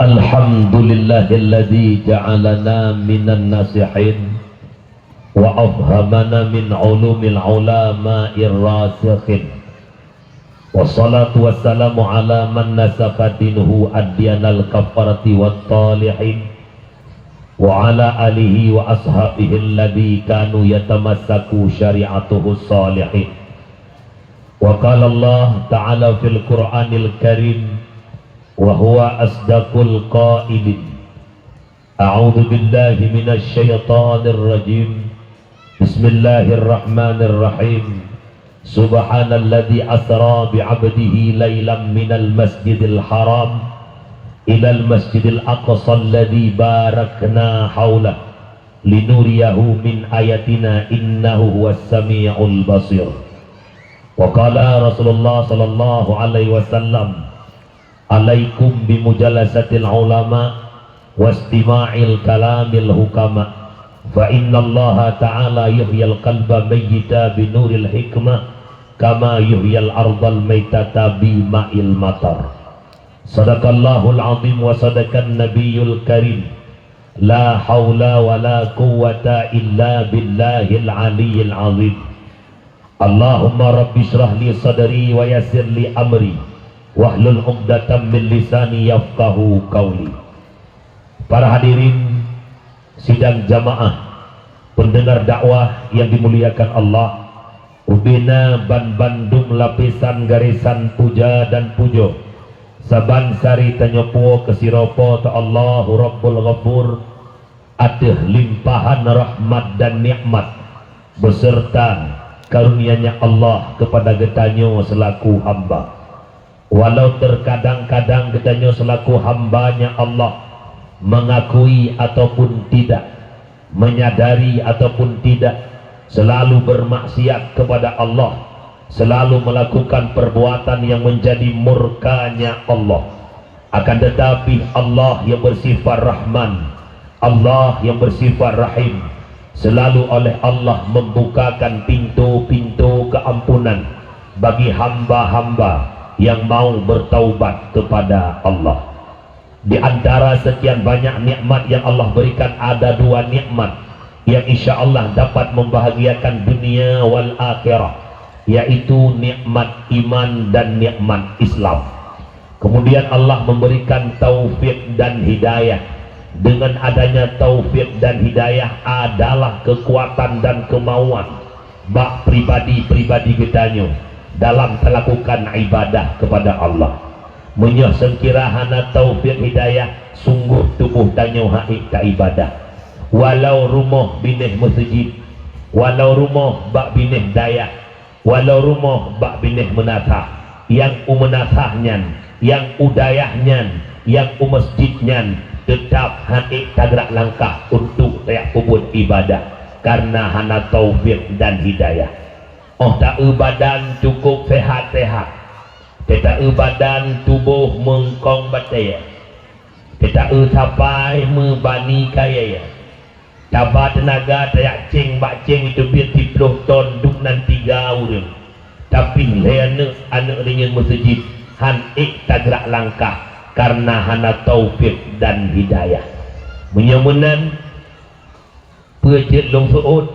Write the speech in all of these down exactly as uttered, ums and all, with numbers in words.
Alhamdulillahilladzi ja'alana minan nasihin wa afhamana min ulumil ulama'ir rasikhin. Wassalatu wassalamu ala man nasakha dinahu adyanal kafarati wat talihin, wa ala alihi wa ashabihi alladzi kanu yatamassaku syari'atuhus salihin. Wa qala Allah Ta'ala fil Qur'anil Karim, wa huwa asdaqul qailin. A'udzu billahi minasy syaithanir rajim. Bismillahirrahmanirrahim. Subhanalladzi asra bi 'abdihi lailam minal masjidil haram ilal masjidil aqsa alladzi barakna haulah linuriyahu min ayatina innahu huwas sami'ul basir. Wa qala Rasulullah sallallahu alaihi wasallam, "Alaikum bimujalasatil ulama wastima'il kalamil hukama, fa innallaha ta'ala yuhyil qalba mayyita binuril hikmah, kama yuhyil ardal maitata bima'il matar." Sadaqallahul azim wa sadaqan nabiyul karim. La haula wa la quwwata illa billahil aliyyil azim. Allahumma rabbi shrah li sadri wa yassir li amri, wahlul 'uqdatam min lisani yafqahu qauli. Para hadirin sidang jamaah, pendengar dakwah yang dimuliakan Allah, ubena ban bandum lapisan garesan puja dan pujoe, saban sari tanyoe puwoe keu sidroe Po teu Allahu Rabbul Ghafur, ateueh limpahan rahmat dan nikmat beserta karunia-Nya Allah kepada geutanyoe selaku hamba. Walau terkadang-kadang geutanyoe selaku hamba-Nya Allah mengakui ataupun tidak, menyadari ataupun tidak, selalu bermaksiat kepada Allah, selalu melakukan perbuatan yang menjadi murka-Nya Allah. Akan tetapi, Allah yang bersifat Rahman, Allah yang bersifat Rahim, selalu oleh Allah membukakan pintu-pintu keampunan bagi hamba-hamba yang mau bertaubat kepada Allah. Di antara sekian banyak nikmat yang Allah berikan, ada dua nikmat yang insya Allah dapat membahagiakan dunia wal akhirah, yaitu nikmat iman dan nikmat Islam. Kemudian Allah memberikan taufik dan hidayah. Dengan adanya taufik dan hidayah adalah kekuatan dan kemauan bak pribadi-pribadi geutanyoe dalam talakukan ibadah kepada Allah. Meunyoe seukira hana taufik hidayah, sunggoh tuboh tanyoe han ék taibadah. Walau rumoh binéh meuseujid, walau rumoh bak binéh dayah, walau rumoh bak binéh meunasah, nyang u meunasah nyan, nyang u dayah nyan, nyang u meuseujid nyan, teutab han ék tagrak langkah untuk tajak peubuet ibadah, kareuna hana taufik dan hidayah. Óh ta-eu badan cukup sehat-sehat, ta-eu badan tuboh meungkong batée, ta-eu sapai meubani kayée, taba teunaga tajak céng bak céng jiteubiet siplôh ton duek nan tiga ureuëng, tapi lhée aneuëk, aneuëk reunyeun meuseujid han ék tagrak langkah kareuna hana taufik dan hidayah. Meunyoe meunan, peue jeuet lôn seuôt?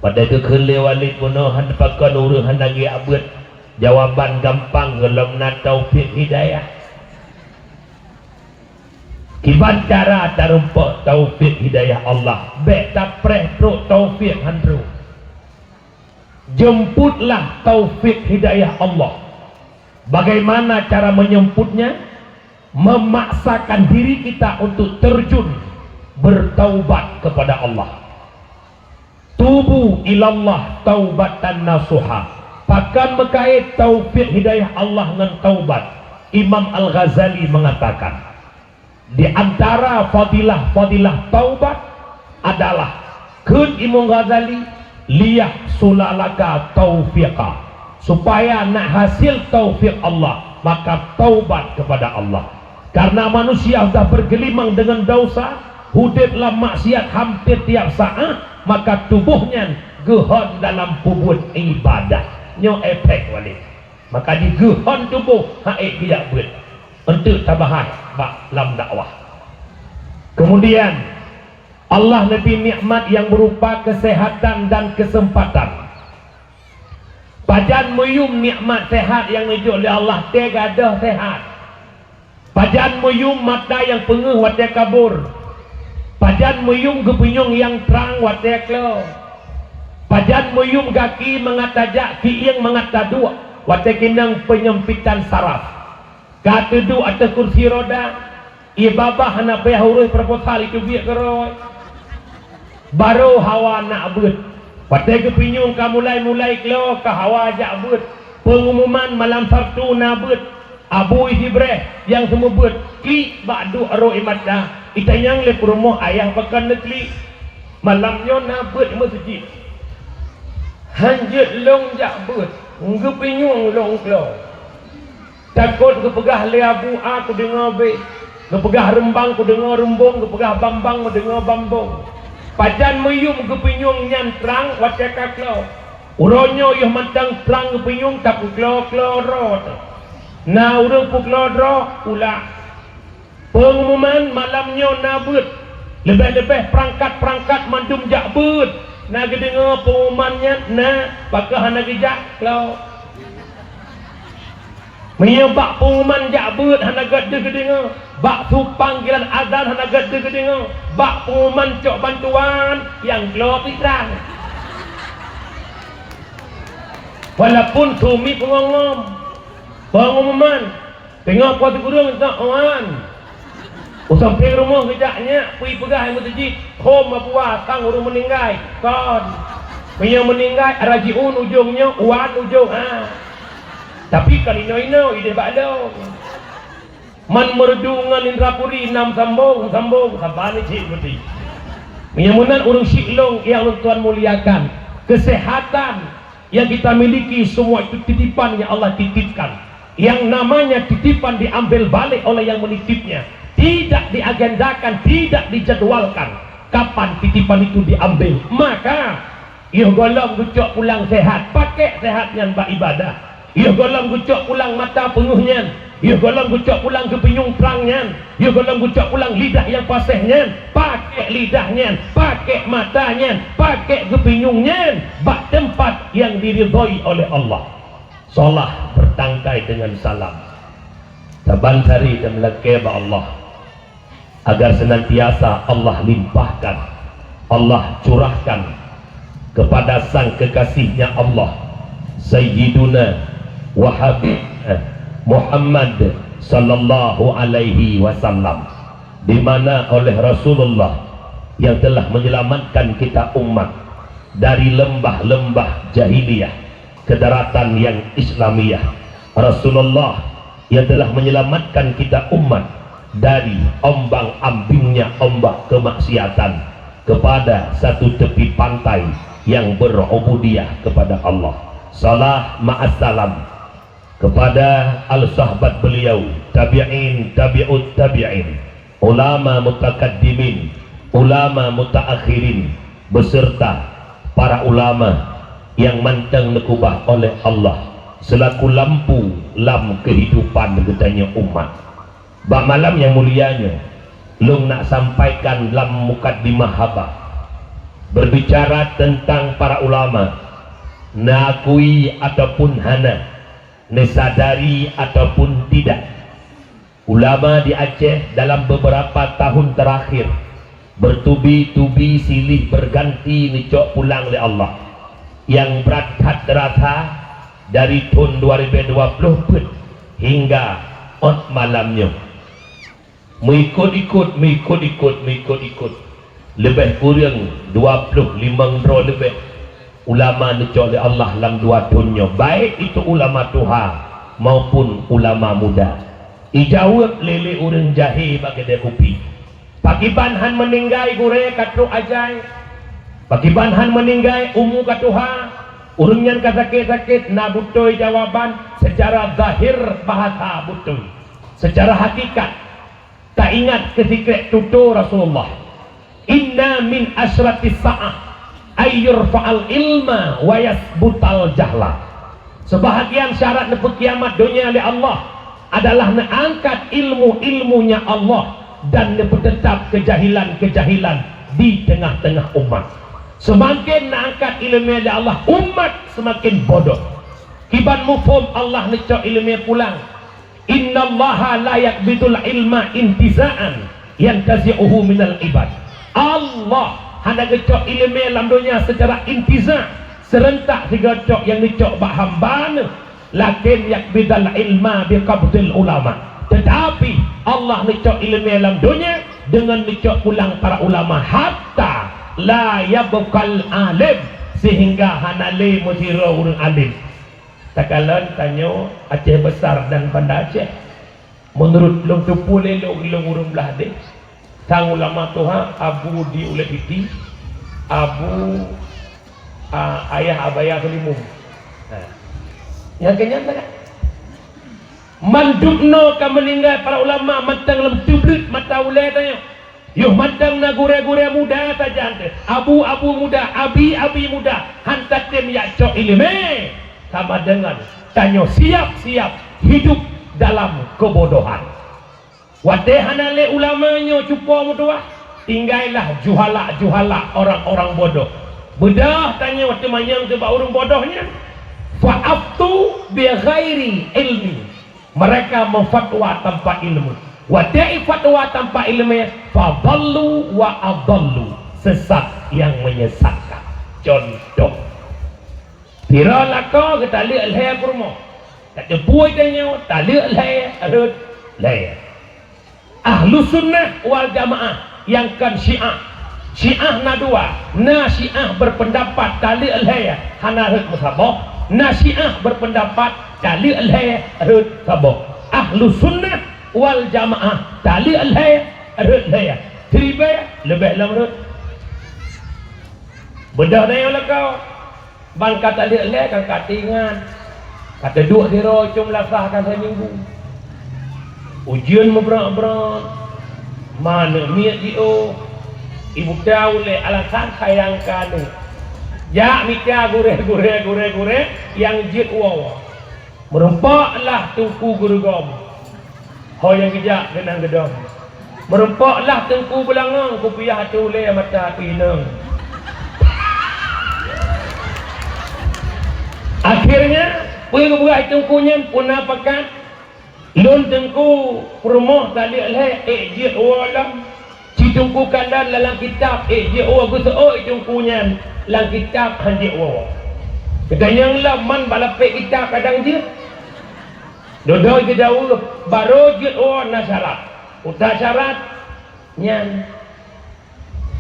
Padahai geukheun lé Walid bunoe, hana pakon ureuëng hana geujak beuet. Jawaban gampang, gohlom na taufik hidayah. Kiban cara tarumpok taufik hidayah Allah? Bék tapreh trok taufik han troh. Jemputlah taufik hidayah Allah. Bagaimana cara menjemputnya? Memaksakan diri kita untuk terjun bertaubat kepada Allah. Tubu ilallah taubatan nasuha. Pakon meukait taufik hidayah Allah ngon taubat? Imam Al-Ghazali mengatakan, di antara fadilah-fadilah taubat adalah kheun Imam Ghazali, "Liyahsula laka taufiqa." Supaya nak hasil taufik Allah, maka taubat kepada Allah. Karena manusia sudah bergelimang dengan dosa, udeb lam maksiat hampir tiap saat, maka tuboh nyan geuhon dalam peubuet ibadah. Nyoe efek walek. Maka jigeuhon tuboh han ék geujak beuet. Eunteuk tabahas bak lam dakwah. Kemudian, Allah neubri nikmat nyang beurupa keuseuhatan dan keuseumpatan. Pajan meuyum nikmat seuhat nyang neujok lé Allah, teugadoh seuhat. Pajan meuyum mata nyang peungeuh watée kabur. Pajan meuyum geupeunyueng nyang trang watée klo. Pajan meuyum gaki mangat tajak, kieng mangat taduek, watée keunong peunyempitan saraf. Ka teuduek ateueh kursi roda, ie babah hana payah ureuëh proposal, iteubiet keurôi. Barô hawa na beuet. Watée geupeunyueng ka mulai-mulai klo ka hawa jak beuet. Peungumuman malam Sabtu na beuet. Abu Ibrah nyang seumeubeuet klik bak duek rô ie mata. Itanyong lé peurumoh ayah pakon neuklik. Malam nyoe na beuet meuseujid. Han jeuet lôn jak beuet, geupeunyueng lôn klo. Takot geupeugah lé Abu A kudeungoe bék, geupeugah Reumbang kudeungoe Reumbong, geupeugah Bambang kudeungoe Bambong. Pajan meuyum geupeunyueng nyan trang watée ka klo. Uroe nyoe yoh mantong trang geupeunyueng tapeuklo-klo droe. Na ureuëng peuklo droe ulak. Peungumuman malam nyoe na beuet. Leubeh-leubeh peurangkat-peurangkat mandum jak beuet. Na geudeungoe peungumuman nyan na, pakon hana geujak klo. Meunyoe bak peungumuman jak beuet hana gét deuh geudeungoe, bak su panggilan azan hana gét deuh geudeungoe, bak peungumuman cok bantuan nyang klo pitrang. Walaupun su miet peungom-ngom, peungumuman, teungoh po sikureueng, "Tok Wan, u sampéng rumoh geujak nyak, peue peugah meuseujid, hom meupuah sang ureuëng meuninggai." Kon. Meunyoe meuninggai, rajiun ujong nyoe, wan ujong ha. Tapi kon inoe-inoe ideh bak lôn. Man Meureudu ngon Indrapuri nam sambong, sambong, saban cit beuti. Meunyoe meunan ureuëng syiek lôn nyang lôn tuan muliakan, keuseuhatan yang kita miliki semua itu titipan yang Allah titipkan. Yang namanya titipan diambil balik oleh yang menitipnya. Tidak diagendakan, tidak dijadwalkan kapan titipan itu diambil. Maka, yoh gohlom geucok pulang sehat, pakai sehat nyan bak ibadah. Yoh gohlom geucok pulang mata peungeuh nyan, yoh gohlom geucok pulang geupeunyueng trang nyan, yoh gohlom geucok pulang lidah nyang paséh nyan, pakai lidah nyan, pakai mata nyan, pakai geupeunyueng nyan bak teumpat nyang diridhoi oleh Allah. Solah beurtangkai deungon salam. Saban sari tameulakée bak Allah, agar senantiasa Allah limpahkan, Allah curahkan kepada sang kekasih-Nya Allah, Sayyiduna wa Habibna Muhammad sallallahu alaihi wasallam, di mana oleh Rasulullah yang telah menyelamatkan kita umat dari lembah-lembah jahiliyah ke daratan yang Islamiyah. Rasulullah yang telah menyelamatkan kita umat dari ombang-ambingnya ombak kemaksiatan kepada satu tepi pantai yang berubudiyah kepada Allah. Salah ma'assalam kepada al-sahbat beliau, tabi'in, tabi'ut tabi'in, ulama mutakaddimin, ulama mutaakhirin, beserta para ulama yang mantong neukubah oleh Allah selaku lampu lam kehidupan geutanyoe umat. Bak malam nyang mulia nyoe, lôn nak sampaikan lam mukaddimah haba, berbicara tentang para ulama, neukui ataupun hana, neusadari ataupun tidak. Ulama di Aceh dalam beberapa tahun terakhir bertubi-tubi silih berganti neucok pulang lé Allah. Nyang brat that teurasa dari thon dua ribèe dua ploh peuet hingga ôt malam nyoe. Meuikot-ikot, meuikot-ikot, meuikot-ikot. Leubeh kureueng dua ploh limong droe leubeh ulama neucok lé Allah lam dua thon nyoe, baik itu ulama tuha maupun ulama muda. Ijaweueb lé, lé ureueng jahé bak keudè kupi, "Pakiban han meuninggai gurèe ka trok ajai? Pakiban han meuninggai umu ka tuha?" Ureueng nyan ka sakét-sakét na beutôi jawaban, secara zahir bahasa beutôi. Secara hakikat, taingat keu sikrek tutoe Rasulullah, "Inna min asyratis sa'ah ay yurfa'al ilma wa yasbutal jahla." Sebahagian syarat neupeukiamat donya lé Allah adalah neuangkat ilmu-ilmunya Allah dan neupeuteutap keujahilan-keujahilan di teungoh-teungoh umat. Seumaken neuangkat iéleumé lé Allah, umat seumaken bodoh. Kiban muphom Allah neucok iéleumé pulang. "Innallaha la yaqbidul ilma intiza'an yantazi'uhu minal ibad." Allah hana geucok iéleumé lam donya seucara intiza', seurentak sigoe cok nyang neucok bak hamba Neuh, "Lakin yaqbidul ilma biqabdil ulama." Teutapi, Allah neucok iéleumé lam donya deungon neucok pulang para ulama, hatta la yabqal alim, sehingga hana lé meusidroe ureuëng alim. Takalon tanyoe Aceh Besar dan Banda Aceh. Meunurot lôn teupeu lé lôn, lôn ureuëng blah deh, sang ulama tuha Abu di Ulée Piti, Abu, a, Ayah Abaya Seulimum. Nah, nyang keunyan sangat. Mandum noe ka meuninggai para ulama mantong lom teubleuet mata ulée tanyoe. Yoh mantong na gurée-gurée muda sajan teuh, abu-abu muda, abi-abi muda, han tatem jak cok iéleumé, sama deungon tanyoe siap-siap hidup dalam keubodohan. Watée hana lé ulama nyoe cupo meutuwah, tinggailah juhala-juhala, orang-orang bodoh. Beudôh tanyoe teumanyong keu bak ureuëng bodoh nyan, "Fa aftu bi ghairi ilmi." Mereka meufatwa tanpa ilmu. Watée ifatwa tanpa iéleumé, fadallu wa adallu, sesat yang menyesatkan. Contoh, sidroe lakoe geutaleuek lhée peurumoh. Tateupeue tanyoe, taleuek lhée rhot lhée. Ahlu Sunnah wal Jamaah nyang kon Syiah. Syiah na dua, na Syiah berpendapat taleuek lhée hana rhot meusaboh, na Syiah berpendapat taleuek lhée rhot saboh. Ahlu Sunnah wal Jamaah taleuek lhée rhot lhée. Siribée leubeh lom rhot. Beudôh tanyoe lakoe. Ban ka taleuek lhée kan ka teuingat. Ka teuduek sidroe cong lasah ka lhée minggu. Ujeuen meubrok-brok. Ma aneuk miet jiôh. Ibuta ulée alasan sayang keu aneuk. Jak mita gurée-gurée, gurée-gurée nyang jeuet woe-woe. Meurumpok lah Teungku Geurugom, ho nyang geujak keunan geudong. Meurumpok lah Teungku Beulangong, kupiah ateueh ulée mata ateueh inong. Akhirnya, peue geupeugah Teungku nyan, peue na pakat, lôn Teungku peurumoh taleuek lhée, ék jeuet woe lom. Ci Teungku Kandan lam kitab, ék jeuet woe geuseuôt Teungku nyan, lam kitab han jeuet woe. Geutanyong lom man bak lapék kitab kadang jeuet. Dudoe geudaweueh, barô jeuet woe na syarat. Uta syarat nyan,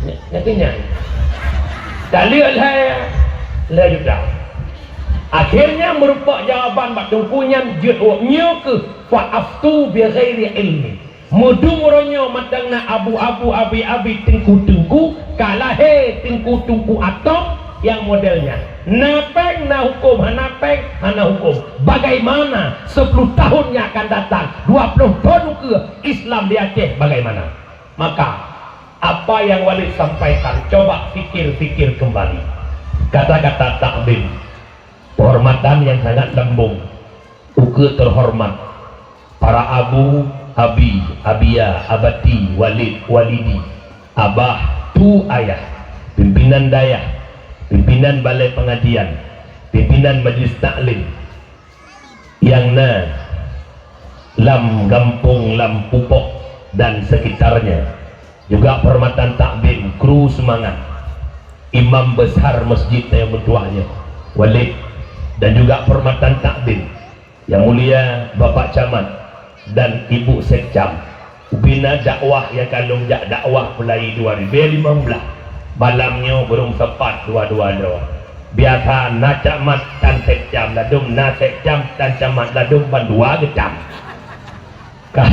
nyan, nyan keuh nyan. Taleuek lhée, lhée juta. Akhirnya meurumpok jawaban bak Teungku nyan jeuet woe, nyoe keuh fa aftu bi ghairi ilmi. Meudum uroe nyoe mantong na abu-abu, abi-abi, teungku-teungku, ka lahé teungku-teungku atong nyang model nyan. Na péng na huköm, hana péng hana huköm. Bagaimana sepuluh tahun yang akan datang, dua puluh tahun ukeue Islam di Aceh bagaimana? Maka, apa yang Walid sampaikan, coba pikir-pikir kembali. Kata-kata takzim, penghormatan yang sangat lambong, ukeue terhormat, para abu, abi, abia, abati, walid, walidi, abah, tu ayah, pimpinan dayah, pimpinan balai pengajian, pimpinan majlis taklim nyang na lam gampông, lam Pupok dan sekitarnya. Juga penghormatan takzim kru seumangat, imam besar masjid nyang meutuah nyoe, walid, dan juga penghormatan takzim Yang Mulia Bapak Camat dan Ibu Sekcam, ubena dakwah nyang ka lôn jak dakwah mulai dua ribu lima belas, malam nyoe barô seupat dua-dua droe. Biasa na camat dan sekcam ladôm, na sekcam dan camat ladôm, ban dua geutam. Ka,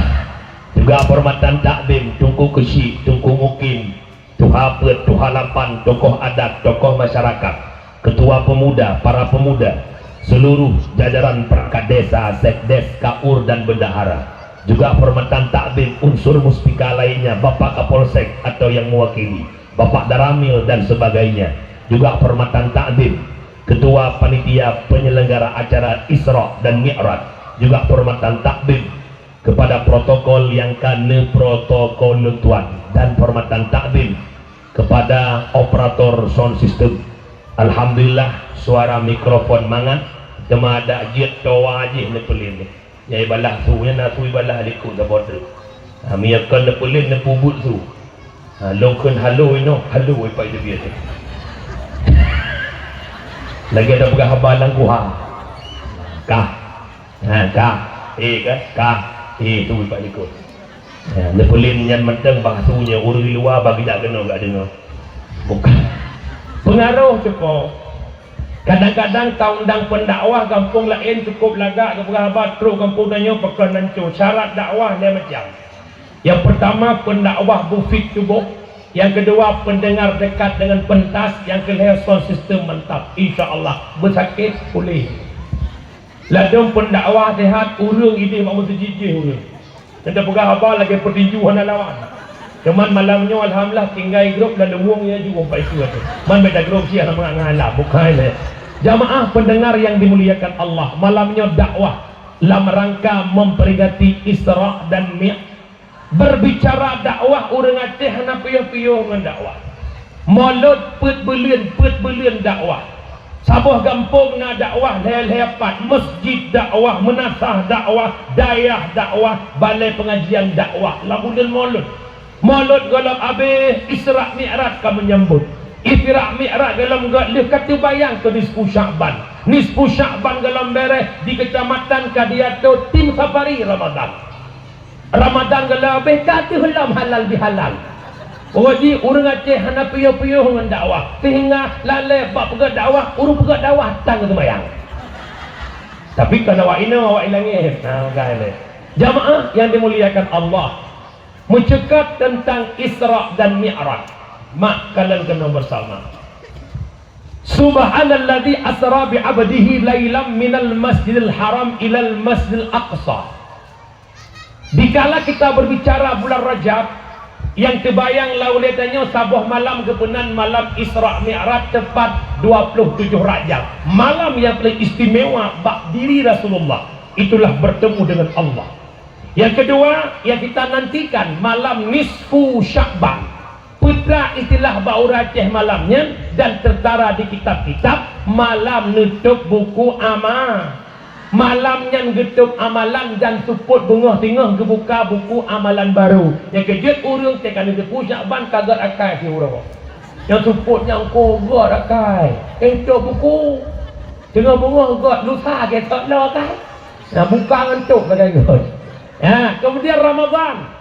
juga penghormatan takzim Teungku Keuchik, Teungku Mukim, Tuha Peuet, Tuha Lapan, tokoh adat, tokoh masyarakat, ketua pemuda, para pemuda, seluruh jajaran perangkat desa, sekdes, kaur, dan bendahara, juga penghormatan takzim unsur muspika lainnya, Bapak Kapolsek atau yang mewakili, Bapak Daramil, dan sebagainya, juga penghormatan takzim Ketua Panitia Penyelenggara Acara Isra dan Mi'raj, juga penghormatan takdim kepada protokol nyang ka neuprotokol lôn tuan, dan penghormatan takdim kepada operator sound system. Alhamdulillah, suara mikrofon mangat, teuma adak jeuet toa jih neupeulen. Nyang ibalah su, nyang na su ibalah likot saboh treuk. Ha, meunyoe kon neupeulen, neupeubuet su. Ha, lôn kheun halo inoe, halo ipak itu biasa. Lagèe tapeugah haba lam kuha. Kah. Ha, kah. Eh, kan? Kah. Eh, su ipak likot. Ha, neupeulen nyan mantong bak su nyoe, ureueng di luwa bak geujak keunoe gak deungoe. Bukan. Pengaruh cukôp. Kadang-kadang taundang pendakwah gampông laén cukôp lagak geupeugah haba trok gampông tanyoe pakon nan cue. Syarat dakwah lhèe macam. Nyang peurtama, pendakwah bufit tuboh. Nyang keudua, pendengar dekat dengan pentas. Nyang keulhèe, sound system mantap. Insya Allah, beusakét puléh. Ladôm pendakwah seuhat, ureueng idéh bak meuseujid jih ureueng. Teupeugah haba lagèe peutinju hana lawan. Cuman malam nyoe alhamdulillah tinggai grup lam luwueng ya jeuet bak itu aja. Man beda grup syiah sama ngon alam, bukan lé. Jamaah pendengar yang dimuliakan Allah, malam nyoe dakwah lam rangka memperingati Isra dan Mi'raj. Berbicara dakwah, ureueng Aceh hana piôh-piôh ngon dakwah. Molot peuet buleuen, peuet buleuen dakwah. Saboh gampông na dakwah lhèe-lhèe pat, masjid dakwah, meunasah dakwah, dayah dakwah, balai pengajian dakwah lam buleuen Molot. Molot gohlom abéh, Isra Mi'raj ka menyambut. Isra Mi'raj gohlom göt lheueh ka teubayang keu nisfu Sya'ban. Nisfu Sya'ban gohlom bèrèh di kecamatan Kadiato, tim safari Ramadan. Ramadan gohlom abéh ka teuh lom halal bihalal. Pokok jih ureueng Aceh hana piôh-piôh ngon dakwah, sehingga lalé bak peugöt dakwah, ureueng peugöt dakwah tan geuseumayang. Tapi kon awak inong, awak ilangét. Nah, gai lé. Jamaah yang dimuliakan Allah, meuceukat tentang Isra dan Mi'raj, mak kalon keunoe beusama. Subhanalladzi asra bi 'abdihi lailam minal masjidil haram ilal masjidil aqsa. Dikala kita berbicara bulan Rajab, nyang teubayang lam ulèe tanyoe saboh malam geupeunan malam Isra Mi'raj teupat dua puluh tujoh Rajab. Malam nyang paling istimewa bak diri Rasulullah, itulah bertemu dengan Allah. Nyang keudua, nyang kita nantikan malam nisfu Sya'ban. Peue istilah bak ureueng Aceh malam nyan dan tertara di kitab-kitab, malam neutôb buku ama-, malam nyan geutôb amalan dan seupôt beungoh singoh geubuka buku amalan barô. Nyang keujeuet ureueng teuka neuteupeue Sya'ban ka göt akai siuroe. Nyang seupôt nyang ko göt akai, eh, tôb buku. Singoh beungoh göt, lusa geutot lom akai. Nah, buka ngon tôb lagèe nyoe. Ya, kemudian Ramadan.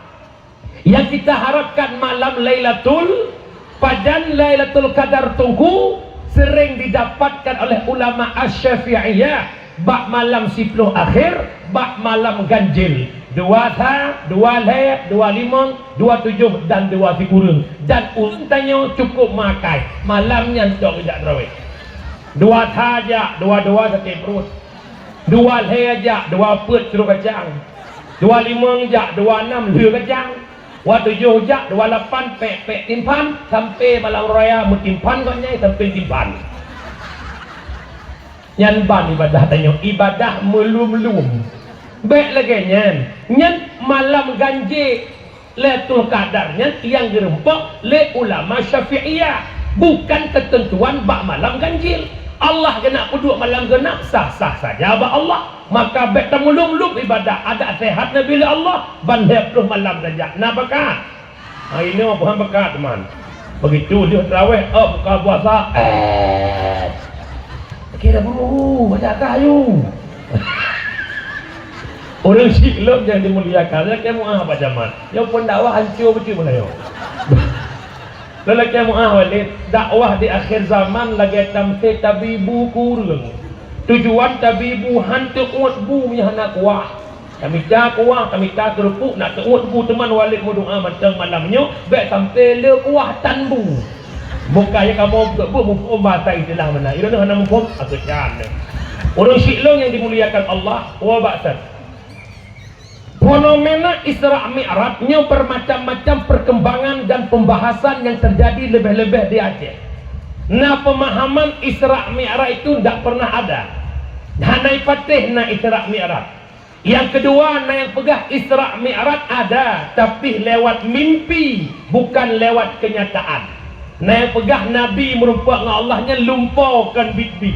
Yang kita harapkan malam Lailatul, pajan Lailatul Qadar teungku sering didapatkan oleh ulama Asy-Syafi'iyah bak malam siploh akhir, bak malam ganjil. Dua sa, dua lhèe, dua limong, dua tujoh dan dua sikureueng. Dan ureueng tanyoe cukup meuakai. Malam nyan tok geujak tarawih. Dua sa jak, dua dua sakét pruet. Dua lhèe jak, dua peuet seuruek kacang. Dua limong jak, dua nam lheueh kacang. Dua tujoh jak, dua lapan pèk-pèk timphan, sampai malam raya meutimphan gobnyan sampai timphan. Nyan ban ibadah tanyoe, ibadah meulum-lum. Bèk lagèe nyan. Nyan malam ganjil. Lailatul Qadar nyan nyang geureumpok lé ulama Syafi'iyah, bukan keuteuntuan bak malam ganjil. Allah geunak peuduek malam geunak, sah-sah saja bak Allah. Maka bèk tameulum-lum ibadah, adak seuhat neubi lé Allah, ban lhèe ploh malam saja na bakat. Hai nyoe bukan bakat, teuma. Begitu lheueh tarawih, oh, buka puasa, eh. Kira buru, baca kayu. Ureueng syiek lôn nyang dimuliakan, lakèe meu'ah bak jameun. Nyoe pun dakwah hancô beutôi meulayeue. Lôn lakèe meu'ah walét, dakwah di akhir zaman lagèe tamsé tabi bu keu ureueng. Tujuan tabi bu han teuôt bu meunyoe hana kuah. Tamita kuah, tamita keureupuk, na teuôt bu, teuma walét meudoa mantong malam nyoe, bèk sampoe le kuah tan bu. Bukan nyang kamoe beuet-beuet muphom bahasa istilah meunan. Ilôn hana muphom, aku can. Ureueng syiek lôn nyang dimuliakan Allah, wa ba'san. Fenomena Isra Mi'raj nyoe bermacam-macam perkembangan dan pembahasan yang terjadi lebih-lebih di Aceh. Na pemahaman Isra Mi'raj itu ndak pernah ada. Hana patéh na Isra Mi'raj. Yang kedua, na nyang peugah Isra Mi'raj ada, tapi lewat mimpi, bukan lewat kenyataan. Na nyang peugah Nabi meureumpok ngon Allah nyan lumpo kon biet-biet.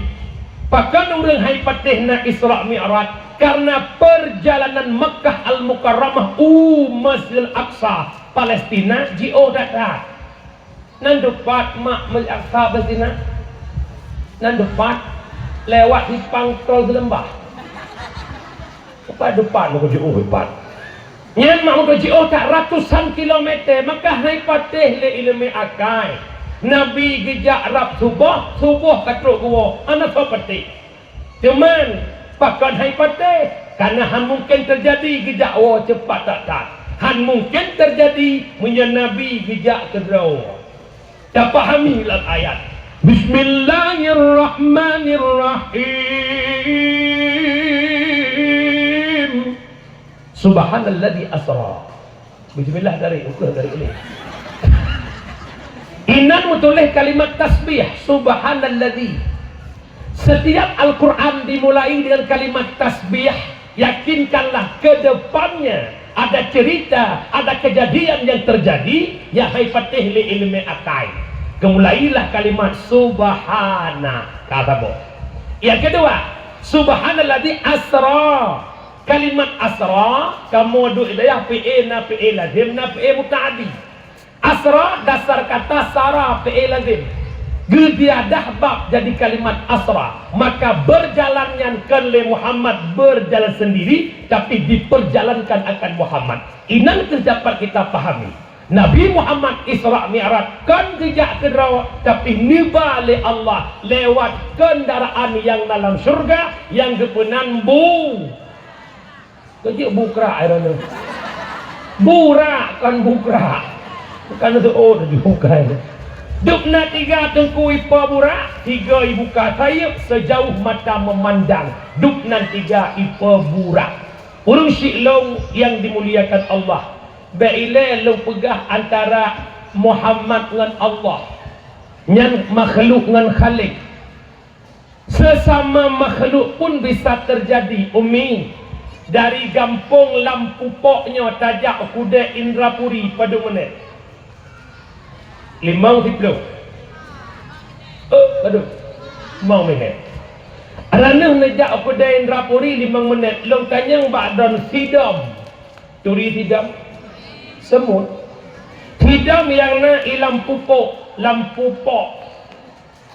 Pakon ureuëng hai patéh na Isra Mi'raj? Karena perjalanan Makkah Al-Mukarramah u Masjidil Aqsa, Palestina, jiôh that-that. Nan dupat mak Masjid Aqsa Palestina. Nan dupat lewat simpang tol Seuleumbah. Dupat, dupat meuka jiôh dupat. Nyan mak meuka jiôh that ratusan kilometer, maka hai patéh lé iéleumé akai. Nabi geujak rab suboh, suboh ka trok geuwoe, hana soe patéh. Teuma, pakon hai patéh? Karena han mungken teujadi geujak woe cepat that-that. Han mungken teujadi meunyoe Nabi geujak keudroe. Tapahami lam ayat, Bismillahirrahmanirrahim. Subhanalladzi asra. Bismillah dari, ukeue dari ulih. Inan meutuléh kalimat tasbih, Subhanalladzi. Setiap Al-Quran dimulai dengan kalimat tasbih, yakinkanlah ke depannya ada cerita, ada kejadian yang terjadi, ya hai patéh lé iéleumé akai. Keumulailah kalimat subhana, ka saboh. Yang kedua, Subhanalladzi asra. Kalimat asra, kamoe duek dayah fi'il na fi'il lazim na fi'il muta'addi. Asra dasar kata sara fi'il lazim. Geuziyadah bab jadi kalimat asra. Maka berjalan nyan kon lé Muhammad berjalan sendiri, tapi diperjalankan akan Muhammad. Inan keuh dapat kita pahami. Nabi Muhammad Isra Mi'raj kon geujak keudroe, tapi neuba lé Allah lewat kendaraan nyang na lam syurga nyang geupeunan bu. Keujeuk bukrak ai droeneuh. Burak kon bukrak. Bukan seuôt laju bukai. Dub na tiga teungku ipa burak, tiga ibuka sayeup sejauh mata memandang. Dub nan tiga ipa burak. Ureuëng syik lôn nyang dimuliakan Allah, bék ilée lôn peugah antara Muhammad ngon Allah. Nyan makhluk ngon Khalik. Sesama makhluk pun bisa terjadi, Umi. Dari gampông lam pupok nyoe tajak u keudée Indrapuri padum menit? Limong siplôh. Eh, padum? Limong menit. Raneuh neujak u keudée Indrapuri limong menit, lôn tanyong bak droen sidom. Turi sidom? Semut. Sidom nyang na i lam pupok, lam pupok.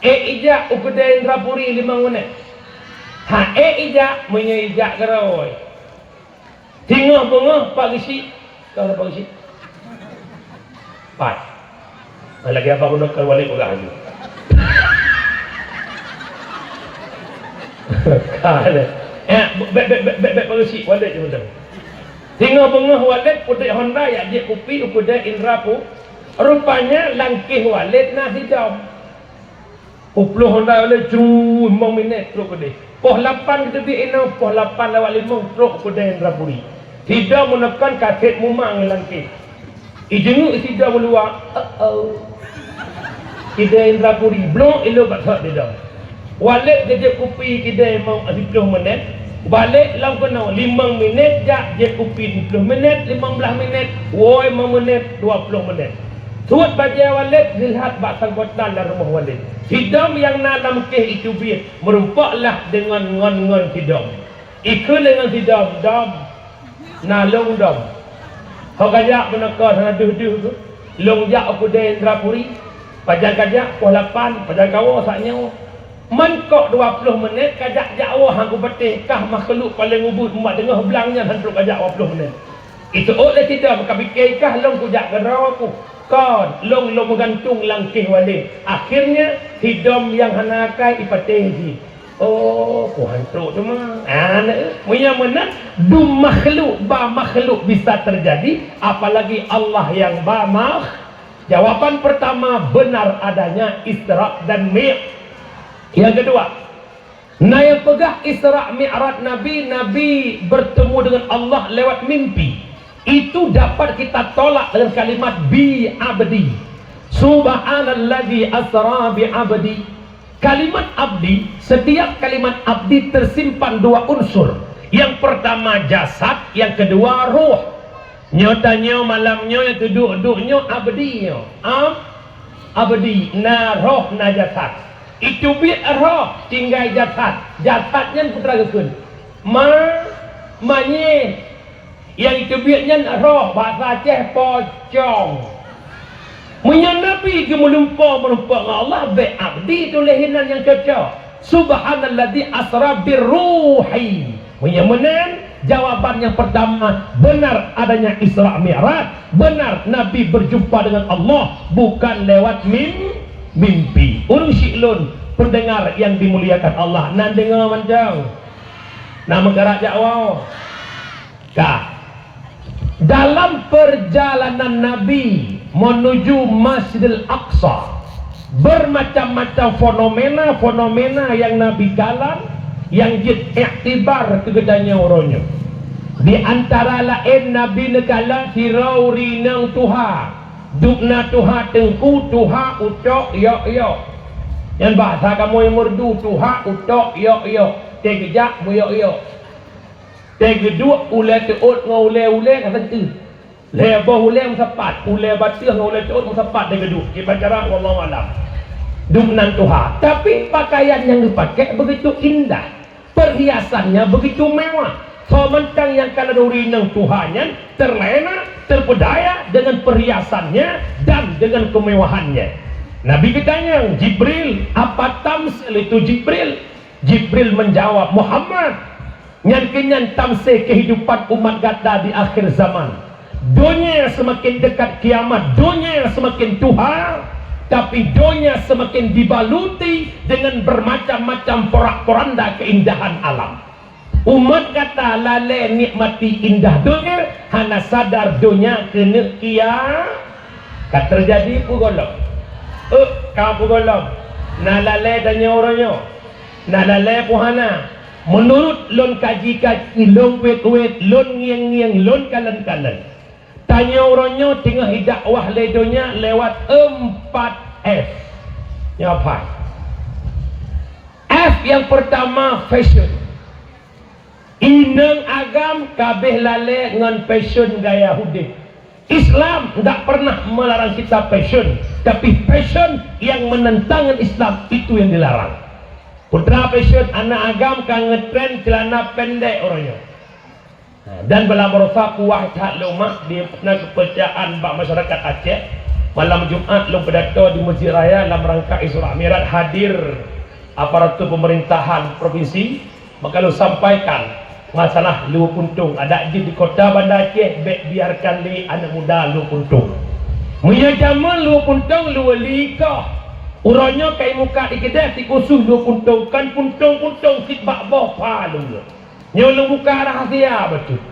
Ék ijak u keudée Indrapuri limong menit? Ha, ék ijak meunyoe ijak keurôi. Singoh beungoh Pak Geuchik. Kau Pak Geuchik? Pat. Ah, lagi apa guna keu Walid peugah laju. Ka lé. Eh, bék, bék, bék, bék, bék Pak Geuchik, Walid je mantong. Singoh beungoh Walid putéh honda yak jép kupi u keudée Indrapu-, rupanya lam kéh Walid na sidom. Peuet ploh honda lé cru limong minét trok keudeh. Poh lapan geuteubiet inoe, poh lapan lewat limong trok keudeh Indrapuri. Sidom meuneukon ka sép mumang lam kéh. Ijeungeuk sidom u luwa, "Oh, oh." Keudeh Indrapuri, blok ilôn bak sot sidom. Walét geujép kupi keudeh limong, siplôh minét. Balek lom keunoe, limong minét jak jép kupi, siplôh minét, limong blaih minét, woe limong minét, dua ploh minét. Suet bajée Walét geulhat bak sangkotan lam rumoh Walét. Sidom nyang na lam kéh iteubiet, meurumpok lah deungon ngon-ngon sidom. Ikheun lé ngon sidom, "Dom, na lôn dom. Ho kajak meunoe keu hana deuh-deuh keuh. Lôn jak u keudeh Indrapuri. Pajan kajak, poh lapan, pajan kawoe sak nyoe." Meunkok dua ploh minét kajak jak woe han kupatéh, kah makhluk paleng ubit umat teungoh blang nyan han trok kajak dua ploh minét. Iseuôt lé sidom ka pike kah lôn kujak keudroe kuh. Kon, lôn, lôn meugantung lam kéh Walét. Akhirnya, sidom nyang hana akai ipatéh jih. Oh, kuh han trok teuma. Ah, na, meunyoe meunan, dum makhluk ba makhluk bisa terjadi, apalagi Allah nyang ba makh-, Jawaban pertama, benar adanya Isra dan Mi-, yang kedua, na nyang peugah Isra Mi'raj Nabi, Nabi bertemu dengan Allah lewat mimpi. Itu dapat kita tolak dengan kalimat bi abdi. Subhanalladzi asra bi abdi. Kalimat abdi, setiap kalimat abdi tersimpan dua unsur. Yang pertama jasad, yang kedua ruh. Nyoe tanyoe malam nyoe nyang duek-duek nyoe abdi nyoe. Ab-, abdi, na roh, na jasad. Iteubiet roh, tinggai jasad. Jasad nyan peue teuma geukheun? Ma, manyeh. Nyang iteubiet nyan roh, bahasa Aceh pocong. Meunyoe Nabi geumeulumpoe meurumpok ngon Allah, bék abdi tuléh inan nyang cocok. Subhanalladzi asra birruhi. Meunyoe meunan, jawaban nyang pertama, benar adanya Isra Mi'raj, benar Nabi berjumpa dengan Allah bukan lewat mim-, mimpi. Ureuëng syiek lôn, pendengar yang dimuliakan Allah, na deungoe mantong? Na meukarat jak woe? Ka. Dalam perjalanan Nabi menuju Masjidil Aqsa, bermacam-macam fenomena-fenomena nyang Nabi kalon nyang jeuet iktibar keu geutanyoe uroe nyoe. Di antara laén Nabi neukalon sidroe ureuëng inong tuha, dum na tuha teungku, tuha utok yok-yok. Nyan bahasa kamoe meureudu, tuha utok yok-yok, teugeujak meuyok-yok. Teuh geuduek ulée teuôt ngon ulée-ulée ka seuteue. Lhée boh ulée meusapat, ulée bateuh ngon ulée teuôt meusapat teuh geuduek. Kiban cara, wallahu alam. Dum nan tuha. Tapi pakaian nyang geupaké begitu indah. Perhiasannya begitu mewah. Soe mantong nyang kalon ureuëng inong tuha nyan terlena, terpedaya dengan perhiasannya dan dengan kemewahannya. Nabi geutanyong, "Jibril, apa tamsil itu, Jibril?" Jibril menjawab, "Muhammad, nyan keunyan tamsil kehidupan umat gata di akhir zaman. Donya semakin dekat kiamat, donya semakin tuha, tapi donya semakin dibaluti dengan bermacam-macam porak-poranda keindahan alam. Umat gata lalée nikmati indah donya, hana sadar donya keuneuk kia-, ka teujadi peue gohlom? Eh, ka peue gohlom? Na lalée tanyoe uroe nyoe? Na lalée peue hana? Meunurot lôn kaji-kaji, lôn wét-wét, lôn ngieng-ngieng, lôn kalon-kalon, tanyoe uroe nyoe teungoh jidakwah lé donya lewat empat F. Nyoe pat. F yang pertama, fashion. Inong agam ka abéh lalée ngon fashion gaya udeb. Islam tidak pernah melarang kita fashion, tapi fashion yang menentang Islam itu yang dilarang. Peue fashion? Aneuk agam ka ngetren ceulana pendek uroe nyoe. Dan bala baroesa puih that lé umat di na keupeucayaan bak masyarakat Aceh. Malam Jumat lôn pidato di Masjid Raya lam rangka Isra Mi'raj, hadir aparatur pemerintahan provinsi. Maka lôn sampaikan masalah luweue puntông. Adak jih di kota Banda Aceh bék biarkan lé aneuk muda luweue puntông. Meunyoe jameun luweue puntông luweue li koh. Uroe nyoe ka imukat di keudè sikhusos luweue puntông, kon puntông-puntông cit bak boh pha lôn. Nyoe lôn buka rahsia bacut.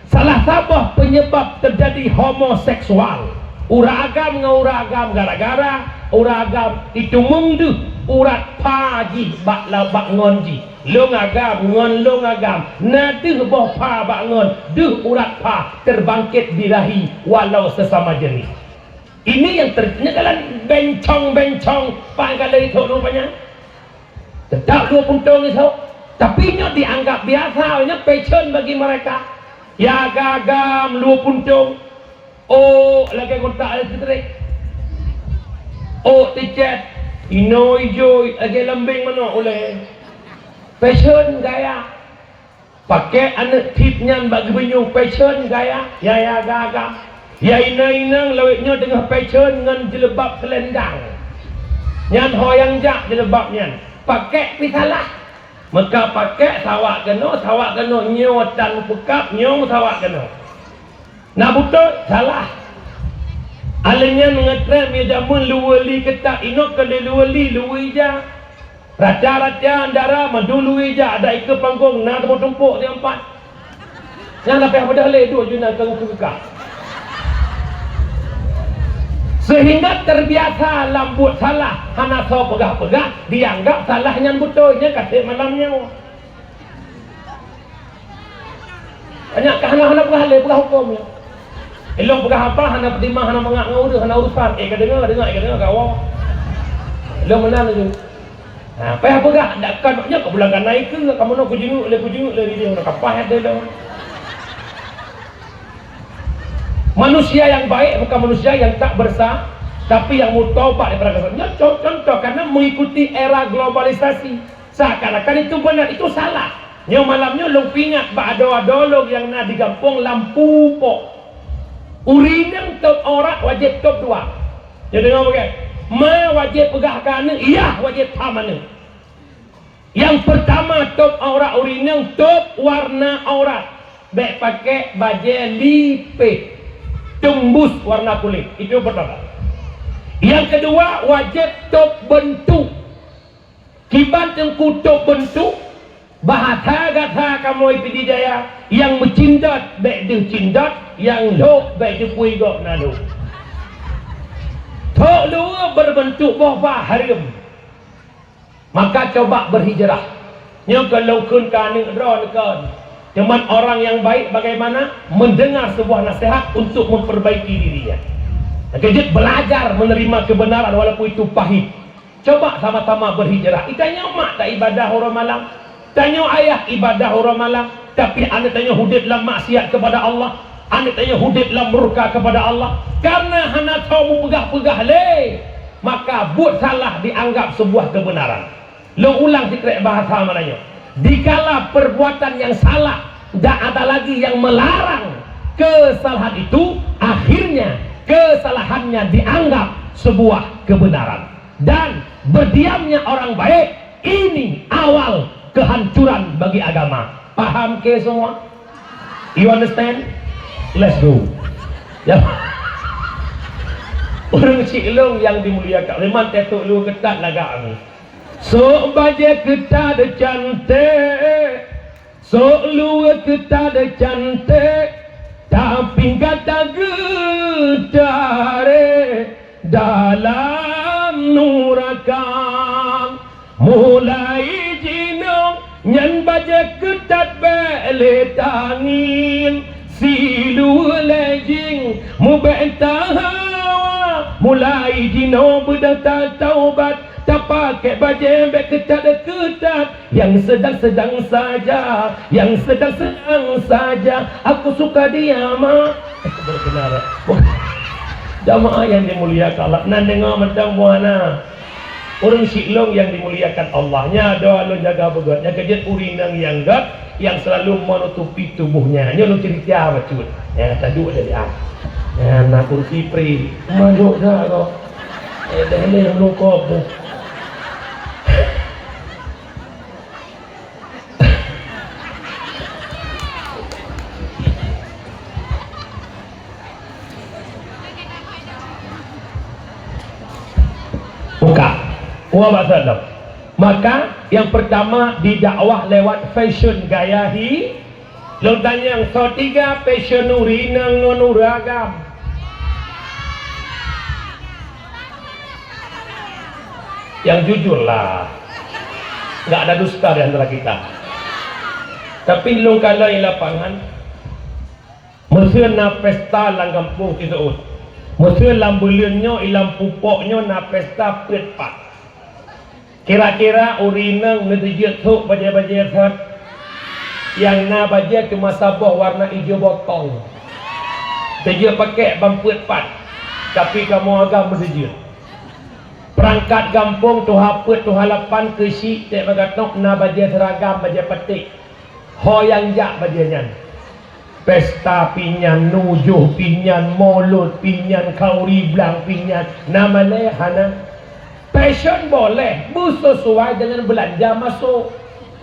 Salah saboh penyebab terjadi homoseksual ureueng agam ngon ureueng agam gara-gara ureueng agam itumeung deuh urat pha jih bak la-, bak ngon jih. Lôn agam ngon lôn agam na deuh boh pha bak ngon, deuh urat pha terbangkit birahi walau sesama jenis. Ini yang ter-, nyoe kalon bencong-bencong pangkalai thok lôn panyang. Teutap luweue puntông isok, tapi nyoe dianggap biasa, nyoe fashion bagi mereka. Ya gagam luweue puntông, ôk lagèe kontak listrik, ôk ticet, inoe ijo lagèe lambeng manok ulèe. Fashion gaya. Pakèk aneuk tip nyan bak geubinyueng fashion gaya, ya, ya, gagam. Ya, inong-inong lawét nyoe teungoh fashion ngon jilbab seulendang. Nyan ho nyang jak jilbab nyan. Pakèk pih salah. Meuka pakèk sawak keunoe, sawak keunoe, nyoe tan meupeukab, nyoe sawak keunoe. Na beutôi? Salah. Akhé nyan ngeutren meunyoe jameun luweue li keutat, inoe keuneuk luweue li, luweue ija. Raca-raca dara mandum luweue ija, adak ikeue panggong na tumpôk-tumpôk siat pat. Nyang na payah beudôh lé duek jih na keu keukah. Sehingga terbiasa lam buet salah, hana soe peugah-peugah, dianggap salah nyan beutôi, nyan ka sép malam nyoe. Nyan ka hana, hana peugah lé, peugah hukôm nyoe. Ilong peugah haba hana peutimang, hana mangat ngon ureueng, hana urusan. Eh, ka deungoe, deungoe, eh, ka deungoe, ka awai. Ilong meunan laju. Ha, payah peugah, dak kon nyoe ka bulan ka na ikeue, ka meunoe kujingeuk lé, kujingeuk lé, rideh meunoe ka paih ate lôn. Manusia yang baik bukan manusia yang tak bersa-, tapi yang mutaubat daripada kesalahan. Nyoe con-, contoh, karena mengikuti era globalisasi. Seakan-akan itu benar, itu salah. Nyoe malam nyoe lôn peuingat bak adoe-adoe lôn nyang na di gampông lam Pupok. Ureueng inong tôb aurat wajéb tôb dua. Nyoe deungoe bagai. Ma wajéb peugah keu aneuk, yah wajéb tham aneuk. Nyang peurtama tôb aurat ureueng inong, tôb warna aurat. Bèk pakai bajèe lipeh, teumbus warna kulét. Itu peurtama. Nyang keudua, wajéb tôb beuntuk. Kiban teungku tôb beuntuk, bahasa gata kamoe Pidie Jaya, nyang meucindot bèk deuh cindot, nyang lhôk bèk deuh pui gob na lhôk. Thok luweue beurbeuntuk boh ba hareuem. Maka coba berhijrah. Nyoe keu lôn kheun keu aneuk droeneuh kon. Teuma orang yang baik bagaimana? Mendengar sebuah nasihat untuk memperbaiki dirinya. Keujeuet belajar menerima kebenaran walaupun itu pahit. Coba sama-sama berhijrah. Tanyoe mak taibadah uroe malam. Tanyoe ayah ibadah uroe malam. Tapi aneuk tanyoe udép lam maksiat kepada Allah. Aneuk tanyoe udép lam murka kepada Allah. Karena hana tho mupeugah-peugah lé. Maka buet salah dianggap sebuah kebenaran. Lôn ulang sikrek bahasa Meulayu. Dikala perbuatan yang salah dan ada lagi yang melarang kesalahan itu, akhirnya kesalahannya dianggap sebuah kebenaran. Dan berdiamnya orang baik, ini awal kehancuran bagi agama. Paham ke semua? You understand? Let's go. Ya. Ureueng syik lôn nyang dimuliakan, memang teutôk lôn keutat lagak ni. Sok bajèe keutat cantik, sok luweue keutat cantik, tapi gata geutarek dalam nuraka. Mulai jinoe nyan bajèe keutat bèk lé tangieng, siluweue lé jieng mubèk tahawa. Mulai jinoe beudôh tataubat, tapakék bajèe bèk keutat-keutat, nyang sedang-sedang saja, nyang sedang-sedang saja. Aku suka dia, Mak. Jamaah yang dimuliakan Allah, nan deungoe mantong buah na. Ureueng syik lôn nyang dimuliakan Allah, nyan adoe lôn jaga beugöt, nyan keujeuet ureueng inong nyang göt nyang selalu menutupi tubuhnya. Nyoe lôn cerita bacut. Ya, taduek dari ah. Ya, na kursi pri. Manduk dah kau. Eh, dah ni lungkop tu. Buka. Wa masalam. Maka, yang pertama didakwah lewat fashion gaya hi-, lôn tanyong, soe tiga fashion ureueng inong ngon ureueng agam? Yang jujur lah. Nggak ada dusta di antara kita. Tapi lôn kalon i lapangan, meuseu na pesta lam gampông Ciseuôt. Meuseu lam buleuen nyoe, i lam Pupok nyoe na pesta peuet pat. Kira-kira ureueng inong neuteujeuet sôk bajèe-bajèe sat, nyang na bajèe cuma saboh warna ijo botong. Teujeuet pakék ban peuet pat, tapi kamoe agam meuteujeuet. Peurangkat gampông tuha peuet, tuha lapan keuchik, tiep bak gatoe na bajèe seuragam, bajèe paték. Ho nyang jak bajèe nyan. Pesta pih nyan, nujoh pih nyan, molot pih nyan, khauri blang pih nyan. Na malèe hana. Fashion boleh, beusesuai dengan beulanja masôk.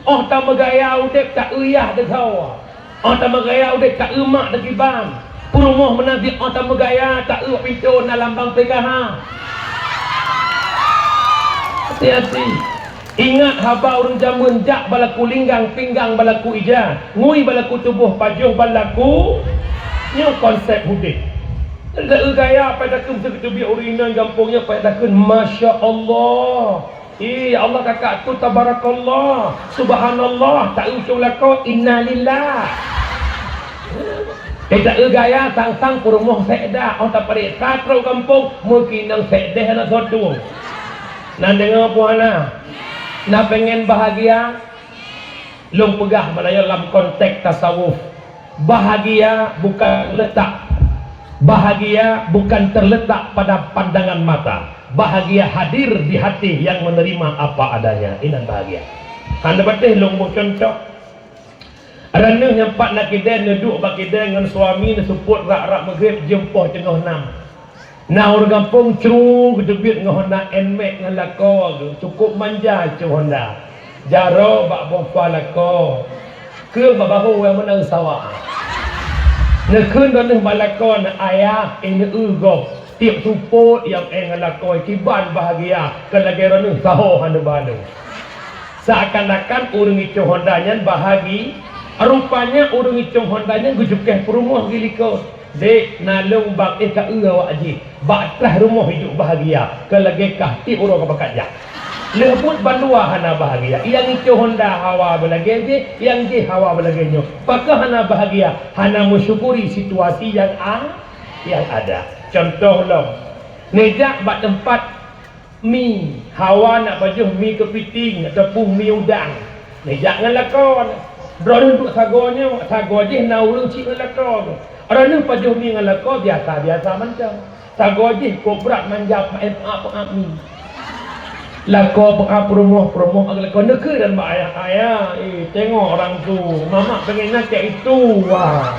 Óh tameugaya udép taeu yah teugoe. Óh tameugaya udép taeu mak teukiban. Peurumoh meunan pih óh tameugaya taeu pintoe na lambang P K H. Hati-hati. Ingat haba ureueng jameun, jak balaku linggang, pinggang balaku ija, ngui balaku tuboh, pajoh balaku. Nyoe konsep udép. Taeu gaya, pai takheun, meuseu geuteubiet ureueng inong gampông nyoe, pai takheun, "Masya Allah." Ih, ya Allah, kakak tu, tabarakallah, subhanallah, taeu cong lakoe, innalillah. Éh, taeu gaya sang-sang peurumoh sék dak, 'oh tapareksa trok gampông, meukeunong sék deh aneuk soe tueng. Na deungoe peue hana? Na pengen bahagia? Lôn peugah meunyoe lam konteks tasawuf, bahagia bukan letak, bahagia bukan terletak pada pandangan mata. Bahagia hadir di hati yang menerima apa adanya. Inan bahagia. Hana patéh lôn boh contoh. Droeneuh nyang pat na kidée neuduek bak kidée ngon suami neuseupôt rab-rab Maghrib jeuem poh teungoh nam. Na ureuëng gampông cru geuteubiet ngon Honda Nmax ngon lakoe geuh, cukup manja cok Honda. Jaroe bak bompa lakoe. Keueng bak bahô nyang meunan sawa. Neukheun droeneuh bak lakoe, "Ayah, eh, neueu gob." Tieb seupôt nyang éh ngon lakoe kiban bahagia, kon lagée droeneuh saho hana balo. Seakan-akan ureuëng icok Honda nyan bahagi-, rupanya ureuëng icok Honda nyan geucukéh peurumoh geulikot. "Dek, na lôn bak éh ka eu awak jih. Bak trah rumoh hidup bahagia, kon lagée kah tieb uroe ka pakat jak." Lheueh buet bandua hana bahagia. Nyang icok Honda hawa beulagée jih, nyang jih hawa beulagée nyoe. Pakon hana bahagia? Hana meusyukuri situasi nyang a-, nyang ada. Contoh lom, neujak bak teumpat mi, hawa nak pajoh mi keupiting ataupun mi udang. Neujak ngon lakoe. Droeneuh duek sagoe nyoe, sagoe jih na ureuëng cit ngon lakoe. Droeneuh pajoh mi ngon lakoe biasa-biasa mantong. Sagoe jih kok brat manja peuék-peuék mi. Lakoe peuék peurumoh, peurumoh agak lakoe neukheun dan bak ayah, "Ayah, eh, tengok orang tu, mamak pengen nyan cak itu, wah."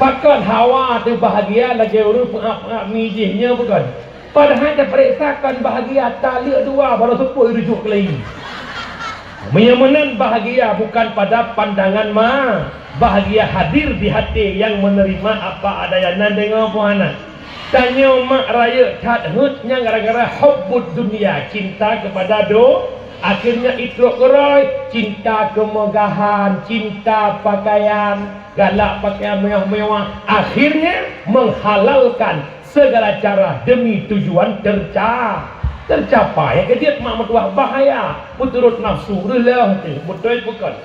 Pakon hawa teuh bahagia lagée ureuëng peuék-peuék mi jih nyoe bukon? Padahai tapareksa kon bahagia, taleuek dua baroe seupôt rujuk keulai. Meunyoe meunan bahagia bukan pada pandangan ma, bahagia hadir di hati yang menerima apa adanya. Na deungoe peue hana? Tanyoe mak rayeuk that heuet nyang gara-gara hubbud dunia, cinta kepada do-, akhirnya itrok keurôi, cinta kemegahan, cinta pakaian, galak pakaian mewah-mewah, akhirnya menghalalkan segala cara demi tujuan terca-, tercapai. Nyang keujeuet mak meutuah bahaya, peuturot nafsu, reuloh teuh, beutôi bukon?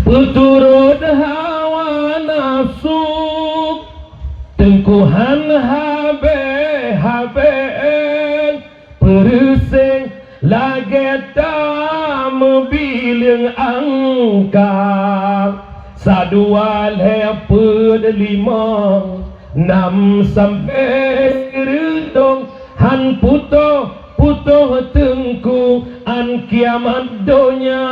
Peuturot hawa nafsu, teungku han habéh-habéh, peureuséng lagée tameubileung angka, sadua lhée peuet limong nam sampoe sireutôh, han putôh-putôh teungku án kiamat donya.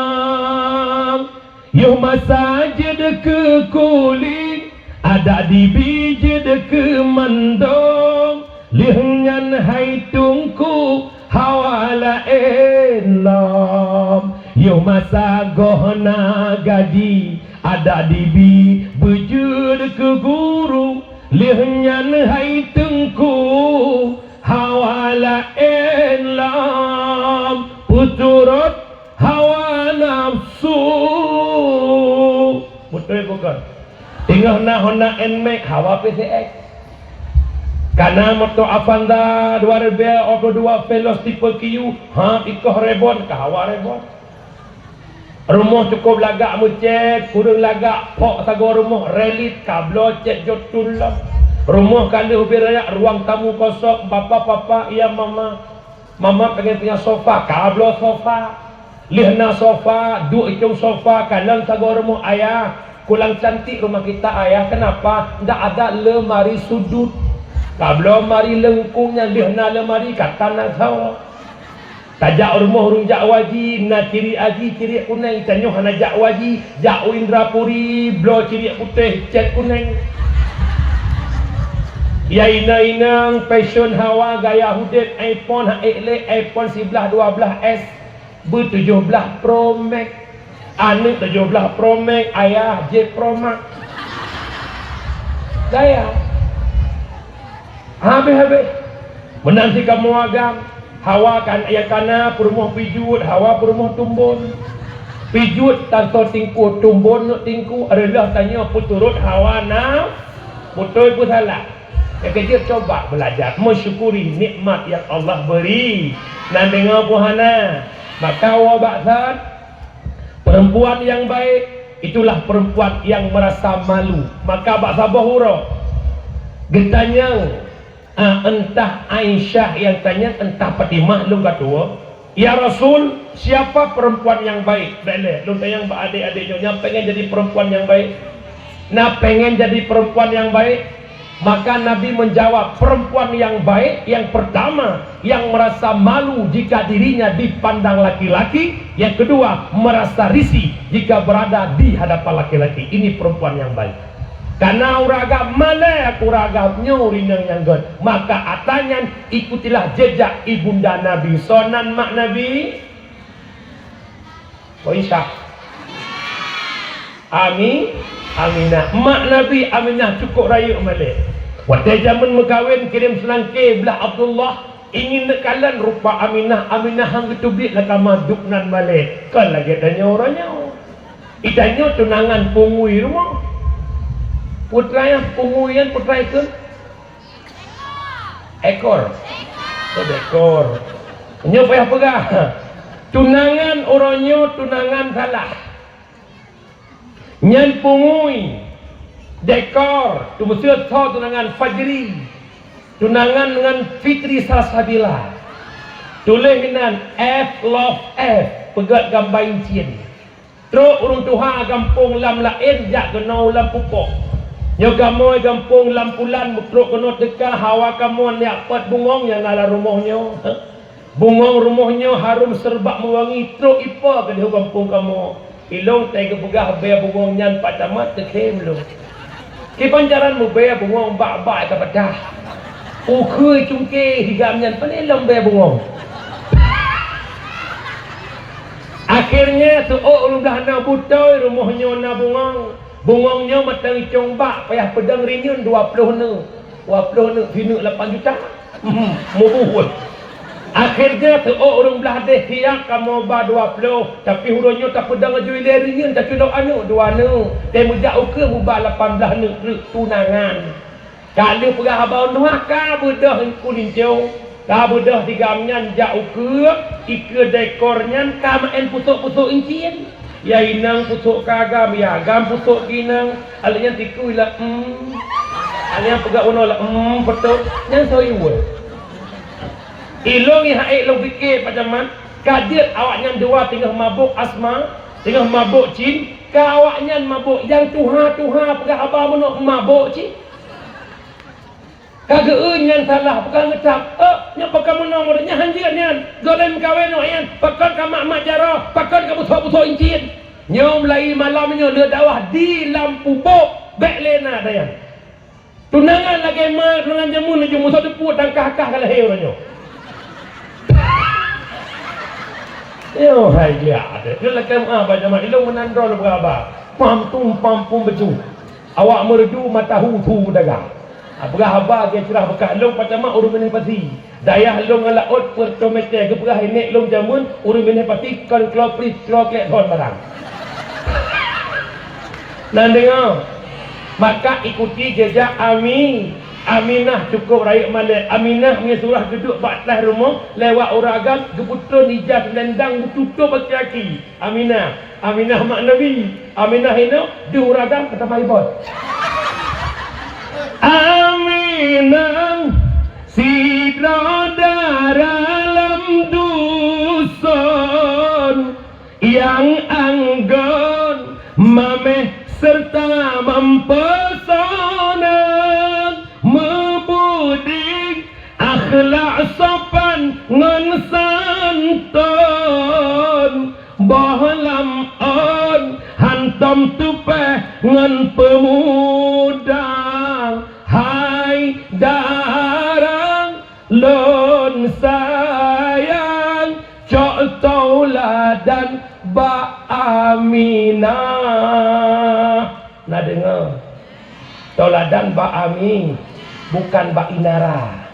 Yoh masa jeuet keu kulit, adak dibi jeuet keu mandong, lheueh nyan hai teungku hawa laén lom. Yoh masa goh na gaji, adak dibi beujeuet keu guru, lheueh nyan hai teungku hawa laén lom. Peuturot hawa nafsu. Beutôi bukon? Teungoh na Honda Nmax, hawa P C X. Ka na moto Avanza dua ribu dua puluh dua Veloz tipe Q, ha, ikoh rebon, ka hawa rebon. Rumoh cukup lagak meucét, kureueng lagak phok sagoe rumoh relit, ka bloe cét jotun lom. Rumoh ka lheueh ubit rayak, ruang tamu kosong, papa-papa, iya mama. Mama pengen punya sofa, ka bloe sofa. Lheueh na sofa, duek icong sofa, kalon sagoe rumoh, "Ayah, kurang cantik rumah kita, Ayah. Kenapa? Ndak ada lemari sudut." Ka bloe lemari leungkung nyan, lheueh na lemari, ka tan asoe. Tajak rumoh ureueng jak haji, na ciri haji, ciri kuneng, tanyoe hana jak haji, jak u Indrapuri, bloe ciri putéh, cét kuneng. Ya inong-inong, fashion hawa gaya udeb, iPhone ha ék lé, iPhone siblaih dua blaih S, beutujoh blaih Pro Max. Aneuk tujoh blaih Pro Max, ayah jép Pro Max. Gaya. Habéh-habéh. Meunan sikamoe agam, hawa kan nyang kana peurumoh Pijuet, hawa peurumoh Tumbon. Pijuet tanto tingku, Tumbon nyoe tingku, reuloh tanyoe peuturot hawa nafsu. Beutôi peusalah? Nyang keujeuet coba beulajar meusyukuri nikmat nyang Allah beri. Na deungoe peuhana? Maka woe bak that, perempuan nyang baik, Itulah perempuan yang merasa malu. Maka bak saboh uroe, geutanyong, ah, entah Aisyah nyang tanyong, entah Fatimah, lôn ka tuwoe, "Ya Rasul, siapa perempuan yang baik?" Bék lé, lôn tanyong bak adék-adék nyoe, nyang pengen jadi perempuan yang baik? Na pengen jadi perempuan yang baik? Maka Nabi menjawab, perempuan yang baik, yang pertama, yang merasa malu jika dirinya dipandang laki-laki, yang kedua, merasa risih jika berada di hadapan laki-laki. Ini perempuan yang baik. Karena ureueng agam malèe, ureueng agam nyoe ureueng nyang, nyang göt. Maka ata nyan ikutilah jejak ibunda Nabi. Soe nan mak Nabi? Aisyah. Ami-, Aminah. Mak Nabi Aminah cukup rayeuk malèe. Watèe jameun meukawen kirém seulangké blah Abdullah, ingin neukalon rupa Aminah. Aminah han geuteubiet lam kama, duek nan malèe. Kon lagèe tanyoe uroe nyoe. Itanyoe tunangan pungui rumoh. Putra nyan pungui nyan, putra ikeu? Ekor. Oh, dekor. Nyoe payah peugah. Tunangan uroe nyoe tunangan salah. Nyan pungui. Dekor. Teumeuseuet soe tunangan? Fajri. Tunangan ngon Fitri Salsabila. Tuléh inan F love F. Peugöt gamba incien. Trok ureueng tuha gampông lam laén jak keunoe lam pupok. Nyoe kamoe gampông lam pulan, meutrok keunoe teuka, hawa kamoe neujak peuet bungöng nyang na lam rumoh nyoe. Bungöng rumoh nyoe harôm seureubat meuwangi, trok ipo keudéh u gampông kamoe. Ilôn teuka geupeugah bèe bungöng nyan, Pak Camat, teukhém lôn. Kiban jaran mubèe bungöng bak-bak ka patah. Ukheue cungké higam nyan, pane lom bèe bungöng. Akhirnya, seuôt ureueng blah na beutôi rumoh nyoe na bungöng. Bungöng nyoe mantong icong bak, payah peudong rinyeun dua ploh neuk. Dua ploh neuk, sineuk lapan juta. Hmm, mubuet. Akhirnya, seuôt ureueng blah deh siap kamoe ba dua ploh, tapi uroe nyoe tapeudong laju ilèe rinyeun, taculok aneuk dua neuk. Teumeujak ukeue muba lapan blah neuk treuk tunangan. Ka lheueh peugah haba u luwa, ka beudôh Teungku Linto, ka beudôh si agam nyan jak ukeue, ikeue dekor nyan ka meu'en pusok-pusok incien. Ya inong pusok keu agam, ya agam pusok keu inong. Alah nyan tikui lah, em. Alah nyan peugah unoe lah, em, beutôi. Nyan soe iweueh. Ilôn nyang hana ék lôn pike, Pak Camat, ka jeuet awaknyan dua teungoh mabök asma, teungoh mabök cin, ka awaknyan mabök, nyang tuha-tuha peugah haba meunoe mabök cit. Ka geu-eu nyan salah, peugah ngeutap, "Eh, nyoe pakon meunoe model nyan, han jeuet nyan. Gohlom kawen awaknyan, pakon ka mat-mat jaroe, pakon ka busok-busok incien." Nyoe mulai malam nyoe le dakwah di lam pupok, bèk lé na dayang. Tunangan lagèe ma, tunangan jameun laju musoh teupue tangkah-kah ka lahé uroe nyoe. Yo, hai dia. Dia lakèe ma, Pak Camat, ilôn meunan droe lôn peugah haba. Pam tum, pam pum beujeuet. Awak meureudu mata hu thu dagang. Peugah haba geucurah beukat lôn, Pak Camat, ureueng binéh pasi. Dayah lôn ngon laôt peuet reutôh mètè, geupeugah ineuk lôn jameun, ureueng binéh pasi kon kloe prit, kloe klek thon barang. Nan deungö, maka ikuti jejak Ami-, Aminah cukup rayeuk malèe. Aminah meunyoe surah geuduek bak ateueh rumoh, lewat ureueng agam, geupeutrön ija seulendang, geututôp aki-aki. Aminah, Aminah mak Nabi. Aminah inoe deuh ureueng agam ka tamah ibot. Aminah sidroe dara lam duson nyang anggon mamèh seureuta meupeusona, meubudi akhlak sopan ngon santôn. Boh lam ôn hantom tupèh ngon peumuda, hai dara lôn sayang, cok tauladan bak Aminah. Na deungö? Tauladan bak Ami, bukan bak Inara.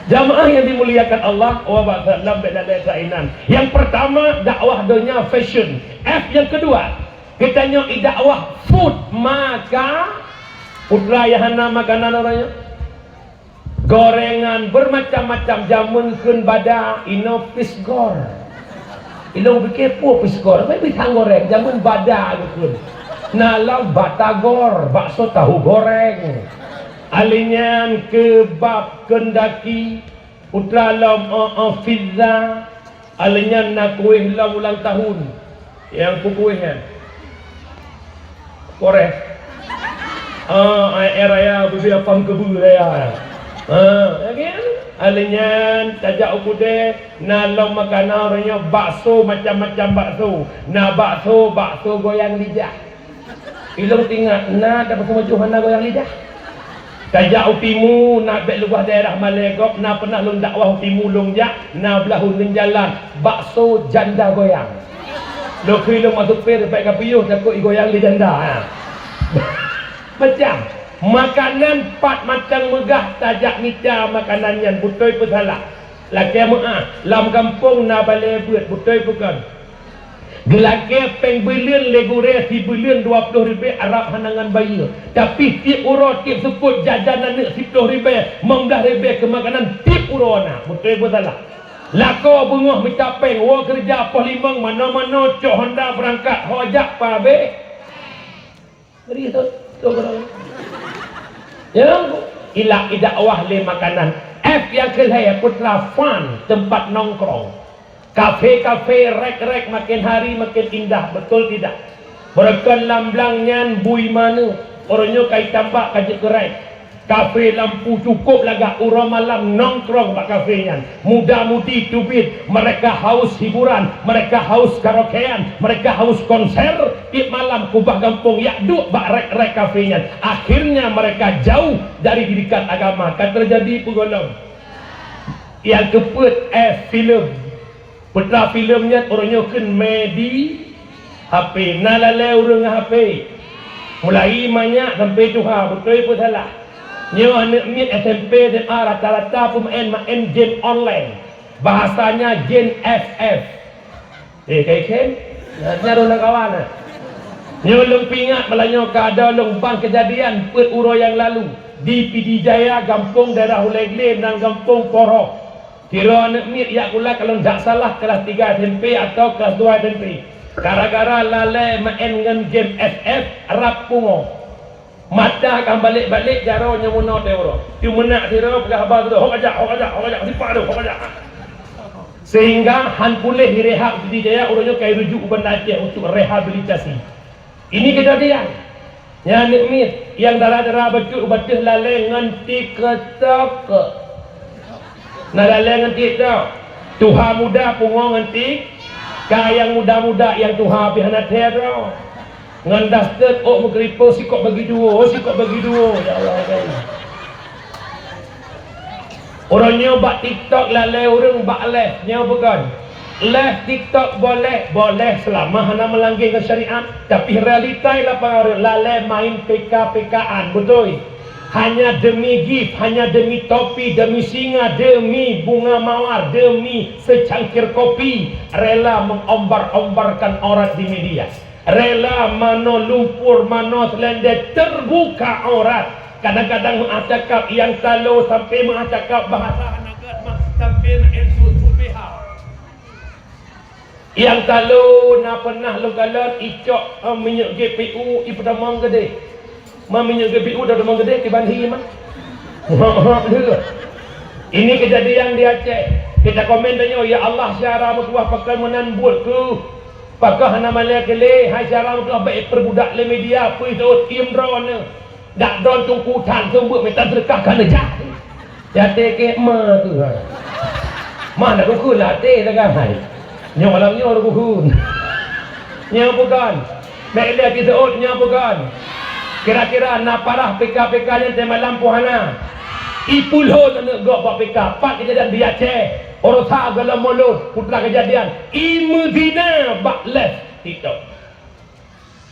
Jamaah yang dimuliakan Allah, wa bak salam bèk lalai keuinan. Yang pertama, dakwah donya fashion. F yang kedua, geutanyoe idakwah food, maka putra nyang hana makanan uroe nyoe. Gorengan bermacam-macam, jameun kheun bada, inoe pisgor. Ilong pike peue peuskor, tapi pisang goreng, jameun bada geukheun. Na lom batagor, bakso tahu goreng. Alinyan kebab kendaki, putra lom, eh, eh, pizza. Alinyan na kueh lom ulang tahun. Nyang peukueh nyan. Kores. Ah, air raya, bibia pam kebu raya. Ah, ya kan? Alinyan tajak u kudé, na lom makanan uroe nyoe bakso, macam-macam bakso. Na bakso, bakso goyang lidah. Ilong tingat, na dapat semuju hana goyang lidah. Tajak u timu, na bék luwah daerah Malée gob, na pernah lôn dakwah u timu lôn jak, na blah uneuen jalan, bakso janda goyang. Lôn kheun lôn masuk pir, bék ka piôh, takot igoyang lé janda, ha. Macam, makanan pat mantong meugah tajak mita makanan nyan, beutôi peusalah. Lakée meuáh, lam gampông na balée beuet, beutôi peue kon? Geulakée péng buleuen lé gurée sibuleuen dua ploh ribée, Arab hana ngon bayeue. Tapi tieb uroe, tieb seupôt jajan aneuëk siploh ribée, limong blaih ribée keu makanan tieb uroe na. Beutôi peusalah? Lakoe beungoh mita péng, woe keureuja poh limong, manoe-manoe cok honda beurangkat, ho jak pabéh. Ngeri tu, tu orang. Ya, ilak idakwah lé makanan. F nyang keu lhée, putra, fun, tempat nongkrong. Kafe-kafe, rek-rek makin hari makin indah, betul tidak? Beureukan lam blang nyan bui maneuk, uroe nyoe ka itambak ka jeuet keu rek. Kafe lampu cukup lagak, uroe malam nongkrong bak kafe nyan. Muda-mudi teubiet, mereka haus hiburan, mereka haus karaokean, mereka haus konser. Tieb malam kubah gampông yak duek bak rek-rek kafe nyan. Akhirnya mereka jauh dari didikan agama. Ka teujadi peue gohlom? Nyang keupeuet, eh, filem. Putra, filem nyan uroe nyoe kheun mé di H P. Na lalée ureuëng ngon H P. Mulai manyak sampai tuha, beutôi peusalah? Nyoe aneuëk miet S M P, S M A rata-rata peumaén-maén game online. Bahasanya game F F. Eh, kai khen? Nyan ureuëng kawan, eh. Nyoe lôn peuingat, malam nyoe ka ada lôn bang keujadian peuet uroe nyang lalu di Pidie Jaya, gampông daerah Ulée Glé, nan gampông Poroh. Sidroe aneuëk miet yak kulah, kalau dak salah kelas tiga S M P atau kelas dua S M P. Gara-gara lalée maén ngon game F F, rab pungo. Mata ka balek-balek jaroe nyang meunoe teuh uroe. Teumeunak sidroe peugah haba sidroe, "Hok ajak, hok ajak, hok ajak, sipak tu, hok ajak." Sehingga han puléh direhab di Pidie Jaya, uroe nyoe ka irujuk u Banda Aceh untuk rehabilitasi. Ini kejadian. Nyan aneuëk miet nyang dara-dara bacut u bateuh lalée ngon TikTok. Na lalée ngon TikTok. Tuha muda pungo ngon tik. Ka nyang muda-muda, nyang tuha pih hana thèe droe. Ngon daster ôk meukeuripeu sikok bagi dua, sikok bagi dua. Ya Allah, ya Allah. Uroe nyoe bak TikTok lalée ureuëng bak live, nyoe bukan. Live TikTok boleh, boleh selama hana meulanggar syariat, tapi realita lapangan ureuëng lalée main P K-P K-an, beutôi. Hanya demi gift, hanya demi topi, demi singa, demi bunga mawar, demi secangkir kopi, rela mengombar-ombarkan aurat di media. Rela manoe lumpur, manoe seulendé, terbuka aurat. Kadang-kadang meuah cakap nyang talo, sampai meuah cakap bahasa hana gét, mah sampai meuinsultu B H. Nyang talo na pernah lôn kalon icok, eh, minyeuk G P U ipeutamong keudeh. Ma minyeuk G P U dah teumong keudeh kiban hi mah. Ini kejadian di Aceh. Kita komen tanyoe, "Ya Allah, syara meutuah pakon meunan buet keuh." Pakon hana malée keu lé, hai syara meutuah bék perbudak lé media, peue teuôt iem droeneuh. Dak droen teungku that seumeubeuet mita seudeukah ka neujak. Até keu ma tu ha. Mana rukun até dah kan hai. Nyoe malam nyoe rukun. Nyoe bukan. Bék lé jiseuôt nyoe bukan. Kira-kira na parah P K-P K nyan teuh malam puhana. Ipulhon aneuk gob bak P K. Pat kejadian di Aceh. Urosa gohlom mulod, putra kejadian. Imeuzina bak live TikTok.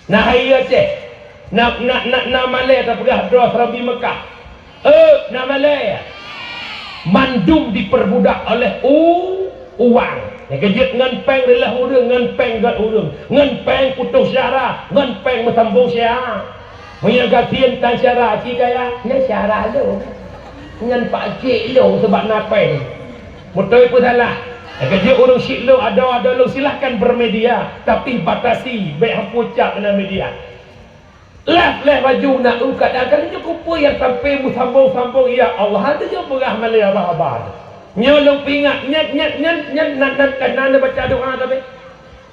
Na hai Aceh. Na, na, na, na malée tapeugah droe seuramoe Mekah. Eh, na malée. Mandum diperbudak oleh u-, uang. Nyang keujeuet ngon péng reulah ureuëng, ngon péng gét ureuëng, ngon péng putôh syara, ngon péng meusambong syara. Meunyoe gasien tan syara, ci kaya, nyan syara lôn. Nyan pakcik lôn sabab na péng. Beutôi peusalah. Lagèe jeuet ureueng syiek lôn, adoe-adoe lôn, silahkan bermedia, tapi batasi, bèk hampeue ucap lam media. Lheuh-lheuh baju na u kadang-kadang nyoe kupeue nyang sampoe meusambong-sambong, ya Allah, hana nyoe peugah malèe haba-haba. Nyoe lôn peuingat, nyan, nyan, nyan, nyan, nan, nan, nan, nan baca doa tapi.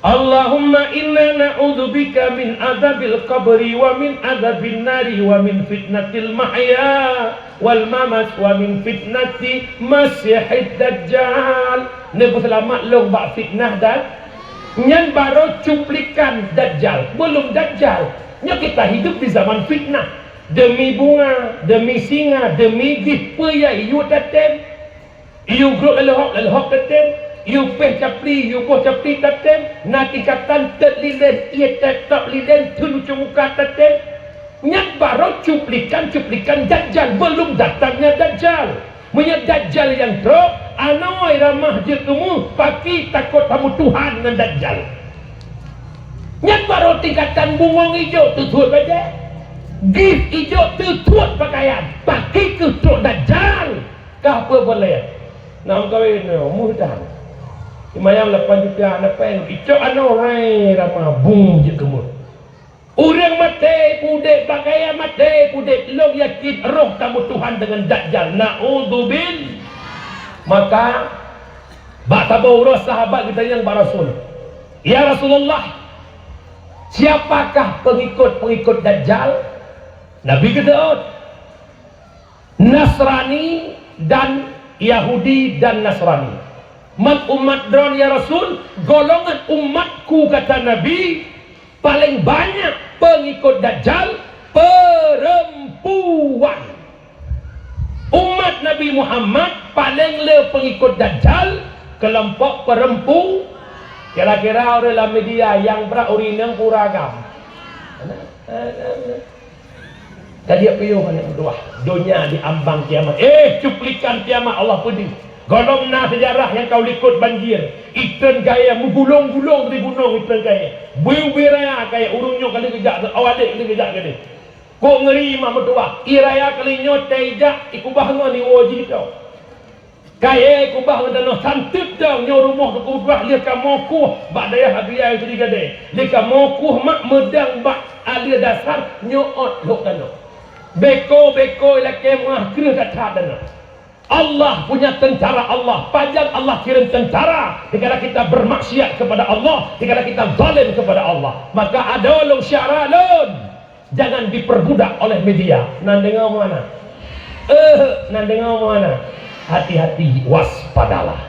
Allahumma inna na'udzubika min adzabil qabri wa min adzabin nari wa min fitnatil mahya wal mamat wa min fitnati masihid dajjal. Neupeuseulamat lôn bak fitnah dan nyan baru cuplikan dajjal, belum dajjal. Nyoe kita hidup di zaman fitnah. Demi bunga, demi singa, demi jih peue ya yue tatem. Yue grok laleuhok, laleuhok tatem. Yue péh capli, yue boh capli tatem. Na tingkatan teuk lilén, ié tép top lilén, teuk lucu muka tatem. Nyan baru cuplikan-cuplikan Dajjal, belum datangnya Dajjal. Meunyoe Dajjal nyang trok, anoe ramah jeuet keu mu, paki takot tamu Tuhan ngon Dajjal. Nyan baru tingkatan bungong ijok teutuet bajèe. Gif ijok teutuet pakaian, paki keu trok Dajjal. Kah peue boleh? Nam kawin nyoe, mudah. Imayam lapan juta, na péng, icok anoe, hai, ramah, bung jeuet keu mu. Ureueng maté peuudép, bak gaya maté peuudép, lôn yakin roh tamu Tuhan deungon Dajjal. Naudzubil. Maka, bak saboh uroe sahabat geutanyong bak Rasul, "Ya Rasulullah, siapakah pengikut-pengikut Dajjal?" Nabi geuteuôt, "Nasrani dan Yahudi dan Nasrani." "Man umat droe, ya Rasul?" "Golongan umatku," kata Nabi, "paling banyak pengikut Dajjal perempuan." Umat Nabi Muhammad paléng le pengikut Dajjal, kelompok perempu-, kira-kira ureueng lam media nyang brat ureueng inong pura agam. Ka jeuet piôh aneuk meutuwah, donya di ambang kiamat. Eh, cuplikan kiamat Allah peudeuh. Gohlom na seujarah nyang ka u likot banjir. Itreun kayèe meugulong-gulong di gunong itreun kayèe. Bui-bui raya kayèe, ureueng nyoe ka lheueh geujak, awak dek ka lheueh geujak keudeh. Kok ngeuri mak meutuwah, ie raya kali nyoe teuh ijak, ikubah ngon iwoe jih teuh. Kayèe kubah ngon tanoh santeut dong nyoe rumoh teuku ubah lheueh kamoe kueh bak dayah Abiya Sri Gadé. Lheueh kamoe kueh mak meudang bak aleue dasar nyoe ôt lhok tanoh. Beko-beko ilakèe meuah kreueh that-that tanoh. Allah punya tentara Allah, pajan Allah kirim tentara dikala kita bermaksiat kepada Allah, dikala kita zalim kepada Allah. Maka adoe lôn syedara lôn. Jangan diperbudak oleh media. Nan deungoe meuhana? Eh, nan deungoe meuhana? Hati-hati, waspadalah.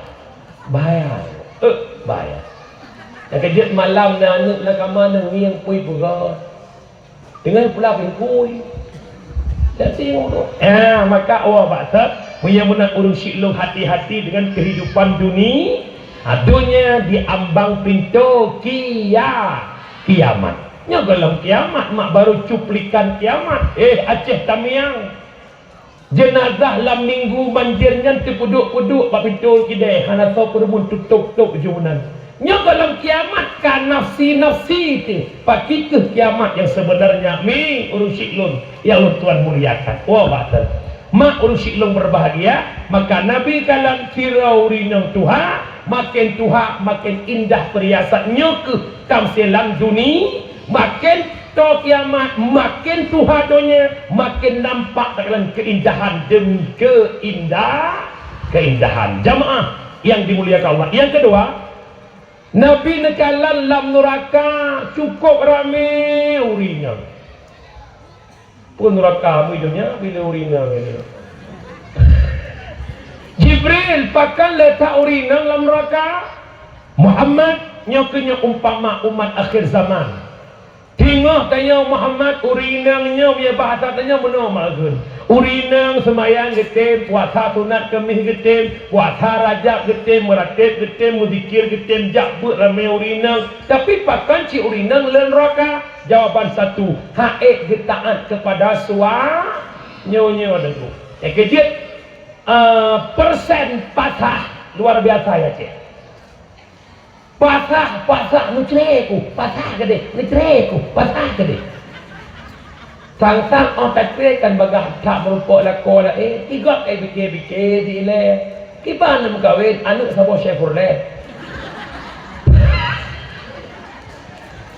Bahaya. Eh, bahaya. Nyang keujeuet malam na aneuk na kama na ngieng pui peugah. Deungon pula bingkui. Dan singgung tu. Ya, maka awak bak that, meunyoe meunan ureueng syiek lôn hati-hati dengan kehidupan duni-, ha, donya di ambang pintoe kia-, kiamat. Nyoe gohlom kiamat, mak, baru cuplikan kiamat. Eh, Aceh Tamiang. Jeunazah lam minggu banjir nyan teupeuduek-peuduek bak pintoe kidée, hana soe peureumeun tutôp-tôp ju meunan. Nyoe gohlom kiamat ka nafsi-nafsi teuh. Pakri keuh kiamat nyang sebenarnya, mi ureueng syiek lôn nyang lôn tuan muliakan. Oh, batal. Mak ureueng syiek lôn berbahagia, maka Nabi kalon sidroe ureueng inong tuha, makin tuha, makin indah perhiasan. Nyoe keuh tamsilan duni-, Makin toe kiamat, makin tuha donya, makin nampak takalon keindahan demi keindah-, keindahan. Jamaah yang dimuliakan Allah. Yang kedua, Nabi neukalon lam nuraka cukup ramé ureueng inong. Peue nuraka, bui donya, bila ureueng inong. Jibril, pakon letak ureueng inong lam nuraka? Muhammad, nyoe keuh nyoe umpama umat akhir zaman. Teungoh tanyoe Muhammad, ureueng inong nyoe, meunyoe bahasa tanyoe meunoe makheun. Ureueng inong seumayang geutem, puasa sunat Keumih geutem, puasa Rajab geutem, meurateb geutem, meuzikir geutem, jak beuet ramé ureueng inong. Tapi pakon cit ureueng inong lam nuraka? Jawaban satu, han ék geutaát keupada sua-, nyoe, nyoe lagu. Nyang keujeuet, eh, persen pasah luar biasa ya, cit. Pasah, pasah, neucré ku, pasah keudeh, neucré ku, pasah keudeh. Sang-sang óh tacré kan bagaih that meurumpok lakoe laén, eh, tigok, eh, bike-bike di ilée. Kiban meukawen aneuk saboh Chevrolet.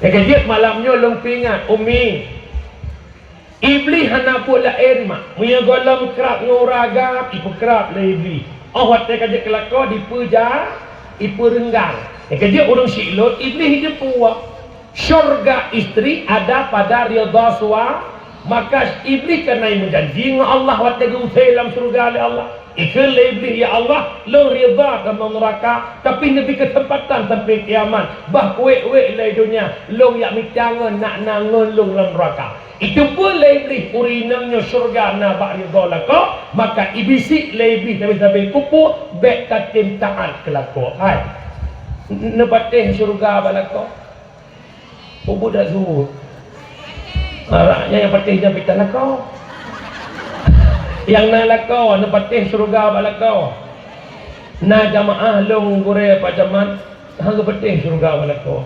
Nyang keujeuet malam nyoe lôn peuingat, Umi. Iblih hana buet laén mak. Meunyoe gohlom krab ngon ureueng agam, ipeukrab lé Iblih. Óh watée ka jeuet keu lakoe, dipeuja, ipeurenggang. Nyang keujeuet ureueng syiek lôn, Iblih jeuet peue? Syurga istri ada pada ridha sua-, maka Iblih kan na meujanji ngon Allah watée geuusé lam syurga lé Allah. Ikheun lé Iblih, "Ya Allah, lôn ridha tamong neuraka, tapi neubri keuseumpatan sampai kiamat, bah kuék-wék lé donya, lôn jak mita ngon nak na ngon lôn lam neuraka." Iteupeue lé Iblih ureueng inong nyoe syurga na bak ridha lakoe, maka ibisik lé Iblih sabe-sabe kupu, "Bék tatem taát keu lakoe." Hai, neupatéh syurga bak lakoe. Ubit that suet. Arak nyan nyang patéh nyan pih tan lakoe. Nyang na lakoe, neupatéh syeuruga bak lakoe. Na jamaah lôn gurée Pak Camat, han geupatéh syeuruga bak lakoe.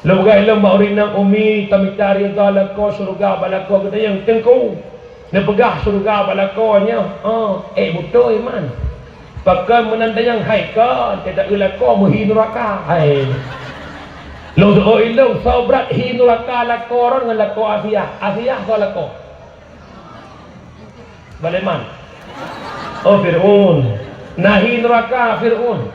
Lôn peugah lom bak ureueng inong, "Umi, tamita ridha lakoe syeuruga bak lakoe." Geutanyong, "Teungku, neupeugah syeuruga bak lakoe nyoe?" "Oh, ék beutôi man." "Pakon meunan tanyong hai kon, teuta eu lakoe meuhi neuraka." Hai. Lôn seuôt ilôn, soe brat hi neuraka lakoe droen ngon lakoe Asiah. Asiah soe lakoe? Baleman. Oh, Fir'aun. Na hi neuraka Fir'aun.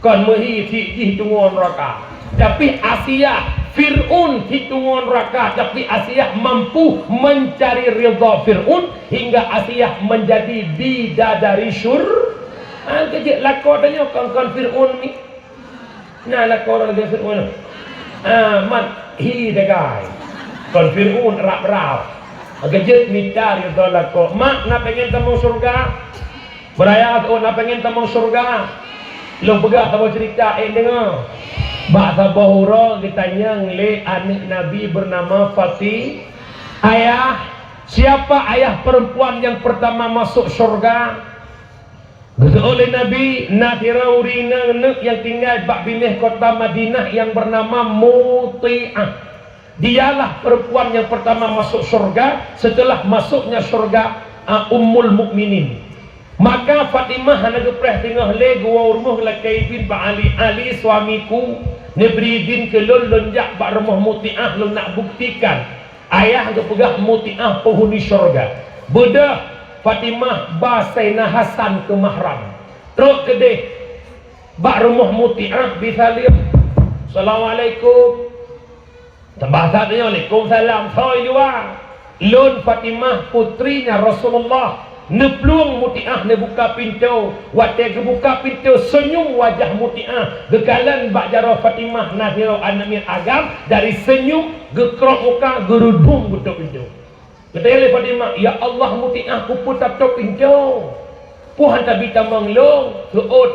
Kon meuhi cit jih tungoe neuraka. Tapi Asiah, Fir'aun cit tungoe neuraka, tapi Asiah mampu mencari ridha Fir'aun hingga Asiah menjadi bidadari syur-, ah, keujeuet lakoe tanyoe kon, kon Fir'aun ni. Na lakoe droen lagée Fir'aun. Ah, mat hi dagai. Kon Fir'aun rab-rab. Geujeuet mita ridha lakoe. Mak, na pengen tamong syeuruga? Beuraya, oh, na pengen tamong syeuruga? Lôn peugah saboh cerita, eh, deungoe. Bak saboh uroe geutanyong lé aneuk Nabi bernama Fati-, "Ayah, siapa ayah perempuan yang pertama masuk syurga?" Geuseuôt lé Nabi, "Na sidroe ureueng inong neuk nyang tinggai bak binéh kota Madinah nyang bernama Muti'ah. Dialah perempuan yang pertama masuk syurga setelah masuknya syurga, a, Ummul Mukminin." Maka Fatimah hana geupreh teungoh lé geuwoe u rumoh lakée idin bak Ali, "Ali, suamiku, neubri idin keu lôn, lôn jak bak rumoh Muti'ah, lôn nak buktikan." Ayah geupeugah Muti'ah penghuni syurga. Beudôh Fatimah ba Saidina Hasan keu mahram. Trok keudeh bak rumoh Muti'ah, bi saleuem, "Assalamualaikum." Teubasa tanyoe, "Waalaikumsalam. Soe i luwa?" "Lôn Fatimah, putrinya Rasulullah." Neuplueng Muti'ah neubuka pintoe. Watée geubuka pintoe, seunyum wajah Muti'ah. Geukalon bak jaroe Fatimah na sidroe aneuk miet agam, dari seunyum geukrok muka, geurudum geutôp pintoe. Geutanyong lé Fatimah, "Ya Allah, Muti'ah, keupeue tatôp pintoe? Peue han tabi tamong lôn?" Seuôt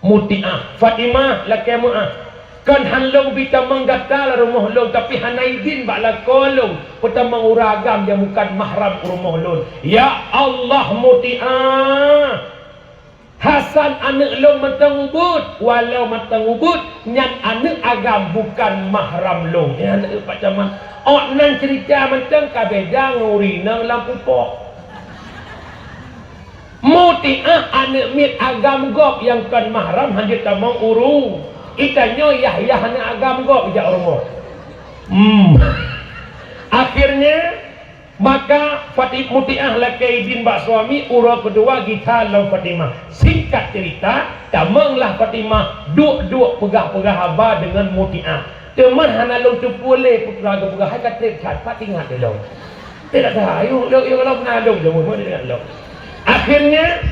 Muti'ah, "Fatimah, lakée meu'ah. Kon han lôn bi tamong gata lam rumoh lôn, tapi hana idin bak lakoe lôn peutamong ureueng agam nyang bukan mahram u rumoh lôn." "Ya Allah, Muti'ah, Hasan aneuk lôn mantong ubit, walau mantong ubit, nyan aneuk agam bukan mahram lôn." Nyan aneuk Pak Camat. Awak nan cerita mantong ka beda ngon ureueng inong lam pupok. Muti'ah aneuk miet agam gob nyang kon mahram, hanjeuet tamong uru. Itanyoe Yahya aneuk agam gob jak rumoh. Hmm. Akhirnya, maka Fati-, Muti'ah lakée idin bak suami, uroe keudua gisa lom Fatimah. Singkat cerita, tamonglah Fatimah duek-duek peugah-peugah haba deungon Muti'ah. Teuma hana lôn teupeue lé peue geupeugah, hai ka treb that, pat ingat lé lôn. Tidak tahu, yuk, yuk, yuk, lom na lom, jauh, mana tidak lom. Akhirnya,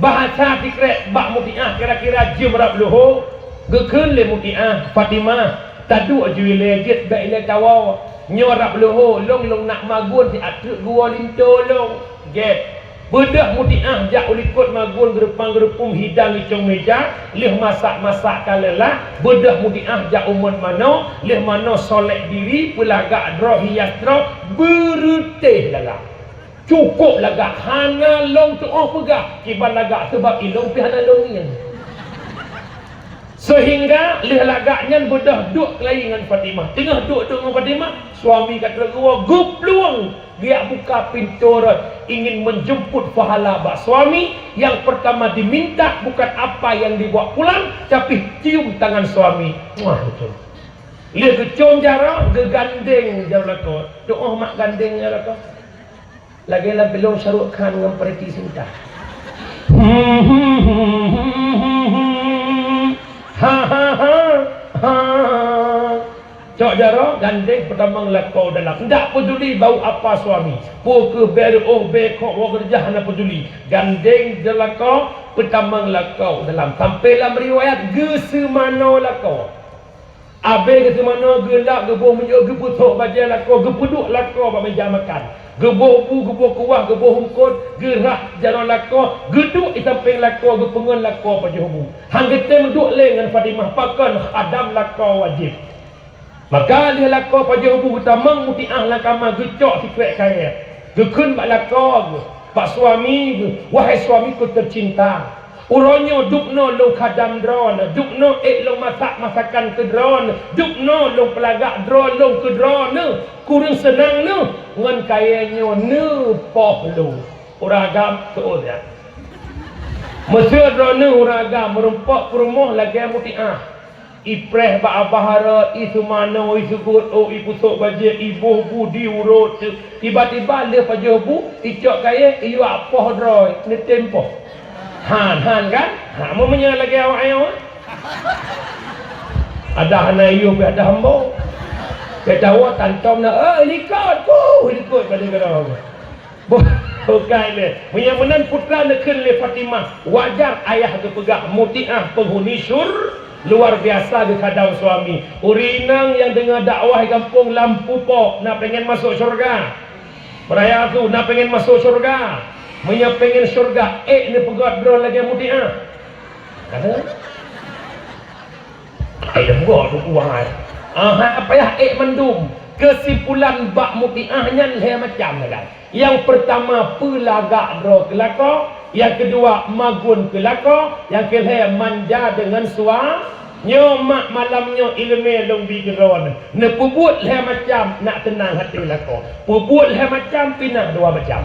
bahasa sikrek bak Muti'ah kira-kira jeuem rab luho, geukheun lé Muti'ah, "Fatimah, taduek ju ilée jeuet bék ilée tawoe. Nyoe rab luho, lôn, lôn nak magun siat treuk geuwoe linto lôn." Gét. Beudôh Muti'ah jak u likot magun, geureupang-geureupum hidang icong meja, lheueh masak-masak ka lelah, beudôh Muti'ah jak umet manoe, lheueh manoe solek diri, peulagak droe, hias droe, beureutéh lagak. Cukôp lagak, hana lôn tu'oh peugah kiban lagak, sabab ilôn pih hana lôn ngieng. Seuhingga lheueh lagak nyan beudôh duek keulayi ngon Fatimah. Teungoh duek-duek ngon Fatimah, suami ka trok geuwoe, geuplueng geujak buka pintoe rot, ingin menjemput pahala bak suami. Yang pertama diminta bukan apa yang dibawa pulang, tapi cium tangan suami. Muah, beutôi. Lheueh geucom jaroe, geugandeng jaroe lakoe. Tu'oh mak gandeng jaroe lakoe. Lagèe lam filem Shah Rukh Khan ngon Preity Zinta. Ha, ha, ha, ha. Cok jaroe, gandeng, peutamong lakoe dalam. Ndak peduli bau apa suami. Peu kheueh bèe reu'oh, bèe khok, woe keureuja, hana peduli. Gandeng jaroe lakoe, peutamong lakoe dalam. Sampai lam riwayat, geuseumanoe lakoe. Abéh geuseumanoe, geulap, geuboh minyeuk, geupeusok bajèe lakoe, geupeuduek lakoe bak meuja makan. Geuboh bu, geuboh kuah, geuboh eungkôt, geurhah jaroe lakoe, geuduek di sampéng lakoe, geupeungon lakoe pajoh bu. Han geutem duek lé ngon Fatimah, pakon khadam lakoe wajéb. Maka lheueh lakoe pajoh bu geutamong, Mutiah lam kama geucok sikrek kayèe. Geukheun bak lakoe geuh, bak suami geuh, "Wahai suamiku tercinta, uroe nyoe dubnoe lôn khadam droeneuh, dubnoe ék lôn masak masakan keu droeneuh, dubnoe lôn peulagak droe lôn keu droeneuh, kureueng seunang neuh ngon kayèe nyoe neupoh lôn." Ureueng agam, seuôt nyan. Meuseu droeneuh ureueng agam meurumpok peurumoh lagèe Mutiah. Ipreh bak abah arot, iseumanoe, iseugot ôk, ipeusok bajèe, iboh bu di uroe teuk. Tiba-tiba lheueh pajoh bu, icok kayèe, iyue poh droe, neutem poh. Han, han kan? Ha, meunyoe lagèe awak nyoe. Adak hana iyue pih adak hamba. Geutanyoe tantom na, "Eh, likot, puh, likot," balik keudroe. Bukai lé. Meunyoe meunan putra neukheun lé Fatimah, wajar ayah geupeugah Mutiah penghuni syur-, luar biasa geukhadam suami. Ureueng inong nyang deungoe dakwah di gampông lam pupok na pengen masuk syurga. Peuraya su na pengen masuk syurga. Meunyoe pengen syurga, ék neupeugöt droe lagèe Mutiah. Kata? Ai leumbot tu kuat. Aha, payah ék mandum. Keusimpulan bak Mutiah nyan lhèe macam sagai. Nyang peurtama peulagak droe keu lakoe, nyang keudua magun keu lakoe, nyang keulhèe manja deungon sua. Nyoe mak malam nyoe ileumèe lôn bi keu droeneuh. Neupeubuet lhèe macam nak teunang até lakoe. Peubuet lhèe macam pinah dua macam.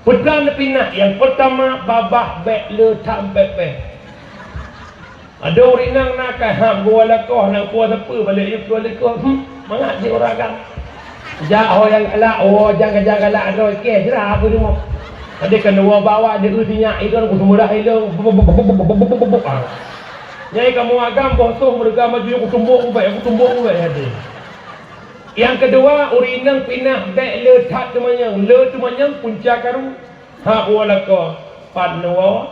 Peue neupinah? Nyang peurtama babah bèk le that pèh-pèh. Adoe ureueng inong na ka hab geuwoe lakoe, na geuwoe sapeue, balek yue geuwoe lakoe. Hmm, mangat jih ureueng agam. Jak ho nyang galak, woe nyang ka jak galak, adoe kèe jra peue rumoh. Tadi kan woe bawa di eu sinyak, idong ku seumeurah ilong. Nyai kamoe agam boh soh meureuga maju, ku tumbok ubak, ku tumbok ubak hati. Nyang keudua, ureueng inong pinah bèk le that teumanyong, le teumanyong punca karu. Hak woe lakoe, pat neuwoe.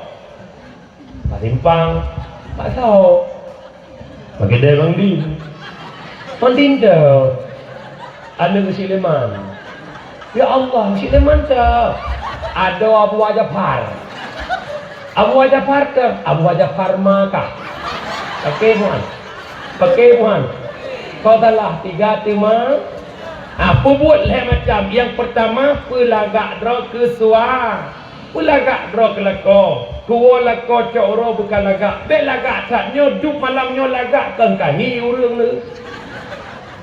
Bak simpang, bak saho. Bak keudè Bang Din. Bang Din tu. Aneuk Syekh Leman. Ya Allah, Syekh Leman tu. Adoe Abu Jafar. Abu Jafar tu, Abu Jafar Makkah. Pakai muan. Pakai muan. Kau salah tiga tema. Ah, peubuet lhèe macam. Nyang peurtama, peulagak droe keu sua. Peulagak droe keu lakoe. Kuwoe lakoe cok uroe beukalagak. Bèk lagak that nyoe, duek malam nyoe lagak keu kahi ureueng nyoe.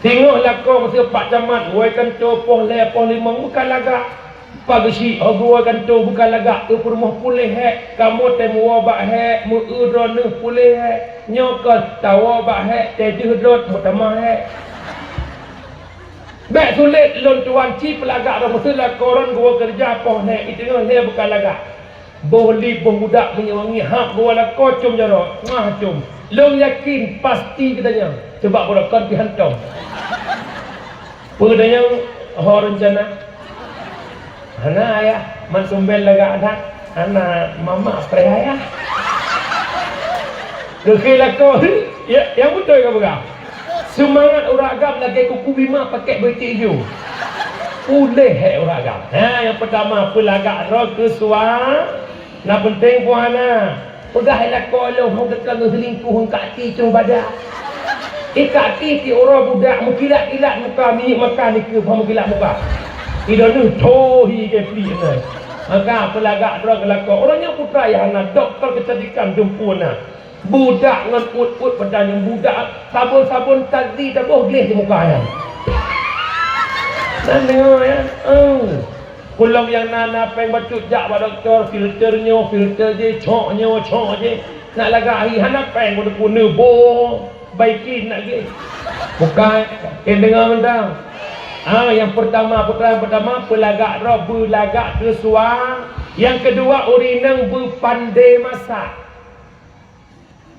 Singoh lakoe meuseupat camat, woe kantô poh lhèe poh limong beukalagak. Pageusyik ho geuwoe kantô beukalagak, eu peurumoh puléh hèk. Kamoe tém woe bak hèk, meu-eu droeneuh puléh hèk. Nyoe kon tawoe bak hèk, tém deuh drot meutamah hèk. Bèk sulet lôn tuan, ci peulagak droe meuseu lakoe droen geuwoe keureuja poh lhèe, i teungoh lhèe beukalagak. Boh li boh budak meunyoe wangi hab geuwoe lakoe com jaroe, ngah com. Lôn yakin pasti geutanyoe, sabab beurokon pih hantom. Peue geutanyoe ho reuncana? Hana ayah, man sumbel lagak that. Hana mama preh ayah. Geukheun lakoe, ya, nyang beutôi ka peugah. Seumangat ureueng agam lagèe kuku bima pakèk beuti ijo. Puléh hèk ureueng agam. Ha, nyang peurtama, peulagak droe keu sua. Na peunteng peue hana. Peugah lakoe lôn hông teuka ngon seulingkuh ngon Kak Ti cong bada. Eh, Kak Ti tiep uroe budak meukilat-kilat muka, minyeuk makan dikeue bah meukilat muka. Idong neuh tho hi keu pli nyan. Maka peulagak droe keu lakoe. Uroe nyoe putra nyang hana dokto kecantikan jumpu na. Budak ngon uet-uet padahai nyan budak, sabon-sabon tadi taboh gleh di muka nyan. Nan deungoe ya. Oh. Peulom nyang na, na péng bacut jak bak dokto, filter nyoe, filter jih, cok nyoe, cok jih. Nak lagak ahi hana péng, udah keuneuk bo, baikin nak jih. Bukan, eh, deungoe mantong. Ah, yang pertama, putaran pertama, peulagak droe, beulagak keu suami. Yang kedua, ureueng inong beupandai masak.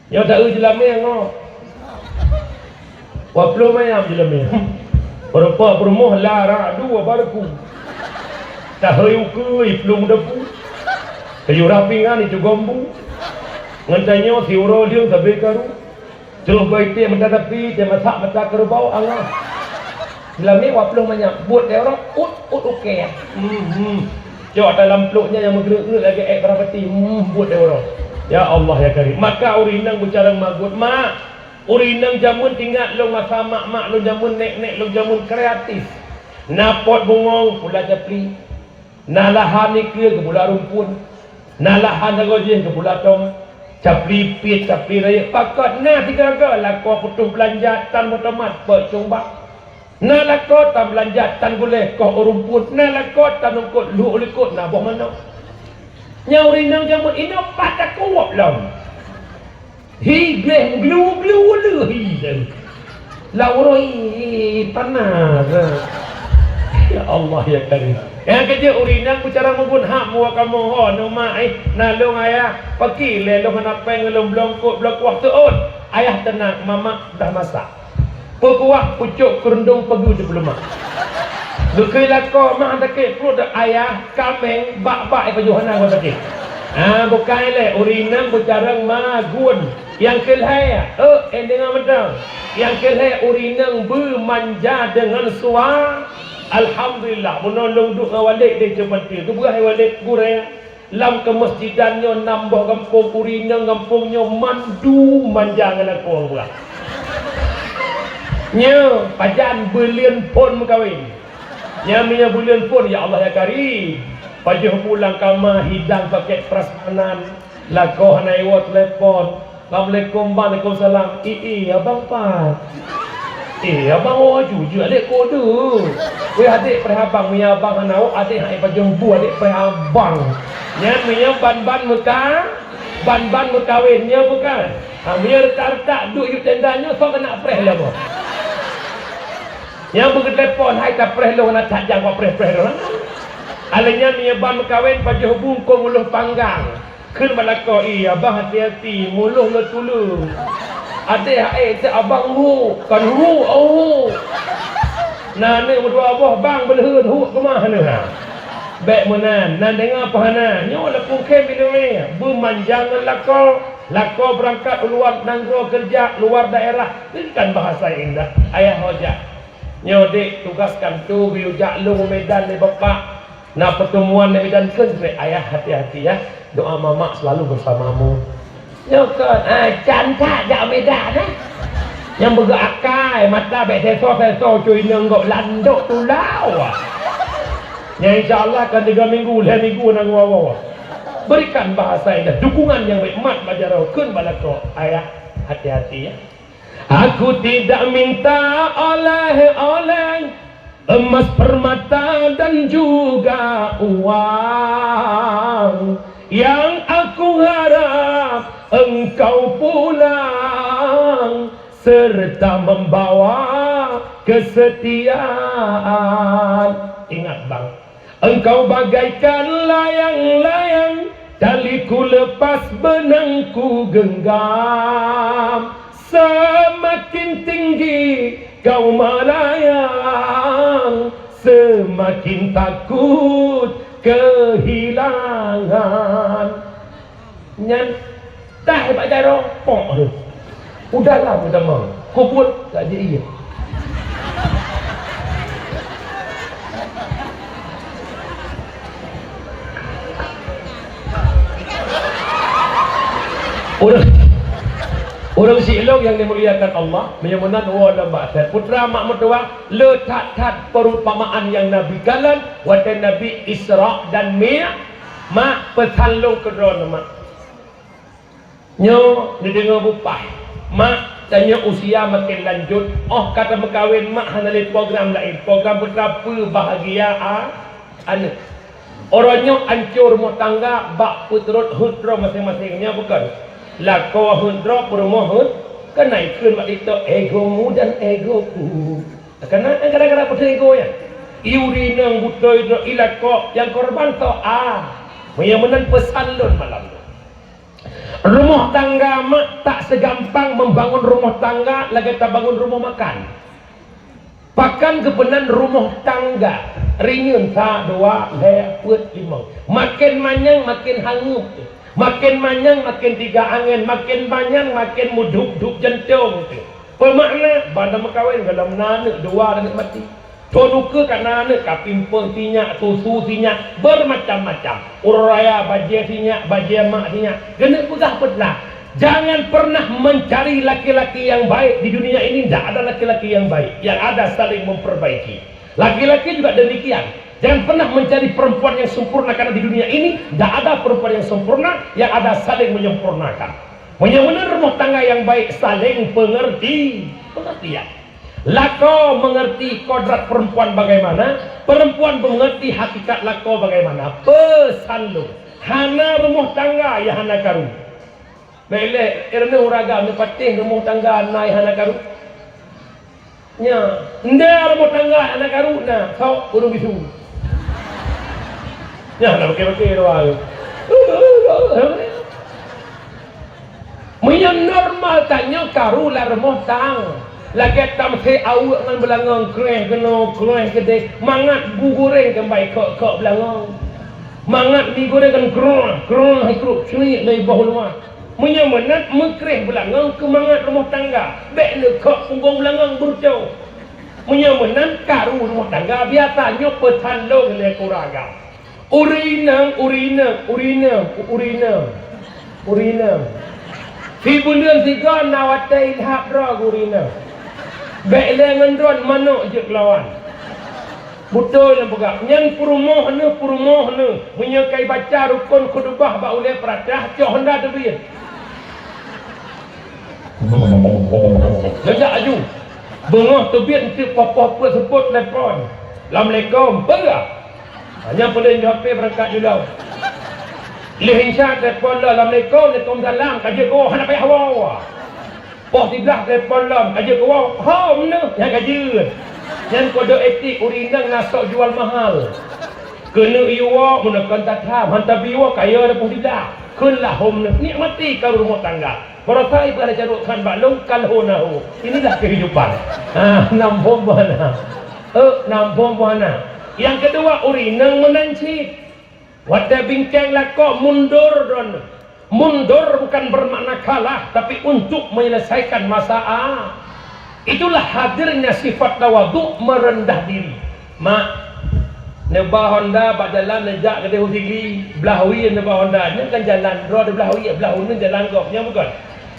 Nyoe taeu jeulamé ngo. Waploh manyam jeulamé. Peurupa peurumoh la radu barku. Taheu ukeue iplueng dapu. Tayue rah pingan itu gombu. Ngon tanyoe siuroe leueng sabe karu. Troh bai tée mata tapi, tée masak mata keureubeue Allah. Lam nyoe waploh manyam, buet lé uroe, ut, ut ukée. Hmm, hmm. Cok dalam pluek nyan nyang meugeureuek-geureuek lagée ék beurapati, hmm, buet lé uroe. Ya Allah, ya Karim. Maka ureueng inong beucarông magot, mak. Ureueng inong jameun ingat lôn masa mak-mak lôn jameun, nek-nek lôn jameun kreatif. Na pot bungong, pula capli. Na lahan ikeue geupula rumpun, na lahan sagoe jih geupula tom, capli piet, capli rayeuk, pakot na sigaga lakoe putôh beulanja tan meutomat peuet cueng bak. Na lakoe tan beulanja tan gulée koh u rumpun, na lakoe tan eungkot lhok u likot na boh manok. Nyan ureueng inong jameun, inong pat takuwöb lom. Hi gleh glu-glu le hi. Lam uroe hi panas. Ya Allah, ya Karim. Nyang keujeuet ureueng inong beucarông magot hak muwa kamoe ho, nyoe mak, eh, na lôn ayah, paki lé lôn hana péng lôn bloe eungkot bloe kuah teuôt. Ayah teunak, mamak dah masak. Peukuah pucôk keurundong peugu di peuleumah. Geukheun lakoe mak sakét pruet, ayah, kaméng, bak-bak ipajoh hana ngon sakét. Ah, bukai lé, ureueng inong beucarông magun. Nyang keu lhée, eh, eh, deungoe mantong. Nyang keu lhée, ureueng inong beumanja deungon suami. Alhamdulillah, bunoe lôn duek ngon Walid di Cempante. Geubeurah Walid gurée. Lam keumeusejidan nyoe nam boh gampông, ureueng inong gampông nyoe mandum manja ngon lakoe ureueng. Nyoe pajan buleuen phon meukawen. Nyan meunyoe buleuen phon, ya Allah ya Karim. Pajoh bu lam kama hidang pakét prasmanan, lakoe hana iwoe telepon. Assalamualaikum, bang. Waalaikumsalam. Ih, ih, abang pat? Ih, abang woe aju jeuet adék kode. Weh, adék preh abang, meunyo abang hana woe, adék hana pajoh bu, adék preh abang. Nyan meunyo ban-ban meuka, ban-ban meukawen, nyo bukan. Ha, meunyo retak-retak duek yub tenda nyoe, soe keuneuk preh lom. Nyang beugeuteulepon, hai ka preh lôn, na that jak bak preh-preh lôn. Alèh nyan meunyo ban meukawen, pajoh bu kong uloh panggang. Kheun bak lakoe, "Ih, abang hati-hati, muloh lôn tuleueng. Adéh ha'ék teuh abang huk, kon huk, oh huk." Na aneuk meudua boh bang beuleuheun huk keumah neuh ha. Bèk meunan, nan deungoe peuhana, nyoe lapong khém ileumèe, beumanja ngon lakoe. Lakoe beurangkat u luwa nanggroe keureuja, luwa daerah, berikan bahasa yang indah. Ayah ho jak. Nyoe dek, tugas kanto geuyue jak lôn u Medan lé bapak. Na pertemuan di Medan, kheun keu ayah, hati-hati ya. Doa mamak selalu bersamamu. Nyoe kon, ah, can that jak Medan, eh. Nyang beugeuakai, mata bèk seso-seso, cui neunggok landok tulau. Nyang insya Allah kan tiga minggu, lhèe minggu na ngon awak. Berikan bahasa indah, dukungan yang baik, mat bak jaroe, kheun bak lakoe, ayah, hati-hati ya. Aku tidak minta oleh-oleh emas, permata dan juga uang. Yang aku harap engkau pulang serta membawa kesetiaan. Ingat, Bang, engkau bagaikan layang-layang, tali ku lepas, benang ku genggam. Semakin tinggi kau melayang, semakin takut kehilangan. Nyan tah bak jaroe, pok tu. Udahlah, meutamong. Kubuet tak jeuet. Ureueng, ureueng siklong nyang dimuliakan Allah, meunyoe meunan woe lom bak that. Putra mak meutuwah, le that-that perumpamaan nyang Nabi kalon watèe Nabi Isra dan Mi-, mak, peusan lôn keu droeneuh, mak. Nyoe neudeungoe bupah, mak, tanyoe usia makin lanjut, óh ka tameukawen mak hana lé program laén, program putra peue bahagia a-, aneuëk. Uroe nyoe ancô rumoh tangga bak peuturot heuet droe maséng-maséng, nyoe bukon? Lakoe heuet droe, peurumoh heuet, kan na ikheun bak TikTok, egomu dan egoku. Kana gara-gara peue ego nyan? I ureuëng inong beutôi droe, i lakoe nyang korban soe? A. Meunyoe meunan peusan lôn malam nyoe. Rumoh tangga mak tak segampang membangun rumoh tangga lagée tabangun rumoh makan. Pakon geupeunan rumoh tangga? Rinyeun sa, dua, lhée, peuet, limong. Maken manyang maken hangueb. Maken manyang maken tiga angén, maken manyang maken meudub-dub jantong. Peumakna banda meukawen gohlom na aneuëk dua dan maté. Thon ukeue ka na aneuëk ka pimpong sinyak, susu sinyak, bermacam-macam. Uroe raya bajée sinyak, bajée mak sinyak. Keuneuk peugah peutlah, jangan pernah mencari laki-laki yang baik di dunia ini, ndak ada laki-laki yang baik. Yang ada saling memperbaiki. Laki-laki juga demikian. Jangan pernah mencari perempuan yang sempurna, karena di dunia ini ndak ada perempuan yang sempurna, yang ada saling menyempurnakan. Meunyoe meunan rumoh tangga nyang baik, saling pengerti-, pengertian. Lakoe mengerti kodrat perempuan bagaimana, perempuan mengerti hakikat lakoe bagaimana. Peusan lôn, hana rumoh tangga nyang hana karu. Bèk lé, ireuna ureueng agam neupatéh rumoh tangga na nyang hana karu. Nya, ndai rumoh tangga hana karu na, sok ureueng bisu. Nya, na paké-paké doa. Meunyoe normal tanyoe karu lam rumoh tang, lagèe tamsé aweuek ngon beulangong, kreh keunoe, kreh keudeh, mangat bu goreng keubai kok-kok beulangong. Mangat mi goreng kan kreh, kreh, kreh, cuik lé boh luwa. Meunyoe meunan, meukreh beulangong keu mangat rumoh tangga, bèk neukok punggong beulangong beuruco. Meunyoe meunan, karu rumoh tangga biasa nyoe peusan lôn lé keuraga. Ureueng inong, ureueng inong, ureueng inong, ureueng inong, ureueng inong. Sibuleuen sigoe na watèe ilhab droe keu ureueng inong. Bèk lé ngon droen manok jeuet keu lawan. Beutôi lôn peugah, nyan peurumoh neuh, peurumoh neuh. Meunyoe ka ibaca rukon khutubah bak ulèe peuratah, cok honda teubiet. Lôn jak laju. Beungoh teubiet, enteuk poh-poh peuet seupôt telepon. "Assalamualaikum." "Peue?" Hanya peuleueh jaweueb pih beurangkat julong. Lheueh insya telepon lom, "Assalamualaikum." "Waalaikumsalam." Ka jeuet keu woe, hana payah woe. Poh siblaih telepon lom, ka jeuet keu woe, "Hom neuh," nyan ka jeuet. Nyan kode etik ureueng inong na sok jual mahal. Keuneuk yue woe, meunyoe kon that-that, han tabi woe, ka yue poh siblaih. Kheun lah hom neuh, nikmati karu rumoh tangga. Baroesa ibarat carông khan bak lôn, ka lhô na hô. Inilah kehidupan. Ah, nam phom bana. Eh, nam phom bana. Nyang keudua, ureueng inong meunan cit. Watèe bingkeng lakoe mundur droeneuh. Mundur bukan bermakna kalah, tapi untuk menyelesaikan masalah. Itulah hadirnya sifat tawadhu, merendah diri. Mak, neuba honda bak jalan neujak keudeh u Sigli, blah wie neuba honda, nyan kan jalan droe di blah wie, blah uneuen jalan gob, nyan bukon?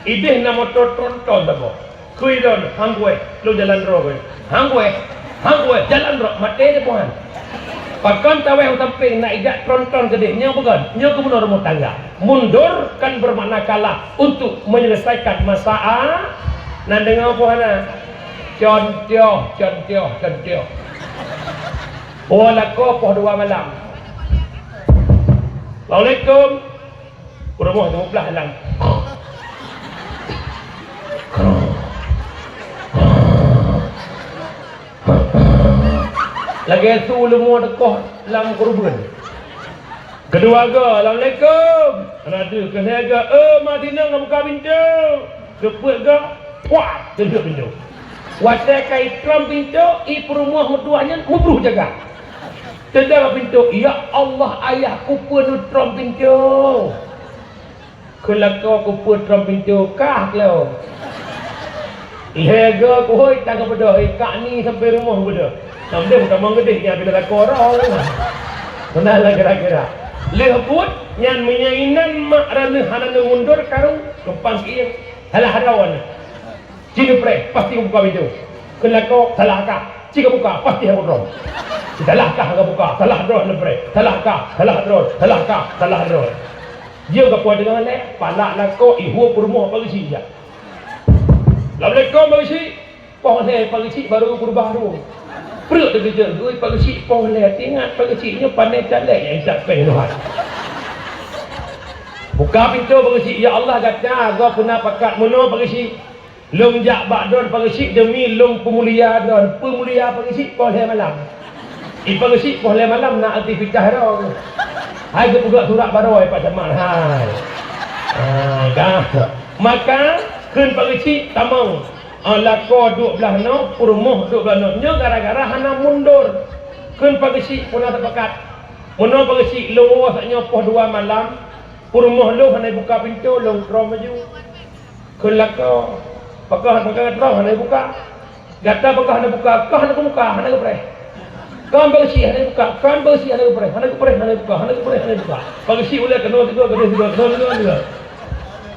Ideh na moto tronton saboh. Kui don, hangguéh, lôn jalan droe. Hangguéh, hangguéh, jalan droe, maté deh pohan. Pakon tawéh u sampéng na ijak tronton keudeh, nyoe bukon? Nyoe gubunur rumoh tangga. Mundur kan bermakna kalah untuk menyelesaikan masalah. Na deungoe pohan na? Contoh, contoh, contoh. Poh lakoe poh dua malam. Assalamualaikum. Peurumoh lima belas lam. Lagèe su leumo teukoh lam keureubeuen. Keudua goe, "Assalamualaikum." Hana deuh, keu lhèe goe, "Eh, ma tinong, buka pintoe." Keupeuet goe, puah, teulheueh pintoe. Watèe ka itrom pintoe, i peurumoh meutuah nyan meubruh jaga. Teuda pintoe, "Ya Allah, ayah, kupeue neutrom pintoe?" Kheun lakoe, "Kupeue trom pintoe kah, Klo?" Lhèe goe kuhôi, tanggong beudôh, eh, kak ni sampoe rumoh beudôh. Nam deh meutamong geudeh nyan bila lakoe roh. Meunan lah kira-kira. Lheueh buet nyan, meunyoe inan mak droeneuh hana neumundor karu, keumpang sieng. Salah droe nyan. Ci neupreh, pasti geubuka pintoe. Kheun lakoe, "Salah kah?" "Ci geubuka, pasti hana droe." Salah kah geubuka, salah droe neupreh. Salah kah, salah droe, salah kah, salah droe. Jeuem ka poh teungoh lhèe, palak lakoe, ihue peurumoh Pak Geuchik jak. Assalamualaikum Pak Geuchik. Poh lhèe Pak Geuchik baru beurubah rueng. Preuk teukeujot geuh Pak Geuchik poh lhèe, teuingat Pak Geuchik nyoe pané caleg nyang intat péng Tuhan. Buka pintoe Pak Geuchik, "Ya Allah, gata gob peuna pakat meunoe Pak Geuchik." Lôn jak bak droen Pak Geuchik demi lôn peumulia droen. Peumulia Pak Geuchik poh lhèe malam. I Pak Geuchik poh lhèe malam na aktivitas droe. Hai geupeugah surat baroe Pak Camat hai. Ah, ka. Maka kheun Pak Geuchik tamong. Ah, lakoe duek blah noe, peurumoh duek blah noe. Nyoe gara-gara hana mundur. Kheun Pak Geuchik peuna teupakat. Meunoe Pak Geuchik lôn woe saat nyoe poh dua malam, peurumoh lôn hana buka pintoe, lôn troh maju. Kheun lakoe, "Pakon, pakon droe hana buka? Gata pakon hana buka?" "Kon hana buka, hana geupreh." "Kon Pak Geuchik hana buka?" "Kon Pak Geuchik hana geupreh, hana geupreh, hana buka, hana geupreh, hana buka." Pak Geuchik ulèe keunoe sigoe, keunoe sigoe, keunoe sigoe, keunoe sigoe.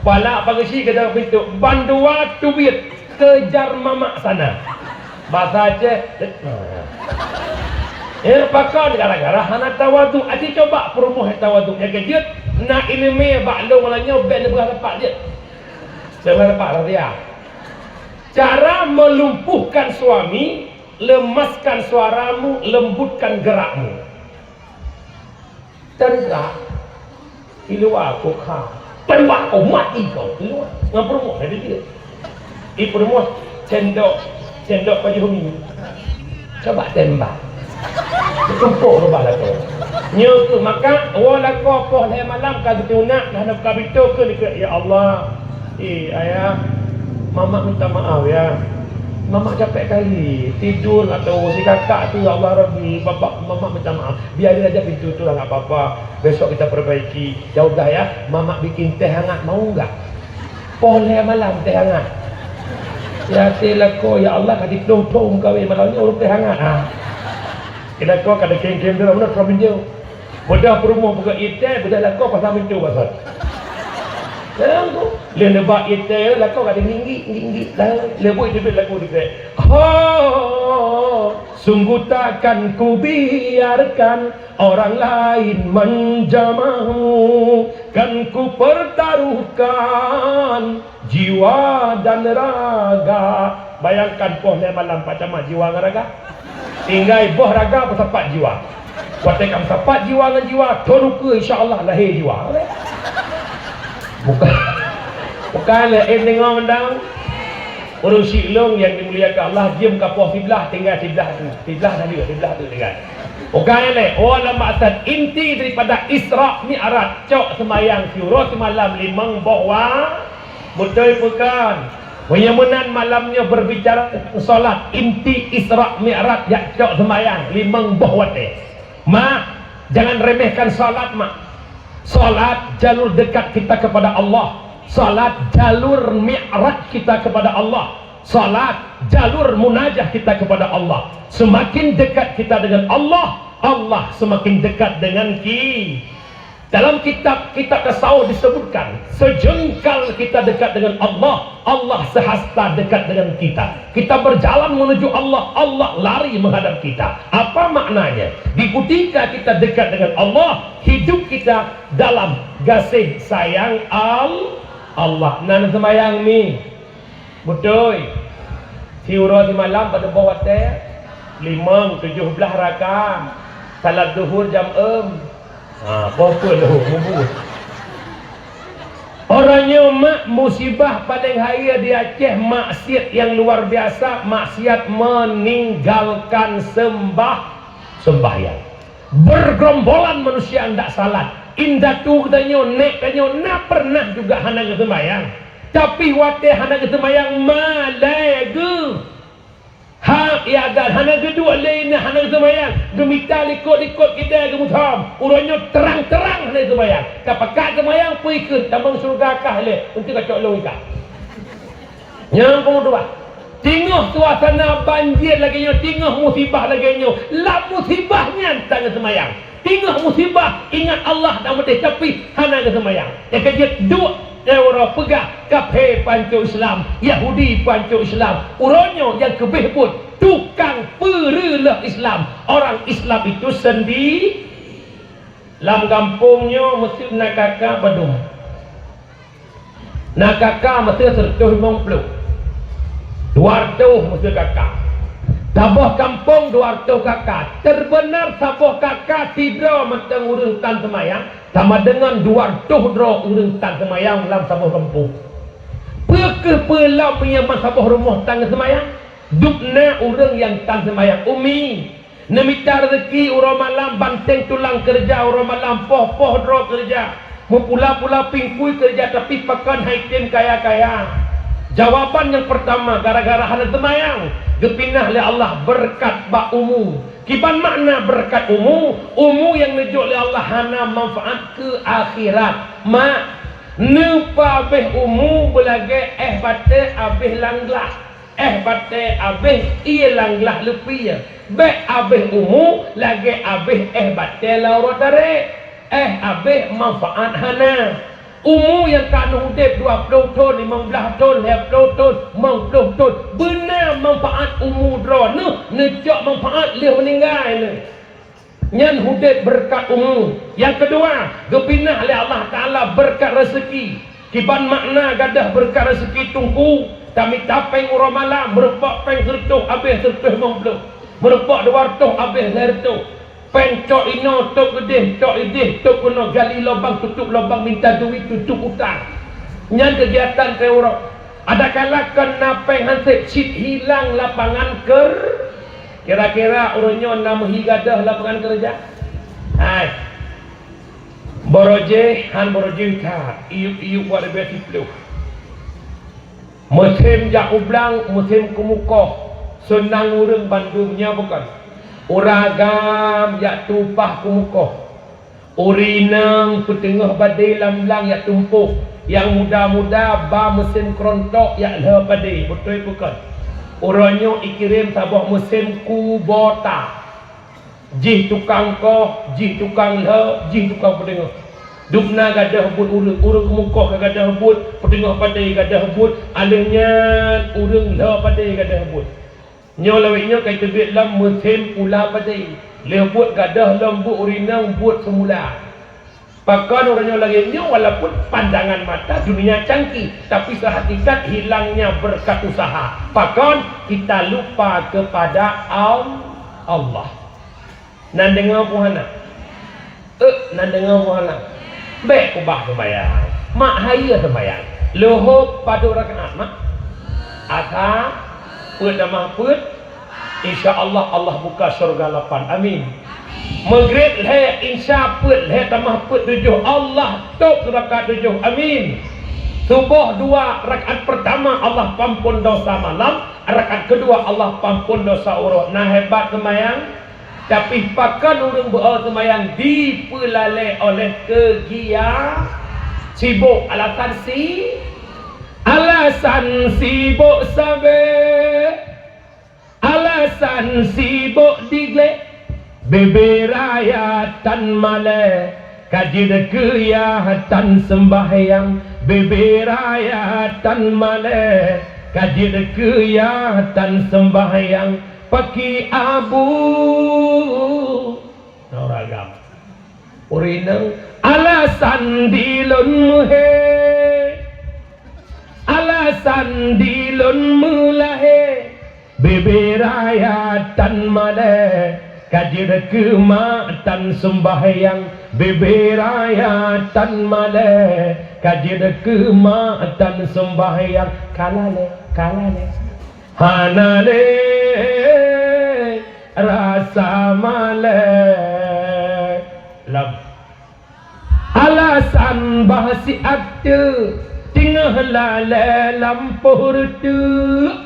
Palak Pak Geuchik keudroe pintoe, bandua teubiet, "Kejar mamak sana." Basa Aceh, eh, pakon gara-gara hana tawadhu. Aci coba peurumoh nyang tawadhu. Nyang keujeuet, na ileumèe bak lôn malam nyoe bèk neupeugah teumpat jeuet. Jangan lupa, Radia. Cara melumpuhkan suami, lemaskan suaramu, lembutkan gerakmu. Teuka, iluwa kok ha. Tembak kau mati kau, iluwa. Ngon peurumoh ada dia. Di peurumoh, sendok, sendok baju huni. Coba tembak. Tumpôk rubah lakoe. Nyoe keuh maka, woe lakoe poh lhèe malam ka geutunak, dah na ka pintoe keu dikeue, "Ya Allah, eh, Ayah, Mamak minta maaf ya. Mamak capek kali, tidur atau si kakak tu, ya Allah Rabbi, Bapak, Mamak minta maaf. Biarin aja pintu tu lah, nggak apa-apa. Besok kita perbaiki. Ya udah ya, Mamak bikin teh hangat, mau nggak?" Poh lhèe malam teh hangat. Ya, teh lakoe, ya Allah, ka diploh thôn meukawen malam nyoe ureueng teh hangat. Ha. Keu lakoe ka dikém-kém droe, meunoe troh minjeueng. Beudah peurumoh buka ié teh, beudah lakoe pasang pintoe bak sat. Lheuh neuba ié teh, lakoe ka dinggi-nggi, nggi-nggi, lheuh buet teubiet lagu dikeue. Ho, sungguh takkan kubiarkan orang lain menjamahmu, kan ku pertaruhkan jiwa dan raga. Bayangkan poh lhèe malam Pak Camat jiwa ngon raga. Tinggai boh raga peusapat jiwa. Watèe ka meusapat jiwa ngon jiwa, thôn ukeue insya Allah lahé jiwa. Bukan, bukan lé, eh, deungö mantong. Ureueng syik lôn nyang dimuliakan Allah, jeuem ka poh siblah, tinggai siblah tu. Siblah dah jeuet, siblah tu tinggai. Bukan lé, oh, lam maksud inti daripada Isra Mi'raj, cok seumayang siuroe simalam limong boh wa-, beutôi bukan? Meunyoe meunan malam nyoe berbicara tentang salat, inti Isra Mi'raj jak cok seumayang limong boh watèe. Mak, jangan remehkan salat, Mak. Salat jalur dekat kita kepada Allah. Salat jalur mi'raj kita kepada Allah. Salat jalur munajah kita kepada Allah. Semakin dekat kita dengan Allah, Allah semakin dekat dengan ki-, Dalam kitab, kitab tasawuf disebutkan, sejengkal kita dekat dengan Allah, Allah sehasta dekat dengan kita. Kita berjalan menuju Allah, Allah lari menghadap kita. Apa maknanya? Di kutika kita dekat dengan Allah, hidup kita dalam gaséh sayang Al-, Allah. Na neuseumayang mi. Beutôi. Siuroe simalam padub boh watèe? Limong, tujoh blah raka. Salat zuhur jam eum. Ha, peue-peue lheuh mubuet. Uroe nyoe mak musibah paleng hayeue di Aceh, maksiat nyang luar biasa, maksiat meninggalkan sembah-, sembahyang. Bergerombolan manusia hendak salat. Indatu geutanyoe, nèk tanyoe na pernah juga hana geuseumayang. Tapi watèe hana geuseumayang, malèe geuh. Ha, ya dan hana geuduek lé inan hana geuseumayang, geumita likot-likot kitai geumeuthom. Uroe nyoe terang-terang hana geuseumayang. Ka pakat seumayang, peue ikheun, tamong syeuruga kah lé, untuk kacok lôn ikah. Nyang peue dua. Teungoh suasana banjir lagèe nyoe, teungoh musibah lagèe nyoe, lam musibah nyan tanyoe seumayang. Teungoh musibah, ingat Allah dan meudeh, tapi hana geuseumayang. Nyang ka jeuet duek, eh, uroe peugah, kaphé pancok Islam, Yahudi pancok Islam. Uroe nyoe nyang keubeh buet, tukang peureuloh Islam. Orang Islam itu sendi-, Lam gampông nyoe meusti na K K padum? Na K K meusti seratus limong puluh. Dua ratus meusti K K. Saboh gampông dua ratus K K. Terbenar saboh K K sidroe mantong ureuëng tan seumayang, sama dengan dua ratus droe ureuëng tan seumayang lam saboh gampông. Peu kheueh peue lom nyang ban saboh rumoh tan seumayang? Dubna ureuëng nyang tan seumayang umi. Neumita rezeki uroe malam, banténg tulang keureuja uroe malam, poh-poh droe keureuja, meupula-pula pingkui keureuja, tapi pakon han tem kaya-kaya. Jawaban nyang peurtama, gara-gara hana seumayang, geupinah lé Allah beureukat bak umu. Kiban makna beureukat umu? Umu nyang neujok lé Allah hana manfaat keu akhirat. Mak, neupabéh umu beulagée éh batée abéh lam glah. Éh batée abéh ié lam glah leupie, bék abéh umu lagée abéh éh batée lam uroe tarek. Éh abéh manfaat hana. Umu nyang ka neuh udeb dua ploh thon, limong blaih thon, lhée ploh thon, limong ploh thon, beuna manfaat umu droeneuh, neucok manfaat lheueh meuninggai neuh. Nyan udeb beureukat umu. Nyang keudua, geupinah lé Allah Taala beureukat reuseuki. Kiban makna gadôh beureukat reuseuki teungku, tamita péng uroe malam, meurumpok péng seureutôh abéh seureutôh limong ploh, meurumpok dua reutôh abéh lhée reutôh. Péng cok inoe tôb keudeh, cok ideh tôb keunoe, gali lubang, tutup lubang, minta duit, tutup utang. Nyan keugiatan teuh uroe. Adakala kon na péng han sép cit hilang lapangan keur-, kira-kira ureuëng nyoe na meuhi gadôh lapangan keureuja? Hai. Barô jih, han barô jih that, iyup-iyup wat leubeh siploh. Musém jak u blang, musém keumukoh, seunang ureuëng bandum nyoe bukon. Ureuëng agam jak tueng upah keumukoh. Ureuëng inong peuteungoh badée lam blang jak tueng poh, nyang muda-muda ba musém keurontok jak lhée padé, beutôi peu kon? Uroe nyoe ikirém saboh musém kubota. Jih tukang koh, jih tukang lhée, jih tukang peuteungoh. Dubna gadôh buet ureuëng, ureuëng keumukoh ka gadôh buet, peuteungoh padé gadôh buet, aléh nyan ureuëng lhée padé gadôh buet. Nyoe lawét nyoe ka teubiet lom musém pula padé. Lheueh buet gadôh lom buet ureuëng inong buet seumula. Pakon uroe nyoe lagée nyoe, walaupun pandangan mata dunia canggih, tapi seuhakikat hilangnya beureukat usaha. Pakon? Kita lupa kepada Al-, Allah. Nan deungoe peue hana? Euk, nan deungoe peue hana? Bék ubah seumayang. Mak hayeue seumayang. Leuhop padub rakaat, mak? Asa, peuet tamah peuet. Insya Allah, Allah buka syurga lapan. Amin. Maghrib lhée, Isya peuet, lhée tamah peuet tujoh, Allah tôb rakaat tujoh. Amin. Suboh dua, rakaat peurtama Allah pampon dosa malam, rakaat keudua Allah pampon dosa uroe. Na hebat seumayang? Tapi pakon ureuëng beu-o seumayang dipeulalée oleh keugia-, sibok, alasan si-, alasan sibok sabe, alasan sibok digleh, bebe raya tan malée, ka jeuet keu yah tan seumbahyang, bebe raya tan malée, ka jeuet keu yah tan seumbahyang, paki abu. Nah, ureuëng agam. Ureuëng inong, alasan dilôn meuhé, alasan dilôn meulahé, bebe raya tan malée, ka jeuet keu mak tan seumbahyang, bebe raya tan malée, ka jeuet keu mak tan seumbahyang, ka lalée, ka lalée. Hana lé rasa malée. Lam. Alasan bah siat teuk teungoh lalée lampôh reuteuek.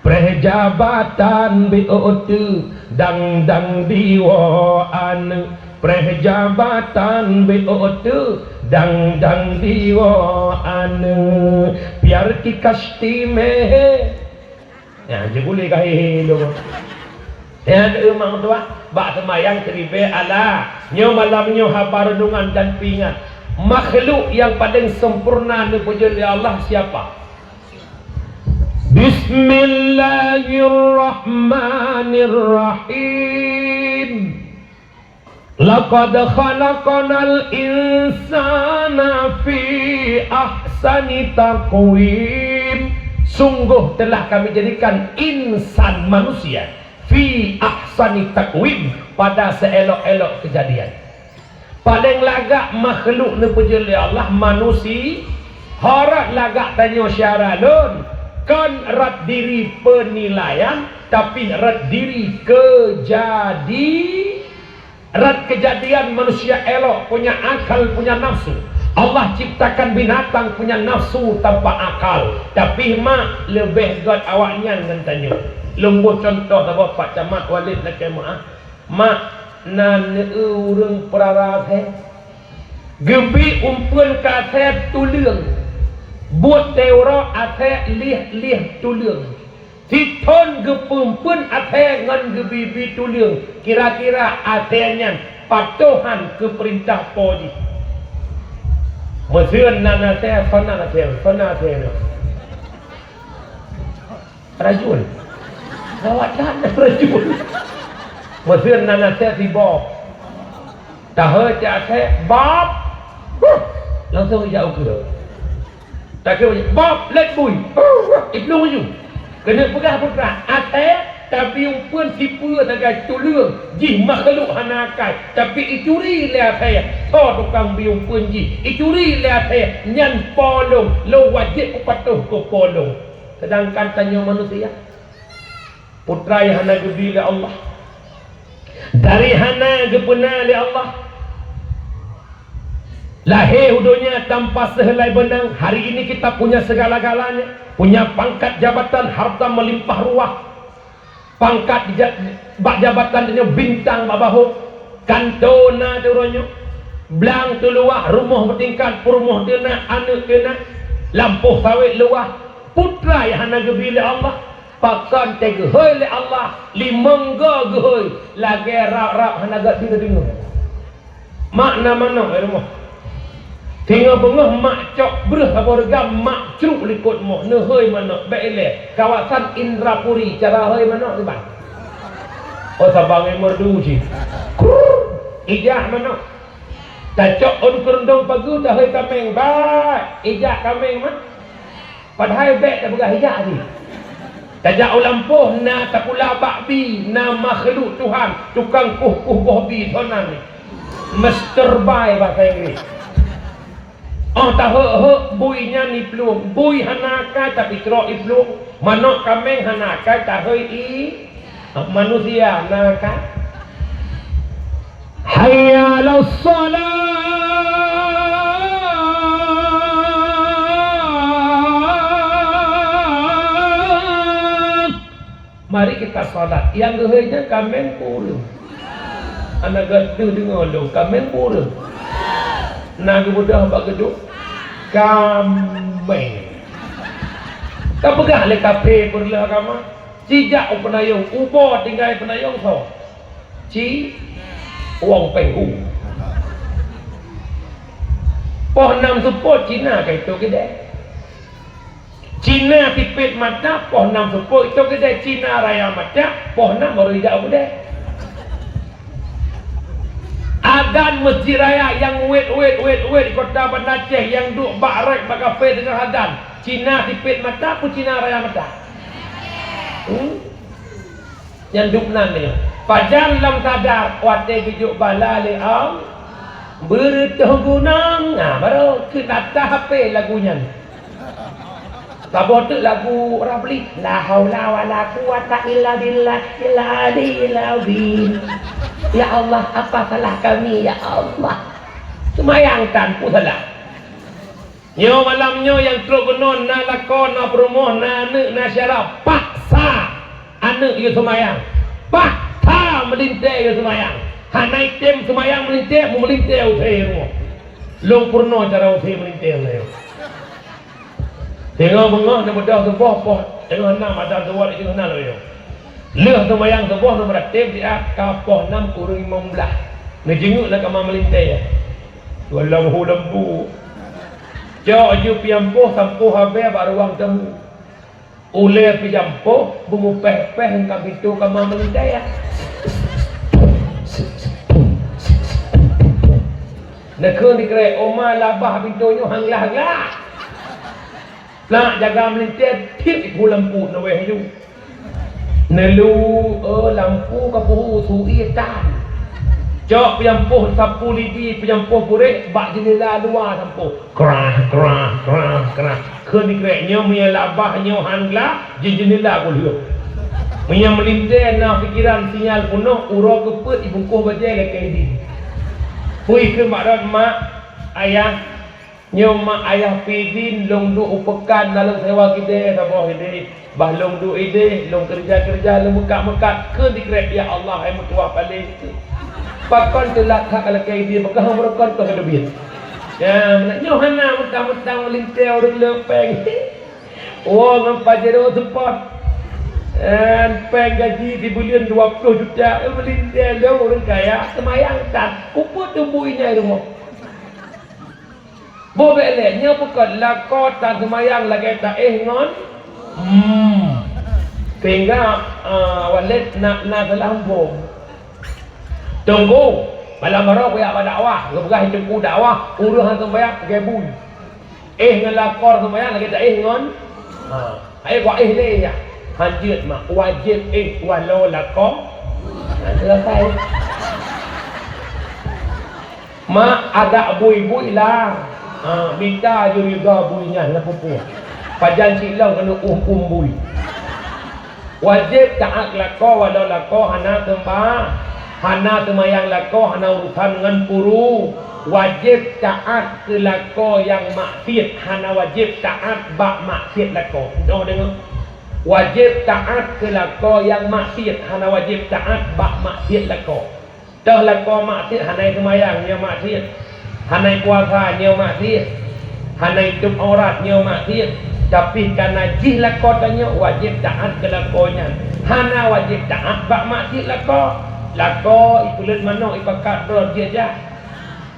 Preh jabatan biôh teuk dang-dang diwoe aneuk. Preh jabatan biôh teuk dang-dang diwoe aneuk. Piar ki kasti meh. Nyan, jeuet ulée ka he-he lom. Nyan, eh, mak tuah, bak seumayang siribée ala. Nyoe malam nyoe haba reunungan dan peuingat. Makhluk nyang paleng sempurna neupeujeuet lé Allah siapa? Bismillahirrahmanirrahim. Laqad khalaqnal insana fi ahsani taqwim. Sungguh telah Kami jadikan insan manusia fi ahsani taqwim, pada seelok-elok kejadian. Paleng lagak makhluk neupeujeuet lé Allah manusia, ho rot lagak tanyoe syedara lôn, kon rot diri peunilaian, tapi rot diri keujadi-, rot keujadian manusia elok, punya akal, punya nafsu. Allah ciptakan binatang punya nafsu tanpa akal, tapi mak leubeh gét awaknyan ngon tanyoe. Lôn boh cuntoh saboh, Pak Camat Walid lakée meu'ah. Mak, na neu-eu ureuëng peurara asée. Geubi umpeuen keu asée tuleueng. Buet teuroe asée lieh-lieh tuleueng. Sithon geupeu-umpeuen asée ngon geubi-bi tuleueng. Kira-kira asée nyan patuh han keu peurintah po jih. Meuseuen nan asée, soe nan asée, soe nan asée nyoe. Rajul. Gawat that rajul. Meuseuen nan asée si Bob. Tahôi cak asée, "Bob!" Huh! Langsung ijak ukeue. Takheun, "Bob, lét bui!" Huh! Iplueng laju. Keuneuk peugah putra, asée tabi umpeuen sipeue sagai tuleueng jih makhluk hana akai, tapi icuri lé asée, tho tukang bi umpeuen jih, icuri lé asée, nyan po lôn, lôn wajéb kupatuh keu po lôn. Seudangkan tanyoe manusia, putra nyang hana geubi lé Allah, dari hana geupeuna lé Allah, lahé u donya tanpa seuhelai beunang, hari ini kita punya segala-galanya, punya pangkat jabatan, harta meulimpah ruah, pangkat ja-, bak jabatan tanyoe bintang bak bahô, kanto na di uroe nyoe, blang teuh luwah, rumoh beutingkat, peurumoh teuh na, aneuëk teuh na, lampôh sawét luwah, putra nyang hana geubi lé Allah, pakon teuh geuhôi lé Allah, limong goe geuhôi, lagée rab-rab hana gét deungoe-deungoe. Mak na manok di rumoh. Singoh beungoh mak cok breueh saboh reugam, mak cruk likot moh, neuhôi manok, bék ilée. Kawasan Indrapuri, cara hôi manok kiban. Oh, saban ngon merdu cit. Krrrr, ijak manok. Tacok ôn keureuntong pageue, tahôi kaméng, ba, ijak kaméng mah. Padahai bék tapeugah ijak jih. Tajak u lampôh na tapula bak bi, na makhluk Tuhan, tukang kueh-kueh boh bi, soe nan nyan. Master bi bahasa Inggris. Oh, tahôi-hôi bui nyan iplueng. Bui hana akai tapi trok iplueng. Manok kaméng hana akai, tahôi i Manusia na ka. Hayya 'alas shalah. Mari kita salat. Nyang geuhôi nyan kaméng peue ureuëng? Hana gét deungoe lôn, kaméng peue ureuëng? Na geubeudôh bak geudong? Kaméng. Ka peugah lé kafé peureulee agama. Ci jak u peunayong, ubo tinggai peunayong soe? Ci Wong Penghu. Poh nam seupôt Cina ka itôh keudè. Cina sipét mata, poh nam seupôt itôh keudè. Cina raya mata, poh nam baru ijak u keudè. Adan Masjid Raya nyang wét, wét, wét, wét di Kota Banda Aceh nyang duek bak rek bak kafé teungoh adan. Cina sipét mata peue Cina raya mata? Hmm? Nyan duek nan nyoe. Pajan lom sadar watèe geujok bala lé Allah. Beureutoh gunong, ha, barô keuneuk ata hapé lagu nyan. Saboh teuk lagu Ramli, la haula wala quwwata illa billahil aliyil azim. Ya Allah, apa salah kami, ya Allah? Seumayang tan peue salah. Nyoe malam nyoe nyang trok keunoe na lakoe, na peurumoh, na aneuk, na syedara, paksa aneuk yue seumayang, paksa meulintèe yue seumayang. Hana item seumayang meulintèe, meumeulintèe use rumoh. Lôn peurunoe cara use meulintèe use. Teungoh beungoh neubeudôh suboh poh teungoh nam adan tuwoe teungoh nam lôn. Lheueh seumayang suboh neumeuratéb siat ka poh nam kureueng limong blaih. Neujeungeuk lam kama meulintèe. Gohlom hu lembu. Cok ju piampoh sampôh abée bak ruang tamu. Ulèe piampoh beumupéh-péh lam pintoe kama meulintèe. Neukheun dikrek, oma labah pintoe nyoe han glah-glah. Plak jaga meulintèe, tiep iku lampu neuweh laju. Neulu, eh, lampu ka puhu, su ie tan. Cok peujampôh sapu lidi, peujampôh puréh, bak jeundela luwa sampôh. Krah, krah, krah, krah. Kheun dikrek nyoe, meunyoe labah nyoe han glah, jeuet jeundela kulheueh. Meunyoe meulintèe na pikeran sinyal peunoh, uroe keupeuet ibungkôh bajèe lakèe idin. Pui kheun bak droe, mak, ayah, nyoe mak ayah pih idin, lôn duek u peukan, na lôn sewa keudè saboh ideh. Bah lôn duek ideh, lôn keureuja-keureuja, lôn meukat-meukat, kheun dikrek, "Ya Allah, hai meutuwah paléh." Pakon teulat that lakèe idin, pakon hana meureukan keu keudeubiet. Ya, meunan nyoe hana meutang-meutang meulintèe ureueng le péng. Woe ngon Pajero Sport. Eh, péng gaji sibuleuen dua ploh juta, eh, meulintèe lom ureueng kaya, seumayang tan. Keupeue teubui nyang rumoh? Boh bèk lé, nyoe peukon lakoe tan seumayang lagèe taéh ngon. Hmm. Sehingga, ah, Walid na, na salah muphom. Teungku, malam baroe kujak bak dakwah, geupeugah teungku dakwah, ureueng han seumayang lagèe bui. Éh ngon lakoe seumayang lagèe taéh ngon. Ha, hai kuéh lé ya. Han jeuet mak, wajéb éh walau lakoe. Ha, selesai. Mak, adak bui-bui lah. Ha, mita ju ridha bui nyan lah pupu. Pajan cit lom keuneuk uem-uem bui. Wajéb taát keu lakoe walau lakoe hana seumba-, hana seumayang lakoe hana urusan ngon puru. Wajéb taát keu lakoe nyang maksiet, hana wajéb taát bak maksiet lakoe. Noh deungoe. Wajéb taát keu lakoe nyang maksiet, hana wajéb taát bak maksiet lakoe. Toh lakoe maksiet hana seumayang, nyoe maksiet. Hana puasa, nyoe maksiet. Hana tutup aurat, nyoe maksiet. Tapi kana jih lakoe tanyoe wajéb taát keu lakoe nyan. Hana wajéb taát bak maksiet lakoe. Lakoe ipeuleut manok ipakat droe jeuet jak.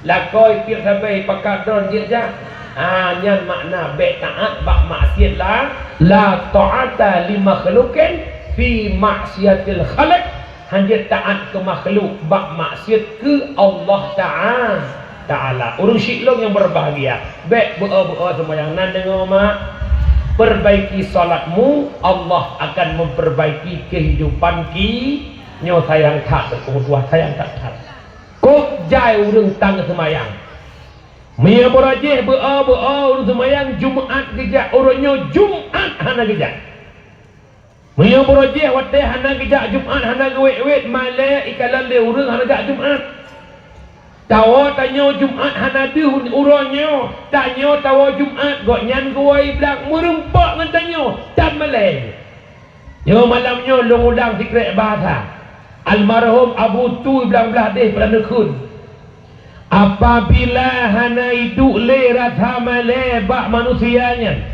Lakoe ipiep sabe ipakat droe jeuet jak. Ha, nyan makna bèk taát bak maksiet la, la ta'ata li makhluqin fi ma'siyatil khaliq. Hanjeuet taát keu makhluk bak maksiet keu Allah Ta'a-, Ta'ala. Ureueng syik lôn nyang berbahagia, bèk beu-o-beu-o seumayang nan deungoe mak. Perbaiki salatmu, Allah akan memperbaiki kehidupan ki-, nyoe sayang that, Teungku Tuah, sayang that-that. Kok jai ureueng tan seumayang. Meunyoe uroe jéh beu-o-beu-o ureueng seumayang Jumat geujak, uroe nyoe Jumat hana geujak. Meunyoe uroe jéh watèe hana geujak Jumat, hana geuwét-wét, malèe ikalon lé ureueng hana jak Jumat. Tawoe tanyoe Jumat hana deuh uroe nyoe, tanyoe tawoe Jumat, gobnyan geuwoe blang meureumpok ngon tanyoe, tan malèe. Nyoe malam nyoe lôn ulang sikrek bahasa. Almarhum Abu Tu Blang Blahdeh peureunah kheun, apabila hana iduek lé rasa malèe bak manusia nyan,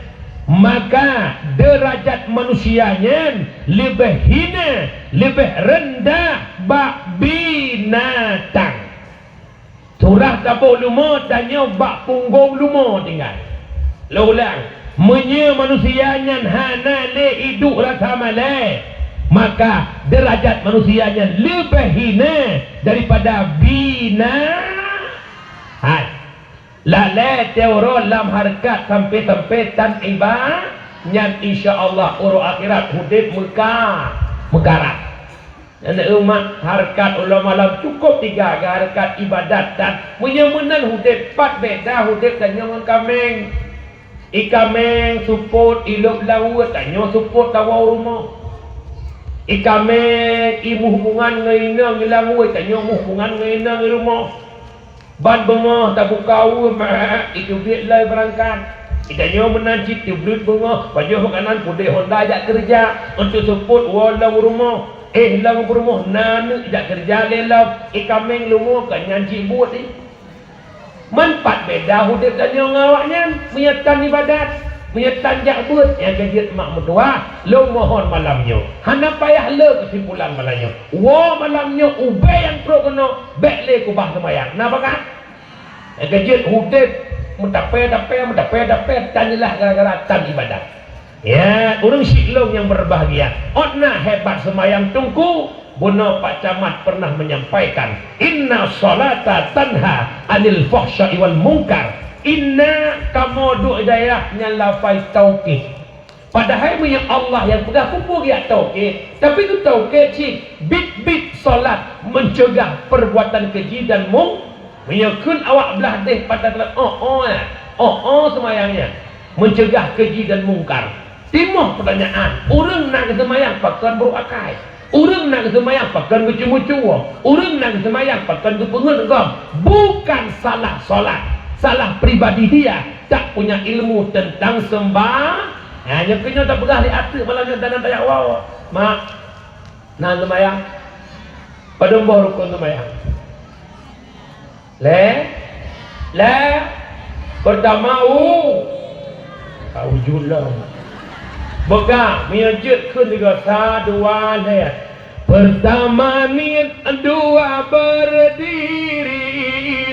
maka deurajat manusia nyan leubeh hina, leubeh reundah bak binatang. Surah taboh leumo, tanyoe bak punggong leumo tinggai. Lôn ulang, meunyoe manusia nyan hana lé iduek rasa malèe, maka deurajat manusia nyan leubeh hina daripada bina-, hai. Lalèe teuroe lam hareukat sampai-sampai tan iba-, nyan insya Allah uroe akhirat udép meuka-, meukarat. Aneuk umat, hareukat uroe malam cukôp tiga, hareukat ibadat dan meunyoe meunan udép, pat beda udép tanyoe ngon kaméng. Ié kaméng seupôt ilôb lam weuet, tanyoe seupôt tawoe u rumoh. Ié kaméng ié meuhubungan ngon inong lam weuet, tanyoe meuhubungan ngon inong i rumoh. Ban beungoh tabuka ueh, mak, iteubiet lé beurangkat. Itanyoe meunan cit teubiet beungoh, pajoh makanan, pudeh honda jak keureuja, eunteuk seupôt woe lom u rumoh. Éh lom u rumoh na aneuk jak keureuja lé lom, ié kaméng leumo ka nyan cit buet ih. Man pat beda udép tanyoe ngon awaknyan, meunyoe tan ibadat, meunyoe tan jak beuet, nyang ka jeuet mak meutuwah, lôn mohon malam nyoe. Hana payah le keusimpulan malam nyoe. Woe malam nyoe ubé nyang trok keunoe, bèk lé keubah seumayang. Na pakat? Nyang ka jeuet udép meutapé-tapé, meutapé-tapé, tan jeulaih gara-gara tan ibadat. Ya, ureueng syik lôn nyang berbahagia. Ôt na hebat seumayang Teungku, Bunoe Pak Camat pernah menyampaikan, "Inna salata tanha anil fahsya'i wal munkar." Inna kamoe duek dayah nyan lafai taukid. Padahai meunyoe Allah nyang peugah, peue geujak taukid, tapi keu taukid cit, bit-bit salat mencegah perbuatan keji dan mung-, meunyoe kheun awak blah deh pada salat, oh, oh, eh, oh, oh, seumayang nyan mencegah keji dan mungkar. Timoh peutanyaan, ureuëng na geuseumayang pakon brôk akai? Ureuëng na geuseumayang pakon geucumucue? Ureuëng na geuseumayang pakon geupeungeut gom? Bukan salah salat, salah pribadi dia, tak punya ilmu tentang semba-, ha, nyoe keuh nyoe tapeugah lé ateueh malam nyoe dan tajak woe. Mak, na seumayang? Padum boh rukon seumayang? Lhée? Lhée? Peurtama u-, ka ujoe lom. Beugah, meunyoe jeuet kheun sigoe, sa, dua, lhée. Peurtama niet, dua beurdiri,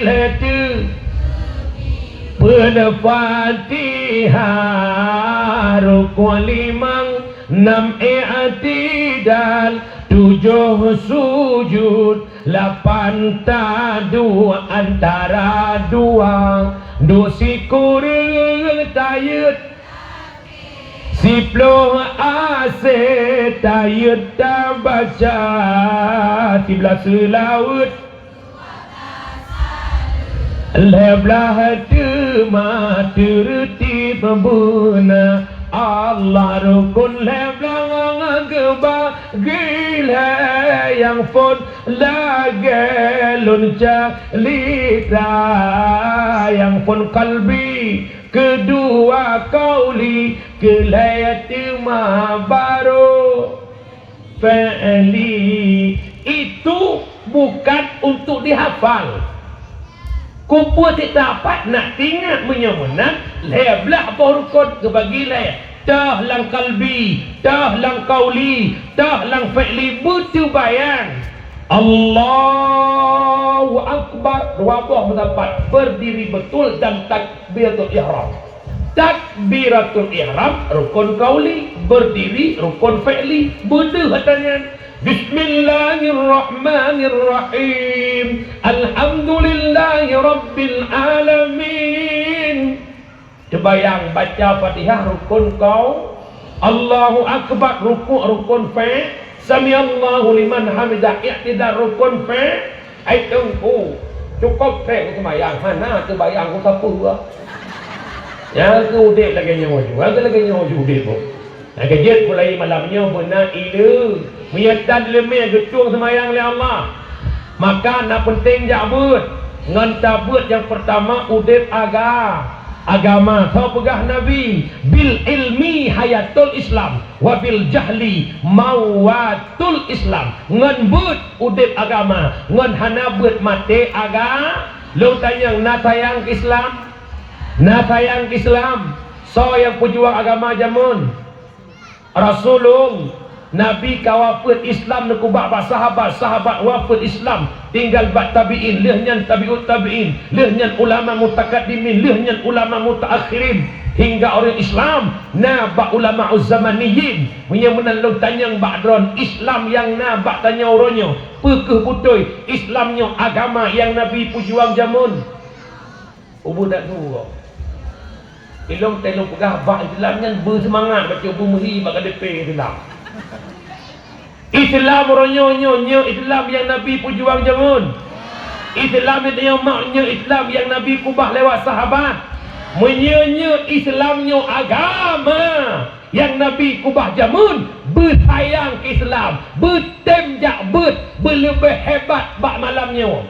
lhée teuk peuet Fatihah, rukon limong, nam i'tidal, tujoh sujud, lapan taduek antara dua, duek sikureueng tayeuet, siploh asée tayeuet tabaca, siblaih seulaweuet. Lhée blaih teuma teureutib beuna Allah rukon lhée blaih geubagi lhée nyang phon lagée lôn calitra nyang phon kalbi, keudua kauli, keulhée teuma barô fi'li. Itu bukan untuk dihafal. Kupeue cit tapat nak tingat meunyoe meunan, lhée blaih boh rukon geubagi lhée, toh lam kalbi, toh lam kauli, toh lam fi'li, beuteubayang. Allahu Akbar, dua boh meusapat, berdiri betul dan takbiratul ihram. Takbiratul ihram rukon kauli, berdiri rukon fi'li. Beudeuh ata nyan. Bismillahirrahmanirrahim. Alhamdulillahirabbil alamin. Teubayang baca Fatihah rukon kau, Allahu Akbar rukuk rukon fe, Samiallahu liman hamidah i'tidal rukon fe, Ai teungku, cukôp treb seumayang, hana teubayang ku sapeue. Nyang keu udeb lagée nyoe ju, nyang keu lagée nyoe ju udeb boh. Nyang keu jeuet pulai malam nyoe beuna ileue. Meunyoe tan leumé geutueng seumayang lé Allah, maka na peunteng jak beuet. Ngon tabeuet nyang peurtama udeb aga-, agama. Soe peugah Nabi, "Bil ilmi hayatul Islam, wa bil jahli mawatul Islam." Ngon beuet udeb agama, ngon hana beuet maté aga-, lôn tanyong, na sayang keu Islam? Na sayang keu Islam? Soe nyang peujuang agama jameun? Rasulullah, Nabi ka wafeuet, Islam neukubah bak sahabat, sahabat wafeuet, Islam tinggai bak tabi'in, lheueh nyan tabi'ut tabi'in, lheueh nyan ulama mutakaddimin, lheueh nyan ulama mutaakhirin, hingga ureuëng Islam na bak ulama zamaniyin. Meunyoe meunan lôn tanyong bak droen, Islam nyang na bak tanyoe uroe nyoe, peu kheueh beutôi Islam nyoe agama nyang Nabi peujuang jameun? Ubeut dak tuwoe. Ilong teuh lôn peugah bak Islam nyan beuseumangat bacut beumeuhi bak K D P Islam. Islam uroe nyoe, nyoe, nyoe Islam nyang Nabi peujuang jameun. Islam nyang tanyoe mak nyoe Islam nyang Nabi kubah lewat sahabat. Meunyoe nyoe Islam nyoe agama nyang Nabi kubah jameun, beusayang keu Islam, beutem jak beuet, beuleubeh hebat bak malam nyoe.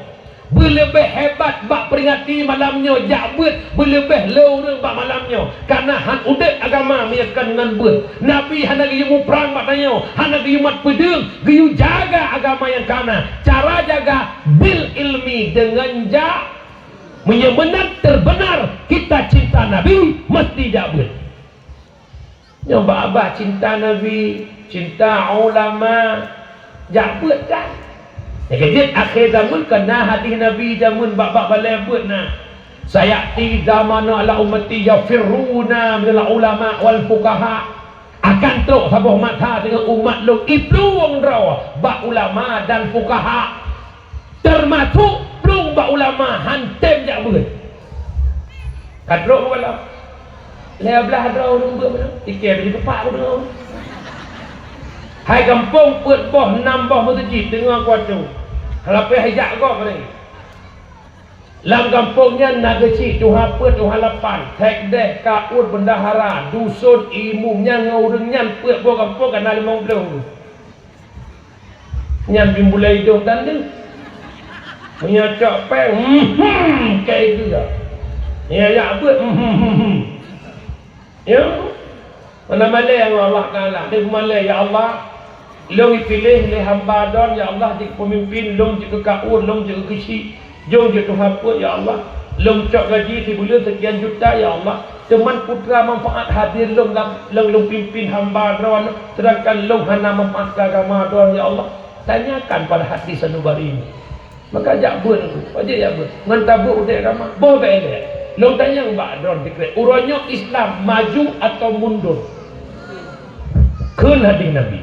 Beuleubeh hebat bak peuringati malam nyoe jak beuet, beuleubeh le ureuëng bak malam nyoe. Kareuna han udeb agama meunyoe kon ngon beuet. Nabi hana geuyue muprang bak tanyoe, hana geuyue mat peudeueng, geuyue jaga agama nyang kana. Cara jaga bil ilmi, deungon jak. Meunyoe meunan teubeunar kita cinta Nabi, meusti jak beuet. Nyoe bak babah cinta Nabi, cinta ulama, jak beuet kan? Nyang keu jeuet akhé zaman ka na hadih Nabi jameun bak-bak balée beuet na. "Sayati zamanun ala ummati yafirruna minal ulama wal fuqaha." Akan trok saboh masa deungon umat lôn iplueng droe bak ulama dan fukaha, teumasok plueng bak ulama han tem jak beuet. Ka trok bak ulama. Lhèe blah droe ureueng beuet meunan, ikèe bri keupak ureueng. Hai gampông peuet boh nam boh meuseujid teungoh kuatu. Hana payah jak gob lé. Lam gampông nyan na geuchik tuha peuet, tuha lapan, sekdes, kaôt, bendahara, dusun, imum, nyan ngon ureueng nyan peuet boh gampông ka na limong ploh. Nyan bimulai idong tanda. Meunyoe cok péng, hmm, kai geuh. Ya, ya, beuet, hmm, hmm, hmm, hmm. Ya. Mana malèe ngon Allah Taala. Dia malèe, "Ya Allah, lôn piléh lé hamba Droen, ya Allah, jeuet peumimpin, lôn jeuet keu kaôt, lôn jeuet keu geuchik, lôn jeuet tuha peuet, ya Allah. Lôn cok gaji sibuleuen sekian juta, ya Allah. Teuma peue manfaat hadir lôn lam, lôn, lôn pimpin hamba Droen, seudangkan lôn hana manfaat keu agama Droen, ya Allah." Tanyakan pada hati sanubari nyoe. Maka jak beuet tu, wajéb jak beuet. Ngon tabeuet udép agama, boh bèk ilèe. Lôn tanyong bak droen sikrek, uroe nyoe Islam maju atawa mundur? Kheun hadis Nabi,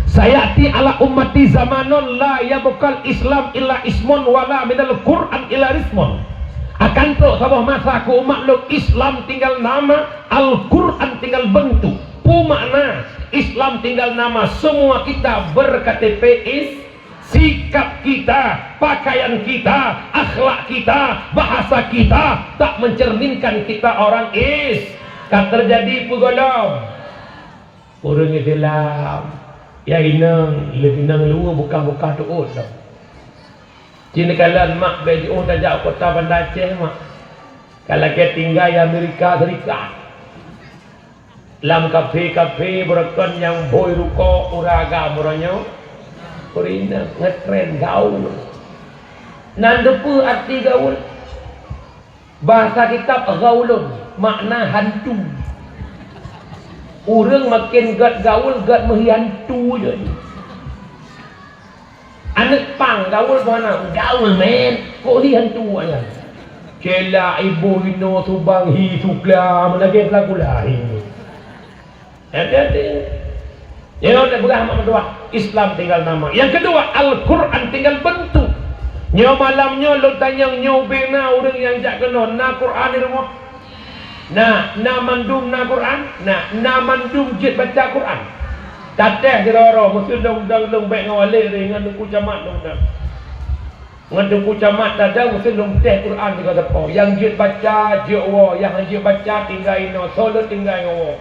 "Sayati ala ummati zamanun la yabqal Islam illa ismun wala minal Qur'an illa rismun." Akan trok saboh masa keu umat lôn Islam tinggal nama, Al-Qur'an tinggal bentuk. Peue makna Islam tinggal nama? Semua kita ber-K T P is Sikap kita, pakaian kita, akhlak kita, bahasa kita tak mencerminkan kita orang is-, ka teujadi peugolom. Ureueng Islam, ya inong, leuh inong luweue bukah-bukah teuôt lom. Ci neukalon mak bèk jiôh tajak kota Banda Aceh mak. Ka lagèe tinggai Amerika Serikat. Lam kafe-kafe beureukan nyang bhôi rukok ureueng agam uroe nyoe, ureueng inong ngetren gaul. Nan teupeue arti gaul? Bahasa kitab ghaulun, makna hantu. Ureueng maken gèt gaul, gèt meuhi hantu jih. Aneuk pang gaul peue hana? Gaul, men. Kok hi hantu awaknyan? Cella iboh inoe subang hi sukla, meulagèe peulakula hi. Hati-hati. Nyoe tapeugah mak meutuah, Islam tinggal nama. Nyang keudua, Al-Quran tinggal bentuk. Nyoe malam nyoe lôn tanyong nyoe ubé na ureueng nyang jak keunoe, na Quran di rumoh? Na, na mandum na Quran? Na, na mandum jeuet baca Quran? Tatéh sidroe-droe, meuseue lôn dong lôn bèk ngon Walid ringan Teungku Camat lôn dong. Ngon Teungku Camat tadong meuseue lôn téh Quran sigoe sapo. Nyang jeuet baca, jeuet woe, nyang han jeuet baca, tinggai inoe, soe lôn tinggai ngon woe.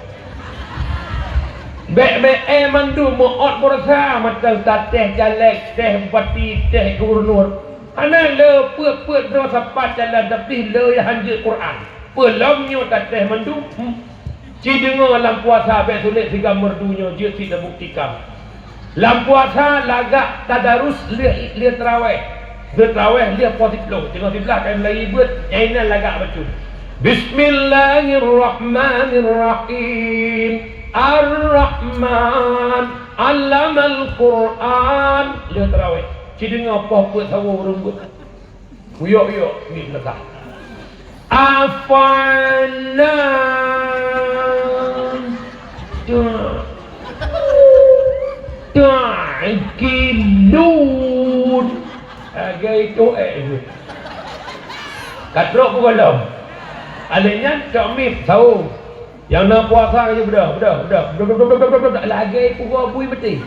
Bèk meu'èn mandum, meu'ôt meurasa mantong tatéh caleg, téh bupati, téh gubernur. Hana le peuet-peuet droe sapat jalan, tapi le nyang han jeuet Quran. Peue lom nyoe tatéh mandum? Hmm. Ci deungoe lam puasa bèk sulet siga meurdu nyoe jeuet cit tabuktikan. Lam puasa lagak tadarus lheueh, lheueh tarawèh. Lheueh tarawèh lheueh poh siplôh. Teungoh siblah ka mulai beuet, nyan inan lagak bacut. Bismillahirrahmanirrahim. Ar-Rahman. Allamal Qur'an. Lheueh tarawèh. Ci deungoe poh peuet sawoe ureueng beuet. Kuyok-yok, ni peugah. Afana ta-, ta'qilun. Lagèe itu, eh, itu. Ka trok peugolom. Alèh nyan, cok mip, sawoe. Nyang na puasa ka jeuet beudôh, beudôh, beudôh, beudôh, beudôh, lagèe pugoe bui meuti.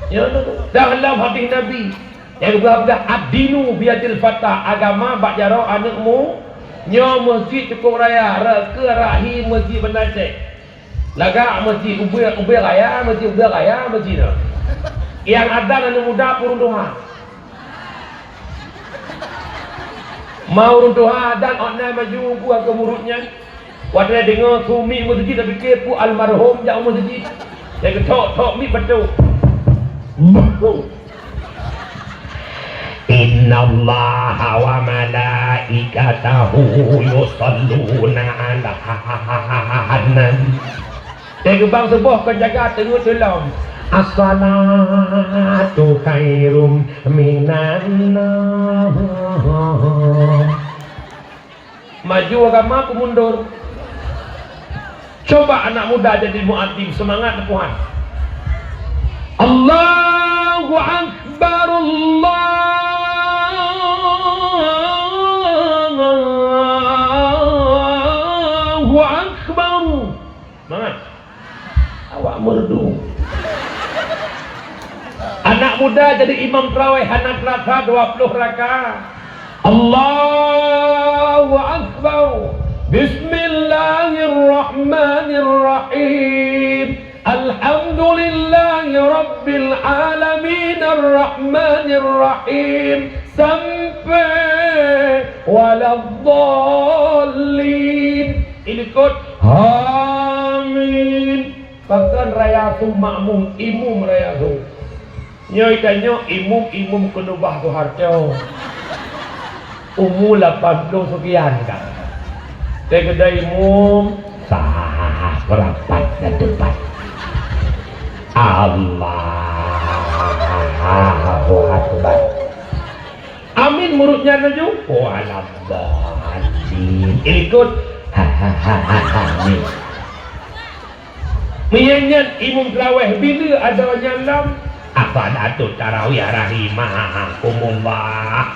Nyoe na, dan lam hadis Nabi, nyang geupeugah, "Ad-dinu biyadil fata," agama bak jaroe aneuk mu-, nyoe meuseujid cukôp raya, rot keu rahi meuseujid Banda Aceh. Lagak meuseujid ubé, ubé raya, meuseujid ubé raya, meuseujid na. Nyang adan aneuk muda pih ureueng tuha. Ma ureueng tuha dan ôk nyan maju buah keu murit nyan. Watèe deungoe su mik meuseujid, tapike peue almarhum jak u meuseujid. Lheueh geuthok-thok mik bacut. Innallaha wa malaikatahu yusalluna 'alan nabi. Teugeubang suboh kon jaga teungeut tulom. As-salatu khairum minan naum. Maju agama peue mundur? Coba anak muda jadi muadzin, semangat, Tuhan. Allahu Akbar, Allahu Akbar. Semangat. Awak merdu. Anak muda jadi imam tarawih hana terasa dua puluh rakaat. Allahu Akbar. Bismillahirrahmanirrahim. Alhamdulillahi Rabbil Alamin. Arrahmanirrahim. Sampai waladdallin. Ilikot. Amin. Pakon raya su makmum, imum raya su. Nyoe tanyoe imum-imum keunubah Soeharto. Umu lapan ploh sekian kan. Teukeudai imum, sah, rapat dan debat. Allahu Akbar. Amin murit nyan laju. Oh, alam. Amin. Ilikot. Amin. Meunyoe nyan imum tarawih bila adoe nyan lom, apa dah tu tarawih rahimakumullah.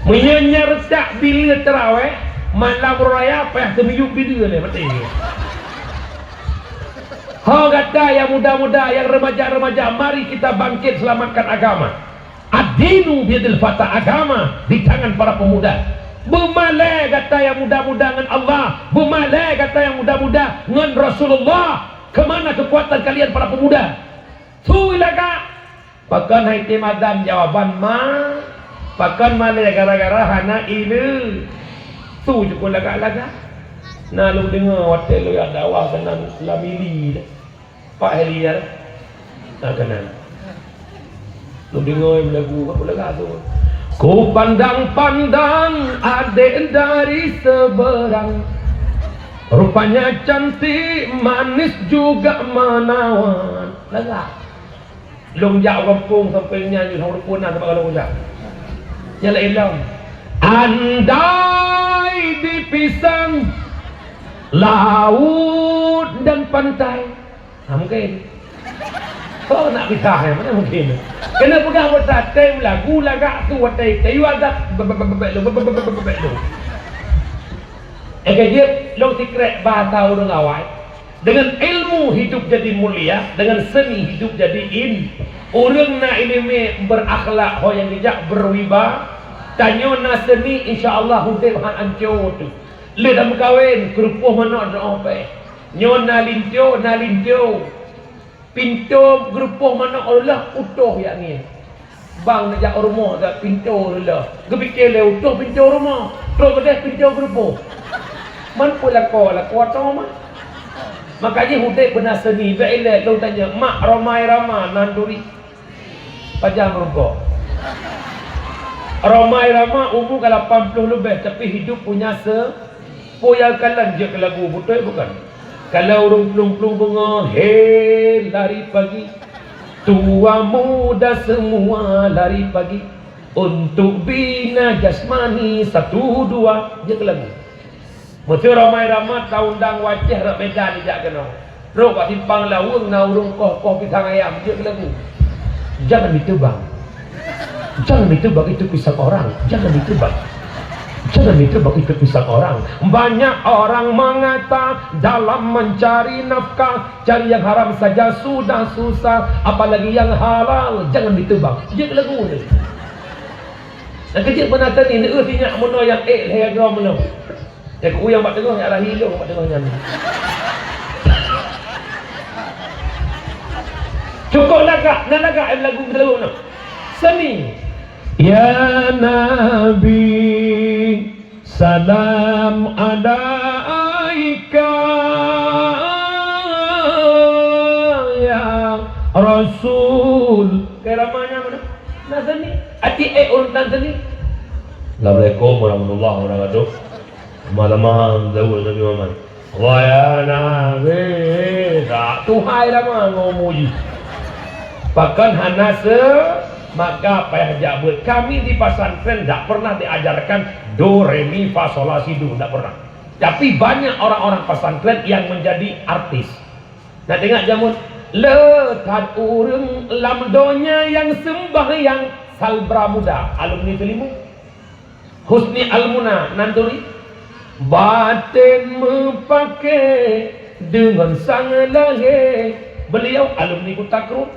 Meunyoe nyan retak bila tarawih, malam raya payah teumiyueb bila lé, maté. Ho gata nyang muda-muda, nyang remaja-remaja, mari kita bangkit selamatkan agama. Ad-dinu biyadil fata, agama di tangan para pemuda. Beumalée gata nyang muda-muda ngon Allah, beumalée gata nyang muda-muda ngon Rasulullah. Kemana kekuatan kalian para pemuda? Su lagak. Pakon hai tem adan jawaban ma? Pakon malée gara-gara hana ileue? Su jukon lagak-lagak. Na lôn deungoe watée lôn jak dakwah keunan lam Ili. Pak Heli ya? Nah, kena. Lu dengar lagu kat Pulau Gadung. Ku pandang-pandang adik dari seberang. Rupanya cantik, manis juga menawan. Lega. Long jak gampông sampai nyan, nyoe hong rukun na tempat kalau jak. Jalan ilong. Andai dipisang laut dan pantai. Ha, mungkin. Kok nak pisah, ya? Mana mungkin? Kena pegang beusatem lagu lagak tu, watèe kayu adat, be-, be-, be-, bebek lu, be-, be-, bebek lu. Eh, kejap, long sikrek bahasa ureueng awai. Dengan ilmu hidup jadi mulia, dengan seni hidup jadi in. Ureueng na ileumèe, berakhlak, ho nyang geujak berwiba. Tanyoe na seni, insya Allah udép han ancô tu. Lheueh dah meukawen, keureupôh manok droe pèh. Nyoe na linto, na linto. Pintoe geureupôh manok reuloh, utôh jak ngieng. Bang neujak u rumoh that pintoe reuloh. Geupike lé utôh pintoe rumoh, trôk keudeh pintoe geureupôh. Man peue lakoe, lakoe atong mah. Maka jih udép beuna seni, bèk ilèe lôn tanyong, mak Rhoma Irama nan turi. Pajan meureumpok. Rhoma Irama umu ka lapan ploh leubeh, tapi hidup punya se-, peue nyang kalon jeuet keu lagu, beutôi bukan? Kalau ureueng plueng-plueng beungoh, he, lari pagi. Tua muda semua lari pagi. Untuk bina jasmani satu dua, jeuet keu lagu. Meuseu Rhoma Irama taundang wajah rot Medan jijak keunoe. Trôk bak simpang Laweueng na ureueng koh-koh pisang ayam, jeuet keu lagu. Jangan ditebang. Jangan ditebang itu pisang orang. Jangan ditebang. Jangan ditebang itu pisang orang. Banyak orang mengata dalam mencari nafkah, cari yang haram saja sudah susah, apalagi yang halal. Jangan ditebang. Jeuet keu lagu ni. Dan kejeuet beuna teuh ni, neueu sinyak meunoe nyang ék lhèe droe meunoe. Nyang keu uyang bak teungoh, nyang lahé ilong bak teungoh nyan. Cukôp lagak, na lagak, eh, lagu, lagu nyoe. Seni. Ya Nabi, salam alaika, ya Rasul. Keu ramanya mana? Na seni. Aci ék urutan seni. Assalamualaikum warahmatullahi wabarakatuh. Lama-lama jauh Nabi Muhammad. Wahai Nabi, tak tuhai lama ngomong ji. Pakon hana se, maka payah jak buet. Kami di pesantren tak pernah diajarkan do, re, mi, fa, sol, la, si, do, tak pernah. Tapi banyak orang-orang pesantren yang menjadi artis. Nah, tengok jameun, le that ureuëng lam donya nyang sembahyang salbra muda, alumni Teulimu. Husni Almuna nan turi, baten meupaké deungon sang lahé. Beliau alumni Kuta Krueng.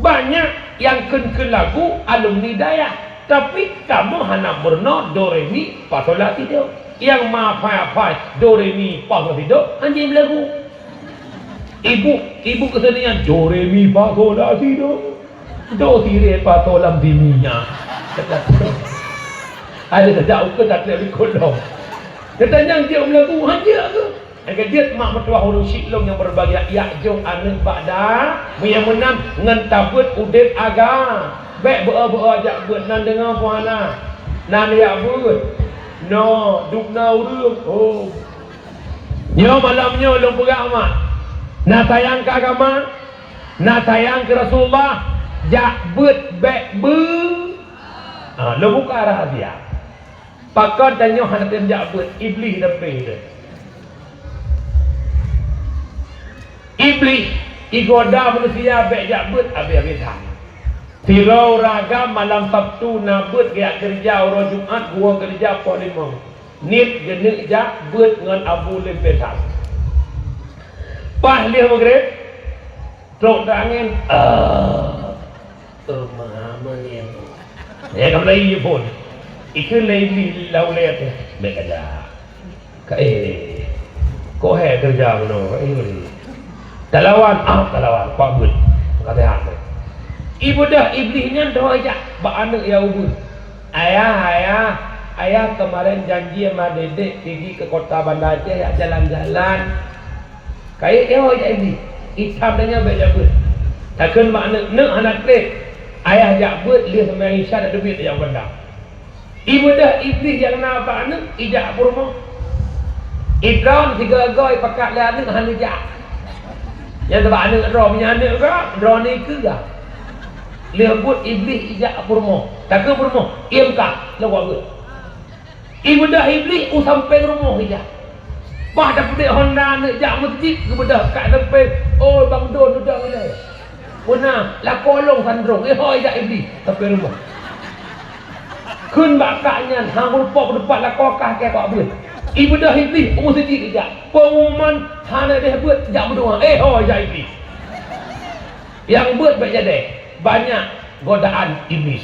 Banyak nyang kheun-kheun lagu alumni dayah, tapi kamoe hana meurunoe do re mi fa sol la si do. Nyang ma phai-phai do re mi fa sol la si do, hanjeuet lagu. Ibu, ibu kesenian do re mi fa sol la si do. Do si re fa sol la si mi nya. Ada saja ukeue tak kena dikolong. Kata nyang jeuet meulagu, hanjeuet ke? Nyang keujeuet mak meutuah ureuëng syiek lôn nyang berbahagia, yak jok aneuëk bak da, meunyo meunan ngon tabeuet udeb aga. Bék beu-o-beu-o jak beuet nan deungoe puhana. Nan yak beuet. No, dubna ureuëng. Oh. Nyoe malam nyoe lôn peugah mak. Na sayang keu agama, na sayang keu Rasulullah, jak beuet bék beu-, ha, lôn buka rahsia. Pakon tanyoe hana tem jak beuet, Iblih tapi teuh. Iblih igoda manusia bék jak beuet abéh-abéh that. Sidroe ureuëng agam malam Sabtu na beuet geujak keureuja, uroe Jumat geuwoe keureuja poh limong. Niet geuneuk jak beuet ngon Abu Lim Faisal. Paih lheueh Maghrib, trok teuangén, ah, teuma meunyang. Ya, ka mulai phon. Ikheun lé Iblih lam ulée teuh. Bék ka jak. Ka, eh, kok hék keureuja bunoe, ka, eh, boleh. Talawan, ah, talawan, kuat beuet. Ka sehat. Ibeudôh Iblih nyan droe jak bak aneuëk nyang ubeuet. Ayah, ayah, ayah keumarin janji ma dedek pigi keu kota Banda Aceh jak jalan-jalan. Kayée nyoe jak Iblih, itam tanyoe bék jak beuet. Takheun bak aneuëk, "Neuk hana treb." Ayah jak beuet lheueh seumayang Isya, dak teubiet jak u Banda. Ibeudôh Iblih nyang na bak aneuëk ijak peurumoh. Idroe sigoe-goe ipakat lé aneuëk hana jak. Nyang teubak aneuëk droe, meunyo aneuëk droe, droeneuh keugah. Lheueh buet Iblih ijak peurumoh. Takheun peurumoh, "Iem kah, lôn bak beuet." Ibeudôh Iblih u sampéng rumoh ijak. Bah tapeudeh honda aneuëk jak meuseujid, geubeudôh kat sampéng, "Oh, bang don udang ilée." Peuna lakoe lôn sandrong, eh, hôi jak Iblih, sampéng rumoh. Kheun bak kak nyan, "Hang meurumpok meutupat lakoe kah keu bak beuet." Ibeudôh Iblih u meuseujid ijak. Peungumuman hana deh beuet jak meudoá, eh, hôi jak Iblih. Nyang beuet bék jadi, banyak godaan Iblih.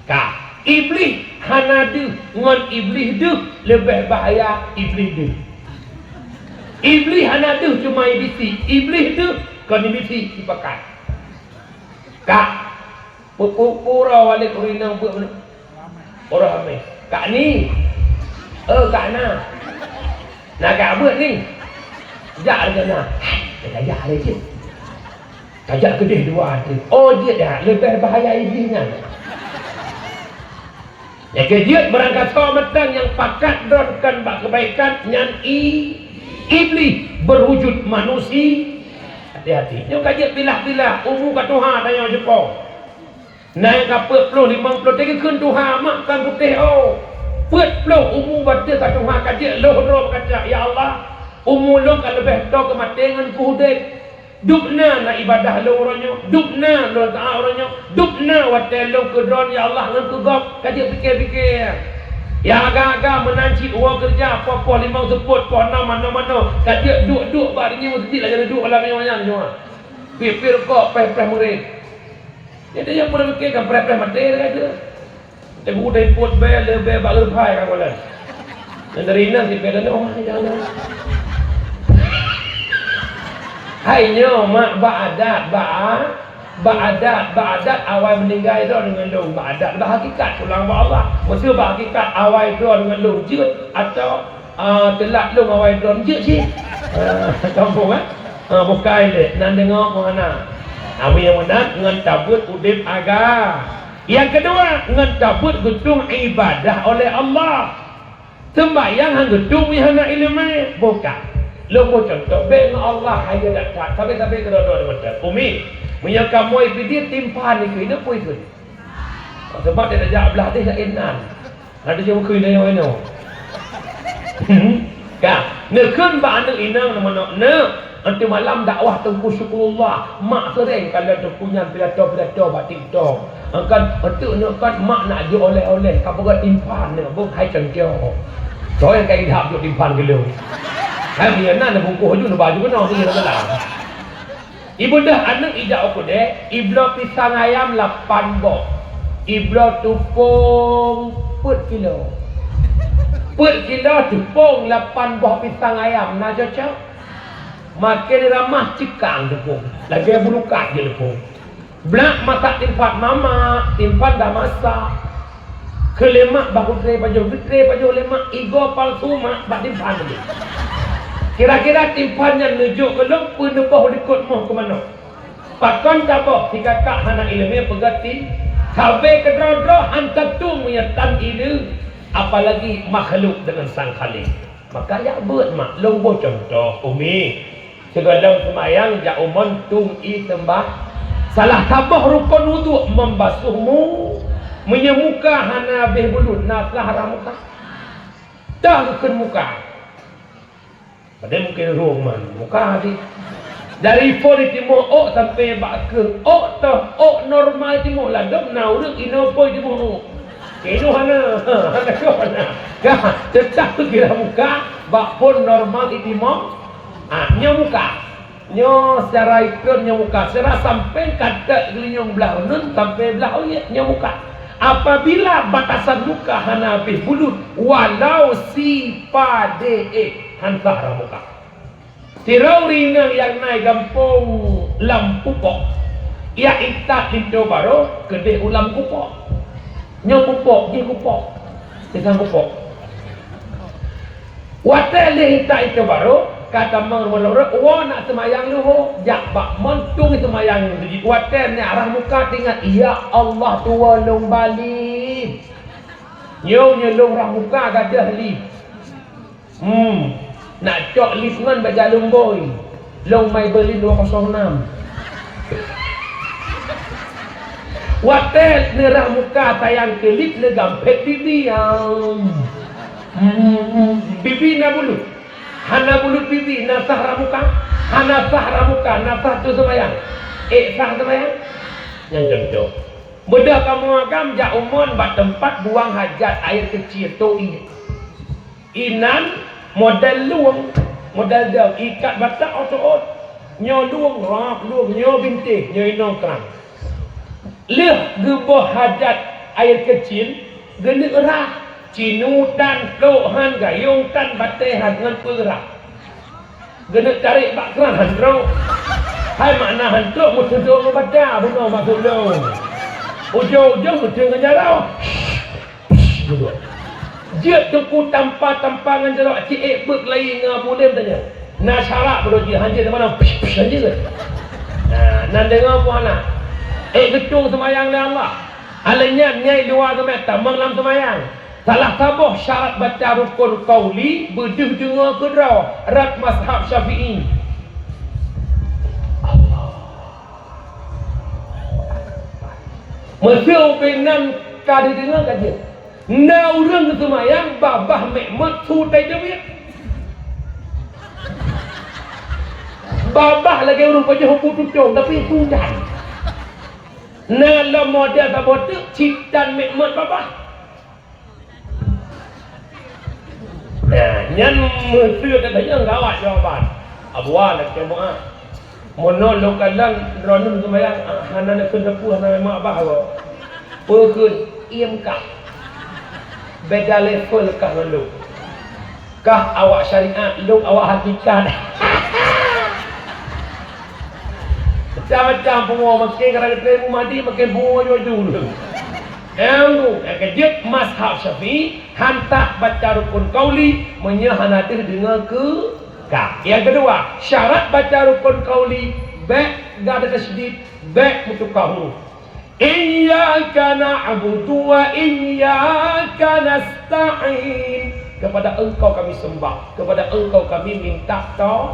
Ka, Iblih hana deuh ngon Iblih deuh leubeh bahaya Iblih deuh. Iblih hana deuh cuma ibisi, Iblih deuh kon ibisi sipakat. Ka, pu-, pu-, pura walét ureuëng inong beuet meunan. Ureuëng ramé. Kak ni. Eh, Kak na. Na kak beuet ni. Jak lagée na. Kajak lé cit. Tajak keudeh dua teuh. Oh, jeuet ya, leubeh bahaya Iblih nyan. Nyang keujeuet beurangkasoe mantong nyang pakat droe kon bak keubaikan nyan i-, Iblih beurwujud manusia. Hati-hati. Nyoe ka jeuet pilah-pilah, umu ka tuha tanyoe jipong. Na nyang ka peuet ploh, limong ploh, teugeukheun tuha mak kon putéh, oh. Peuet ploh umu batée ka tuha ka jeuet lhôh droe meukaca, "Ya Allah, umu lôn ka leubeh toe keu maté ngon keu udeb." Dubna na ibadah lôn uroe nyoe, dubna lôn taát uroe nyoe, dubna watée lôn keu droe, ya Allah, ngon keu gob, ka jeuet pike-pike. Ya aga-aga meunan cit woe keureuja, poh-poh limong seupôt, poh nam manoe-manoe, ka jeuet duek-duek bak donya meuseujid lagée duek lam nyoe nyan nyoe. Pih-pih rukok, preh-preh murit. Jadi nyang peureulée pike ka preh-preh maté lagée tu. Teungku teupot bée, le bée bak leuphai ka golan. Dan dari inan si bée dan, oh, jangan. Hai nyoe mak bak adat, bak a-, bak adat, bak adat awai meuninggai droe deungon lôn bak adat, bak hakikat pulang bak Allah. Meuseu bak hakikat awai droe deungon lôn jeuet atau, ah, teulat lôn awai droe jeuet cit. Ah, kampung, eh? Ah, bukai lé, nan deungoe keu hana. Ami nyang meunan ngon tabeuet udeb aga. Nyang keudua, ngon tabeuet geutueng ibadah oleh Allah. Seumbahyang han geutueng meuhana iéleumé, bukan. Lôn boh cuntoh, bék ngon Allah hayeue that-that, sabe-sabe keudroe-droe mantong. Umi, meunyoe kamoe pidie timphan ikeu, inoe peue ikeu? Sebab dia tajak blah deh laén nan. Ada je bukui nyoe inoe. Ka, neukheun bak aneuk inong neumanok, "Neuk, nanti malam dakwah Teungku Syukurullah." Mak sering kalon Teungku nyan pidato-pidato bak TikTok. Angkan, "Enteuk neuk kan mak nak jok oleh-oleh, ka peugah timphan neuk, beuh hai cangcok." Soe nyang ka idhab jok timphan keu lôn? Hai, meunyo na neubungkôh ju, neubaju keunoe, tu nyang dalam. Ibeudôh aneuk ijak u keudè, ibloe pisang ayam lapan boh. Ibloe teupông peuet kilo. Peuet kilo teupông lapan boh pisang ayam, na cocok? Makin ramah cekang teupông, lagèe bulukat jeuet teupông. Blah masak timphan mamak, timphan dah masak. Keu lé mak bah geutré pajoh, geutré pajoh lé mak, igoe palsu mak bak timphan tadi. Kira-kira timphan nyan neujok keu lôn peue neuboh likot moh keu manok. Pakon taboh, si kakak hana ileumèe peugah tim, sabe keudroe-droe han tatueng meunyo tan ileumèe, apalagi makhluk deungon sang Khaliq. Maka jak beuet mak, lôn boh cuntoh, Umi. Sigohlom seumayang jak u mon tueng ié seumbah. Salah saboh rukon wudhu membasuh mu-, meunyoe muka hana habéh bulut, na sah rhah muka. Toh geukheun muka. Padahai mungken rhung man muka jih. Dari phon jitimoh ôk sampai bak keuh ôk toh, ôk normal jitimoh, ladôm na ureueng inoe phon jitimoh ôk. Keunoe hana, hana, hana. Ka, teutab kira muka, bak phon normal jitimoh. Ah, nyoe muka. Nyoe secara ikon nyoe muka. Secara sampeng kateuk geulinyueng blah uneun sampai blah uyeuet nyoe muka. Apabila batasan muka hana habéh bulut, walau sipadé éh, han sah rhah muka. Sidroe ureueng inong nyang na i gampông Lam Pupok, jak intat linto barô keudeh u Lam Pupok. Nyoe Pupok, jih Pupok. Pisang Pupok. Watèe lheueh intat linto barô, ka tamong rumoh lôn, woe nak seumayang luho, jak bak mon tueng seumayang. Watèe neuk rhah muka teuingat, "Ya Allah, tuwoe lôn ba lift." Nyoe, nyoe lôn rhah muka gadôh lift. Hmm, nak cok lift ngon bajèe lôn bôi. Lôn Maybelline dua kosong enam. Watèe neurhah muka sayang keu lift, neugampét bibi, am. Hmm, bibi na bulut. Hana bulut bibi, na sah rhah muka. Hana sah rhah muka, na sah teuh seumayang. Ék sah seumayang? Nyan contoh. Beudôh kamoe agam jak u mon bak teumpat buang hajat air keucil, toilet. Inan model lueng, model deuh, ikat batang ôt-ôt. Nyoe lueng, rab lueng, nyoe bintéh, nyoe inong trang. Lheueh geuboh hajat air keucil, geuneuk rhah. Cinu tan, plôk han, gayong tan, batèe han ngon peue rhah. Geuneuk tarek bak kran han trôk. Hai makna han trôk, meuteuntèe ngon bata bunoe maksud lôn. Ujong-ujong meuteuntèe ngon jaroe. Jeuet teungku tampa-tampa ngon jaroe, ci ék beuet lagi ngon bulém tanya. Na syarat beudôh jih, hanjeuet di mana? Psh, psh, hanjeuet. Nah, nan deungoe pun hana. Ék geucong seumayang lé Allah. Alèh nyan nyai luwa teumé tamong lam seumayang. Salah saboh syarat baca rukun qauli beudeuh deungoe keudroe, rot mazhab Syafi'i. Meuseu ubé nan ka dideungoe ka jeuet. Na ureueng geuseumayang babah mekmat su tai teubiet. Babah lagèe ureueng pajoh bu tutong, tapi su dan. Na lom model saboh teuk cit dan mekmat babah. Nah, nyan meuseu teuh nyang gawat jawaban. Abuwa lagèe meuah. Meunoe lôn kalon droeneuh seumayang, ah, hana neukheun teupeu, hana meuah bah goe. Peue kheun iem kah? Beda level kah ngon lôn. Kah awak syariat, lôn awak hakikat. Macam-macam pungo, makin kadang geutrép mandi, makin pungo laju-laju. Nyang keujeuet mazhab Syafi'i, han sah baca rukun qauli meunyoe hana deuh deungoe keu ka. Nyang keudua, syarat baca rukun qauli bèk gada tasydid, bèk meutuka huruf. Iyyaka na'budu wa iyyaka nasta'in. Kepada Engkau kami sembah, kepada Engkau kami minta to-,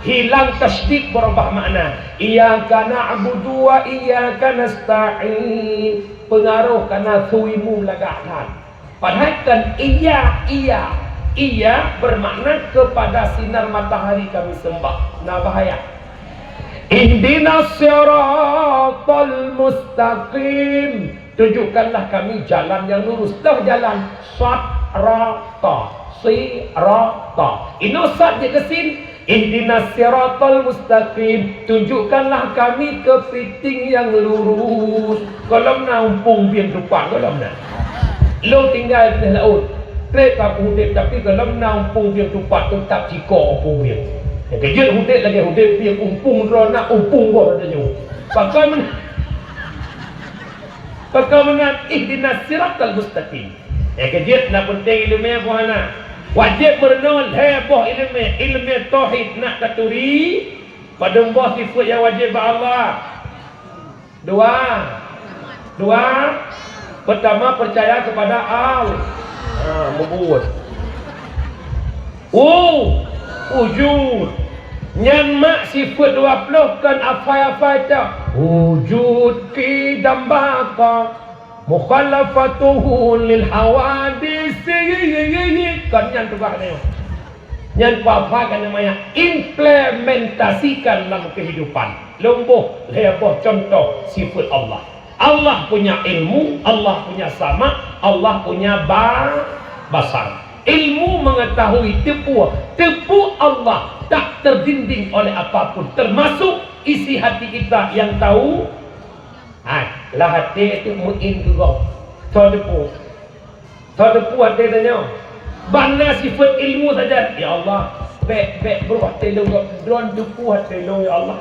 hilang tasydid, beurubah makna. Iyyaka na'budu wa iyyaka nasta'in. Peungaroh kana su imu lagak that. Padahai kan iya, iya. Iya bermakna kepada sinar matahari kami sembah. Nah, bahaya. Ihdinas siratal mustaqim. Tunjukkanlah kami jalan yang lurus. Toh jalan. Sat, ra, ta. Si, ra, ta. Inoe sat jeuet keu sin. Ihdinas siratal mustaqim. Tunjukkanlah kami kepiting yang lurus. Gohlom na umpung bieng tupat, gohlom na. Lôn tinggai di laôt. Trép ka udép, tapi gohlom na umpung bieng tupat, teutap cikok umpung bieng. Nyang keujeuet udép lagèe udép bieng, umpung droe na, umpung boh tanyoe. Pakon meunan, pakon meunan, ihdinas siratal mustaqim. Nyang keujeuet na peunteng ileumèe boh hana. Wajéb meurunoe lhèe boh ileumèe, ileumèe tauhid nak taturi, padum boh sifeut nyang wajéb bak Allah. Dua. Dua. Pertama, percaya kepada Al-, ha, meubuet. U-, wujud. Nyan mak sifeut dua ploh kon afai-afai tok. Wujud, qidam, baqa, mukhalafatuhu lil hawadis. Kon nyan tugaih nyoe. Nyan peue-peue ka namanya implementasikan lam kehidupan. Lôn boh lhèe boh contoh sifeut Allah. Allah punya ilmu, Allah punya sama, Allah punya ba-, basar. Ilmu mengetahui, teupeu, teupeu Allah tak terdinding oleh apapun, termasuk isi hati kita yang tahu. Hai, lah até tu meu'in keu gob. Soe teupeu? Soe teupeu até tanyoe? Ban na sifeut ilmu saja. Ya Allah, bèk, bèk brôh até lôn gob, droen teupeu até lôn, ya Allah.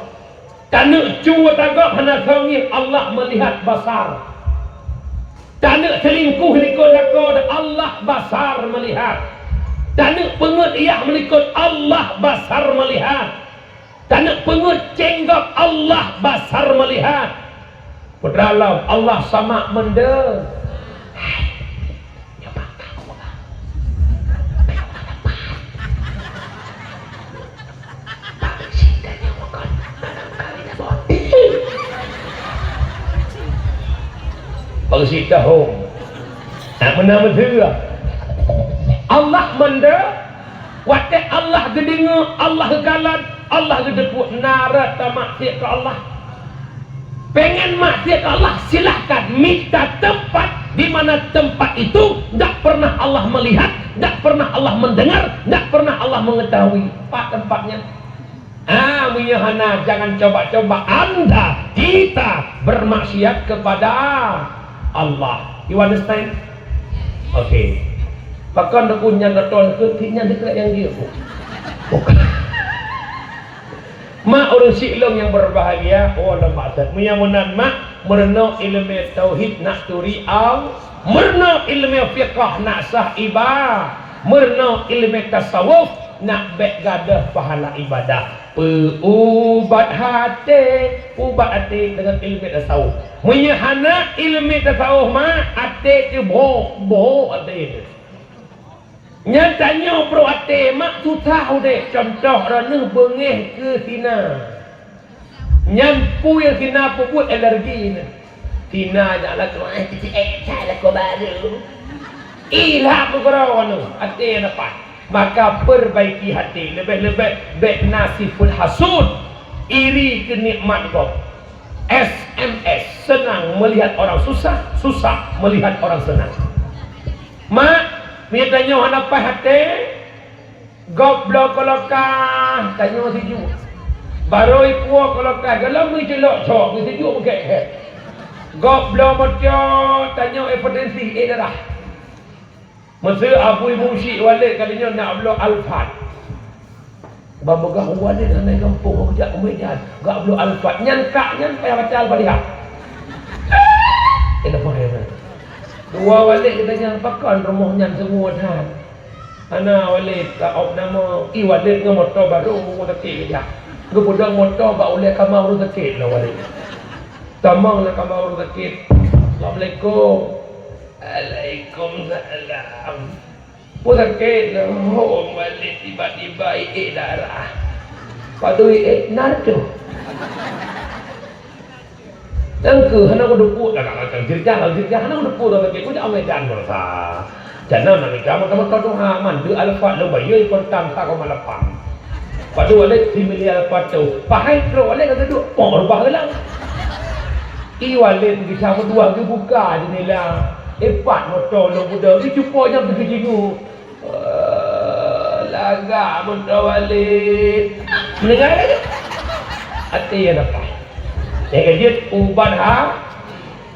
Taneuk cu ata gob hana soe ngieng, Allah melihat basar. Taneuk selingkuh likot lakoe, Allah basar melihat. Taneuk peungeuet yah meulikot, Allah basar melihat. Taneuk peungeuet céng gob, Allah basar melihat. Putra lom, Allah sama mende. Bang si tahong. Nak menang betul. Allah mende. Watèe Allah geudeungoe, Allah geukalon, Allah geuteupeue, na rot tamaksiet keu Allah. Pengen maksiet keu Allah, silahkan minta tempat di mana tempat itu ndak pernah Allah melihat, ndak pernah Allah mendengar, ndak pernah Allah mengetahui. Pat tempatnya? Ah, meunyoe hana, jangan coba-coba anda, kita bermaksiat kepada Allah. You understand? Oke. Pakon teupeu nyan nonton keu ti nyan dikeue nyang jeuet. Mak ureueng syik lôn nyang berbahagia, oh lôn maksud. Meunyoe meunan mak, meurunoe ileumèe tauhid nak turi Allah, meurunoe ileumèe fiqah nak sah iba-, meurunoe ileumèe tasawuf nak bèk gadôh pahala ibadah. Peuubat até, ubat até deungon ileumèe tasawuf. Meunyoe hana ileumèe tasawuf mak, até teuh bhok, bhok até teuh. Nyan tanyoe brôk até mak susah udép. Contoh droeneuh beungéh keu sina. Nyan peue nyang sina peubuet alergi nyan. Sina jak lakoe, eh, keuci, eh, cai lakoe barô. Ilham keu droeneuh, até nyang dapat. Maka perbaiki hati, leubeh-leubeh bèk na sifeuet hasut, iri keu nikmat gob. S M S, senang melihat orang susah, susah melihat orang senang. Mak, meunyoe tanyoe hana paih até, gob bloe keu lokah, tanyoe sijuek. Barô ipuwoe keu lokah, gohlom meucilok cok, meusijuek meukhét-khét. Gob bloe meucok, tanyoe hipertensi, ék darah. Meuseu Abu Musyik Walid ka deungoe nak bloe Alphard. Ban peugah Walid hana gampông, jak u Medan, gak bloe Alphard. Nyan kak nyan payah baca Al-Fatihah. Kena faham, kan? Dua Walid geutanyong, pakon rumoh nyan seungui that? Hana Walid, ka ôb nama. I Walid ngon moto barô, ureueng sakét geujak. Geupeudong moto bak ulèe kama ureueng sakét lom Walid. Tamong lam kama ureueng sakét. Assalamualaikum. Waalaikumsalam. Peue sakét lom, ho Walid tiba-tiba iék darah. Padub iék, narkoba. Teungku, hana kuteupeu, dah nak macam cerita, cerita, hana kuteupeu dah sakét, kujak Medan masa. Jangan nak minta moto-moto tuha, mandum Alphard lom bayeue kontan sa koma lapan. Padub Walid simili Alphard tu. Pahai trok Walid ka duek, pok rubah geulang. I Walid gisa meutuah geubuka jeundela. Ipat moto lom buda, geucupo nyang beugeujigu. Oh, lagak moto Walid. Mendengar laju. Até ya dapat. Nyang keujeuet ubat ha.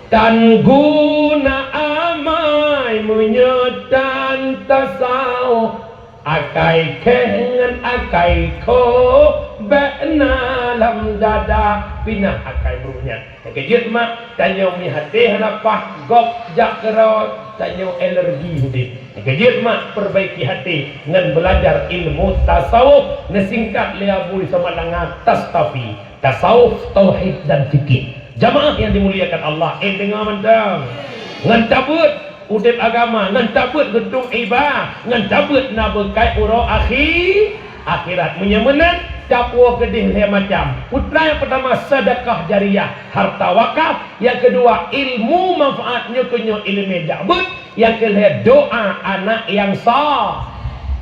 Tan guna amai meunyoe tan tasawuf, akai kheh ngon akai kho, bèk na lam dada, pinah akai bruh nyan. Nyang keujeuet mak, tanyoe mi até hana paih, gob jak keudroe, tanyoe alergi udép. Nyang keujeuet mak, perbaiki até ngon beulajar ilmu tasawuf, neusingkat lé Abu Isa Malanga, Tastafi. Tasawuf, tauhid, dan fikih. Jamaah yang dimuliakan Allah, eh, deungoe mantong. Ngon tabeuet udép agama, ngon tabeuet geutueng iba, ngon tabeuet na beukai uroe akhi-, akhirat. Meunyoe meunan, tapuwoe keudeh lhèe macam. Peue nyang peurtama, sedekah jariyah, harta wakaf. Nyang keudua, ilmu manfaat, nyoe keuh nyoe ileumèe jak beuet. Nyang keulhèe, doa anak nyang sa-,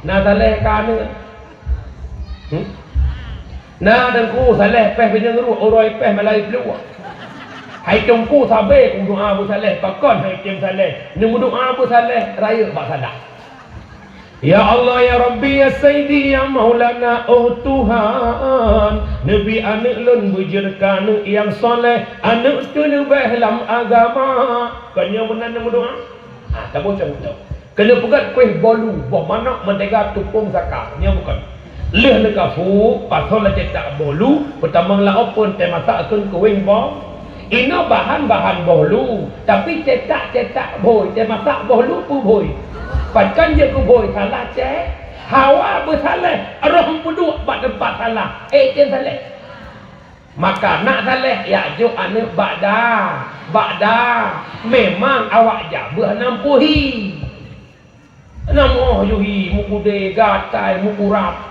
na saleh ka aneuk. Hmm? Na teungku saleh péh bineung ruek, uroe péh malai pluek. Hai teungku sabé, doa beusaleh, pakon hai tem saleh. Neumeudoa beusaleh, rayeuk bak salah. Ya Allah, ya Rabbi, ya Sayyidi, ya Maulana, oh Tuhan, neubi aneuk lôn beujeuet keu aneuk nyang saleh, aneuk teuleubèh lam agama. Kon nyoe meunan neumeudoa? Ha, taboh contoh. Keuneuk peugöt kueh bolu, boh manok, meutega, tupông saka. Nyoe bukon. Lheueh neukafu, pasoe lam cetak bolu, peutamong lam open, teumasak kheun kueh boh. Inoe bahan-bahan boh lu, tapi cetak-cetak bhôi, teumasak boh lu peue bhôi. Pakon jeuet keu bhôi, salah cek. Hawa beusaleh, roh peuduek bak teumpat salah. Eh, tem saleh. Maka nak saleh, jak jok aneuk bak da, bak da. Memang awak jak beuh hana meupuhi. Hana meuoh yuhi, mukudé, gatai, mukurab.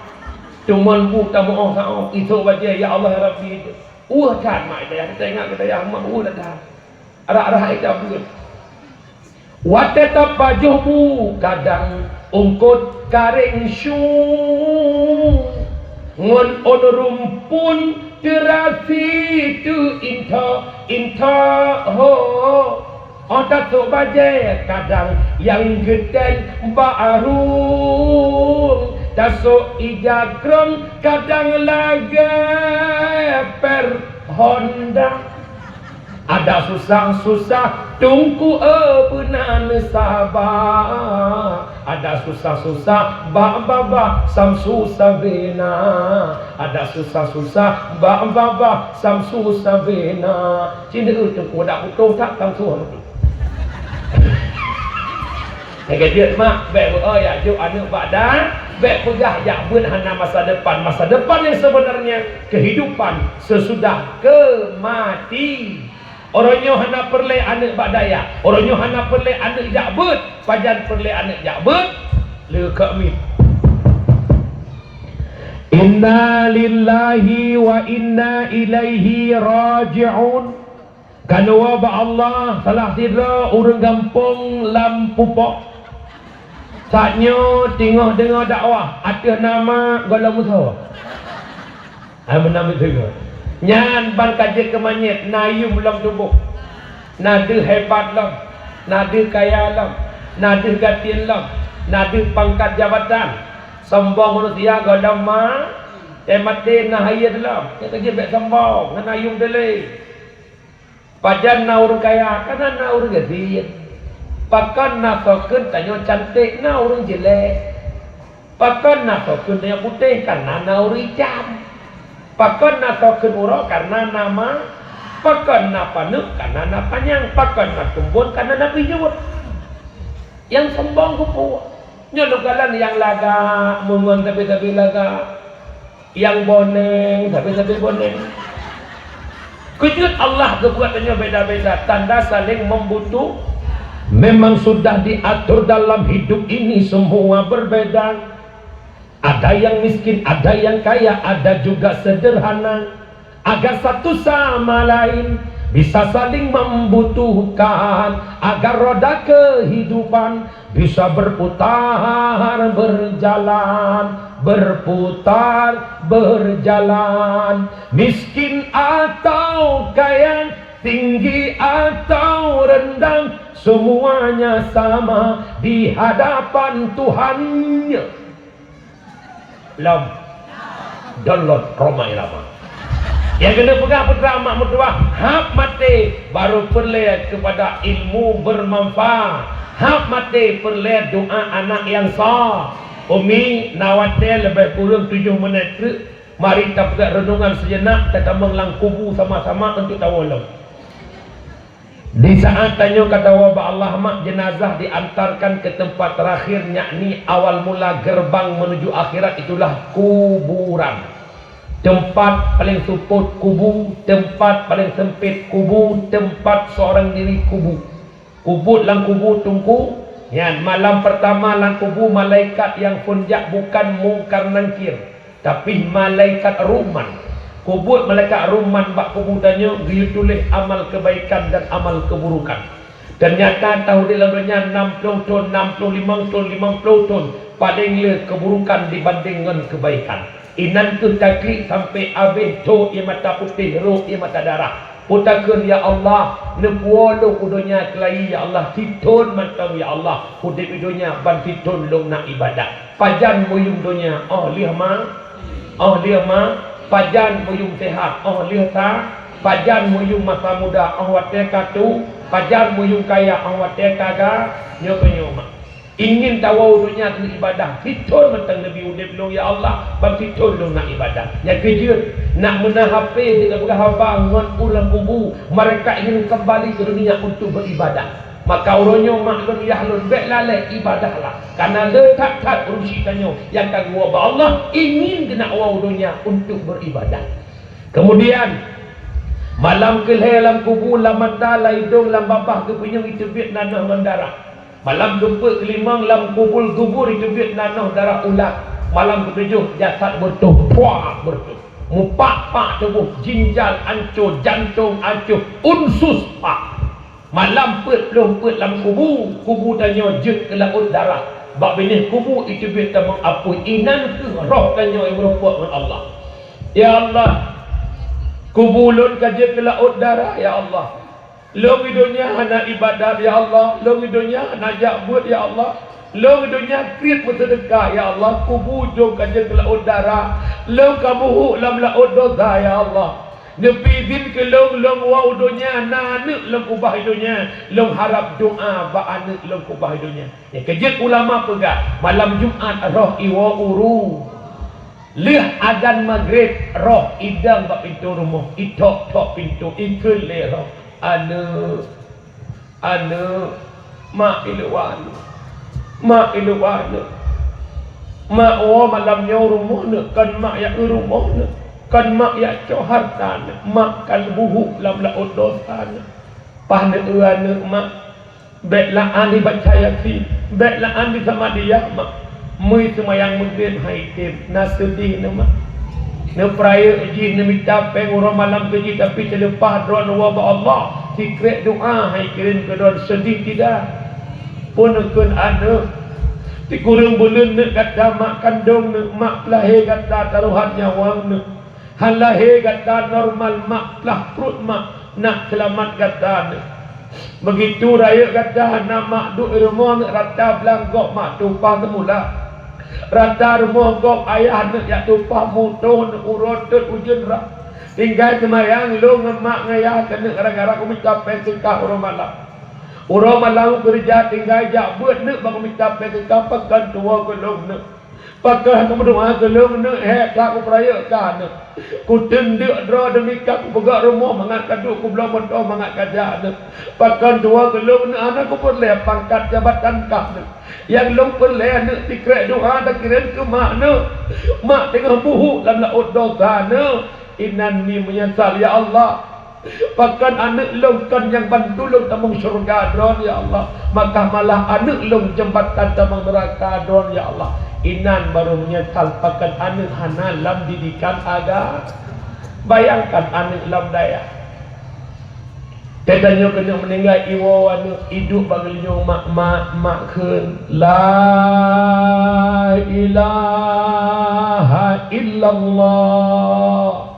Teuma bu tameuoh saôh, isôk bajèe, ya Allah, ya Rabbi. Weueh that mak, ita yah, ita ingat ita yah mak, weueh that. Rhah-rhah ita beuet. Watèe tapajoh bu kadang eungkôt karéng syueng, ngon ôn rumpun teurasi teuinta-inta ho. Óh tasôk bajèe kadang nyang geutén bak rueng, tasôk ija krông kadang lagèe pér honda. Ada susah-susah, Teungku, eh, beuna neusaba. Ada susah-susah, bak babah Samsu Sabena. Ada susah-susah, bak babah Samsu Sabena. Cina Teungku dak butoh that Samsu Sabena. Nyang keujeuet mak, bèk beu-, oh, jak jok aneuk bak da, bèk peugah jak beuet hana masa depan. Masa depan yang sebenarnya kehidupan sesudah kematian. Uroe nyoe hana peureulèe aneuk bak da, uroe nyoe hana peureulèe aneuk jak beuet, pajan peureulèe aneuk jak beuet, leukeuk miet. Inna lillahi wa inna ilaihi raji'un. Kaloe bak Allah, salah sidroe ureueng gampông lam Pupok. Saat nyoe teungoh deungoe dakwah ateueh nama gohlom musoh. Hai meunan beutôi. Nyan ban ka jeuet keu manyét, na yuem lom tuboh. Na deuh hebat lom, na deuh kaya lom, na deuh gasien lom, na deuh pangkat jabatan. Sombong manusia gohlom ma-, eh, maté na hayeu lom. Nyang ka jeuet bèk sombong, hana yuem teuh lé. Pajan na ureueng kaya, kareuna na ureueng gasien. Pakon na soe kheun tanyoe cantik, na ureueng jelek. Pakon na soe kheun tanyoe putéh, kareuna na ureueng itam. Pakon na soe kheun uroe, kareuna na ma-, pakon na paneuk, kareuna na panyang. Pakon na tumbon, kareuna na pijuet. Nyang sombong keupeue? Nyoe lôn kalon nyang lagak, meungon sabe-sabe lagak. Nyang boneng, sabe-sabe boneng. Keujeuet Allah geubuat tanyoe beda-beda, tanda saling membutuh. Memang sudah diatur dalam hidup ini semua berbeda. Ada yang miskin, ada yang kaya, ada juga sederhana. Agar satu sama lain Bisa saling membutuhkan agar roda kehidupan bisa berputar, berjalan, berputar, berjalan. Miskin atau kaya, tinggi atau rendah, semuanya sama di hadapan Tuhannya. Lom. Download Rhoma Irama. Nyang keuneuk peugah putra mak meutuah, hab maté baru peureulée keupada ilmu bermanfaat. Hab maté peureulée doa anak nyang sa. Umi, na watée leubeh kureueng tujoh menit treuk, mari tapeugah reunungan seujenak, tatamong lam kubu sama-sama untuk tawolong. Di saat tanyoe ka tawoe bak Allah, mak, jenazah diantarkan ke tempat terakhir, yakni awal mula gerbang menuju akhirat, itulah kuburan. Tempat paling seupôt kubu, tempat paling sempit kubu, tempat seorang diri kubu. Kubu lam kubu teungku, nyan malam pertama lam kubu malaikat nyang phon jak bukan Mungkar Nangkir. Tapi malaikat ruman. Kubu malaikat ruman bak kubu tanyoe geuyue tuléh amal keubaikan dan amal keuburukan. Teunyata taudép lam donya nam ploh thon, nam ploh limong thon, limong ploh thon, paleng le keuburukan dibandeng ngon keubaikan. Inan kheueh taklik sampoe abéh, tho ie mata putéh, rhot ie mata darah. Peutakheun, "Ya Allah, neupuwoe lôn u donya keulayi, ya Allah, sithon mantong, ya Allah, udép i donya ban sithon lôn na iébadat." Pajan meuyuem donya, óh lheueh ma-, óh lheueh ma-, pajan meuyuem seuhat, óh lheueh sa-, pajan meuyuem masa muda, óh watée ka tu, pajan meuyuem kaya, óh watée ka ga-, nyoe keunyoe ma-. Ingin tawoe u donya keu iébadat, sithon mantong neubi udép lôn, ya Allah, ban sithon lôn na iébadat. Nyang keujeuet, nak meunan hapé jeuet tapeugah haba ngon ureuëng kubu, mereka ingin kembali ke dunia untuk beribadat. Maka uroe nyoe mak lôn, yah lôn, bék lalée iébadat lah. Kareuna le that-that ureuëng syiek tanyoe nyang ka geuwoe bak Allah, ingin keuneuk woe u donya untuk beribadat. Kemudian, malam keulhée lam kubu, lam mata, lam idong, lam babah geupeunyong iteubiet nanoh ngon darah. Malam keupeuet, keulimong, lam kubul gubur iteubiet nanoh darah ulat. Malam keutujoh, jasad beureutoh, puak beureutoh. Mupak-pak tuboh, jinjal ancô, jantong ancô, unsus pak. Malam peuet ploh peuet lam kubu, kubu tanyoe jeuet keu laôt darah. Bak binéh kubu iteubiet tamong apui, inan kheueh roh tanyoe nyang meureumpok ngon Allah. Ya Allah, kubu lôn ka jeuet keu laôt darah, ya Allah. Lôn i donya hana iébadat, ya Allah. Lôn i donya hana jak beuet, ya Allah. Lôn i donya kriet meuseudeukah, ya Allah. Kubu jong ka jeuet keu laôt darah. Lôn ka buhuk lam laôt dosa, ya Allah. Neubi idhin keu lôn, lôn woe u donya, na aneuëk lôn keubah i donya. Lôn harab doa bak aneuëk lôn keubah i donya. Nyang keujeuet ulama peugah, malam Jumat roh iwoe uru. Lheueh adan Maghrib, roh idong bak pintoe rumoh, ithok-thok pintoe, ikheun lé roh, "Aneuëk, aneuëk, mak iluwa aneuëk, mak iluwa aneuëk. Mak woe malam nyoe rumoh neuëk, kon mak jak eu rumoh neuëk, kon mak jak cok hareuta neuëk, mak ka leubuhuk lam laôt dosa neuëk. Paih neueu aneuëk, mak." Bék laan dibaca Yasin, bék laan disamadiyah, mak. Meuseumayang Maghrib hai tem, na seudeh neuh, mak. Neupeurayeuk jih, neumita péng uroe malam keu jih, tapi teuleupah droeneuh woe bak Allah, sikrek doa hai kirém keu droeneuh, seudeh tidak? Peue neukheun aneuëk? Sikureueng buleuen neuëk gata mak kandong neuëk, mak peulahé gata tarohan nyawöng neuëk. Han lahé gata normal mak, plah pruet mak, nak seulamat gata neuëk. Beugitu rayeuk gata hana mak duek i rumoh neuëk, rata blang gob mak tumpah seumula. Rata rumoh gob ayah neuëk jak tumpah mutoh neuëk uroe teuet ujeuen rab. Tinggai seumayang lôn ngon mak ngon yah keuneuk gara-gara kumita péng seukah uroe malam. Uroe malam keureuja tinggai jak beuet neuëk bak kumita péng seukah pakon tuwoe keu lôn neuëk. Pakon hana meudoá keu lôn neuëk, hék that kupeurayeuk kah neuëk. Kuteun deuk droe deumi kah kupeugöt rumoh mangat ka duek, kubloe moto mangat ka jak neuëk. Pakon tuwoe keu lôn neuëk, hana kupeureulée pangkat jabatan kah neuëk. Nyang lôn peureulée neuëk sikrek doa takirém keu mak neuëk. Mak teungoh buhuk lam laôt dosa neuëk. Inan ni meunyeusal, ya Allah. Pakon aneuëk lôn kon nyang bantu lôn tamong syeuruga droen, ya Allah, maka malah aneuëk lôn jeumbatan tamong neuraka droen, ya Allah. Inan barô meunyeusal pakon aneuëk hana lam didikan aga-, bayangkan aneuëk lam dayah. Teutanyoe keuneuk meuninggai, iwoe aneuk, iduek bak geulinyueng mak, mak, mak kheun, "La ilaha illallah."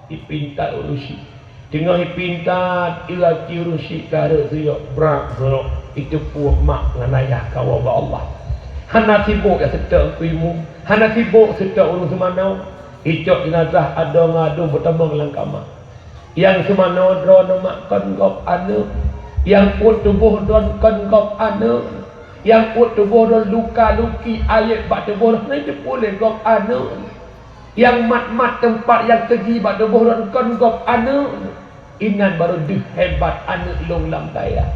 Ipintat ureueng syiek. Teungoh ipintat, ieu aki ureueng syiek ka rhot siyok, brak, brak. Iteupeue mak ngon ayah kawoe bak Allah. Hana sibok jak seutôt Teungku Imum, hana sibok seutôt ureueng seumanoe. Icok jeunazah adoe ngon aduen beutamong lam kama. Nyang seumanoe droeneuh mak kon gob aneuk. Nyang uet tuboh droeneuh kon gob aneuk. Nyang uet tuboh droeneuh luka-luki ayeb bak tuboh droeneuh, hana jiteupeue lé gob aneuk. Nyang mat-mat teumpat nyang teugi bak tuboh droeneuh kon gob aneuk. Inan barô deuh hebat aneuk lôn lam dayah.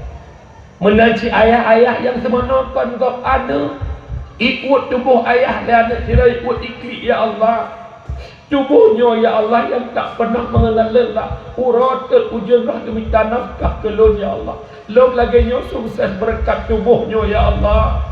Meunan cit ayah-ayah nyang seumanoe kon gob aneuk. Iuet tuboh ayah lé aneuk sidroe, iuet iklik, ya Allah. Tuboh nyoe, ya Allah, nyang tak pernah meungaleueng lah. Uroe teuk ujeuen rhah geumita nafkah keu lôn, ya Allah. Lôn lagèe nyoe sukses beureukat tuboh nyoe, ya Allah.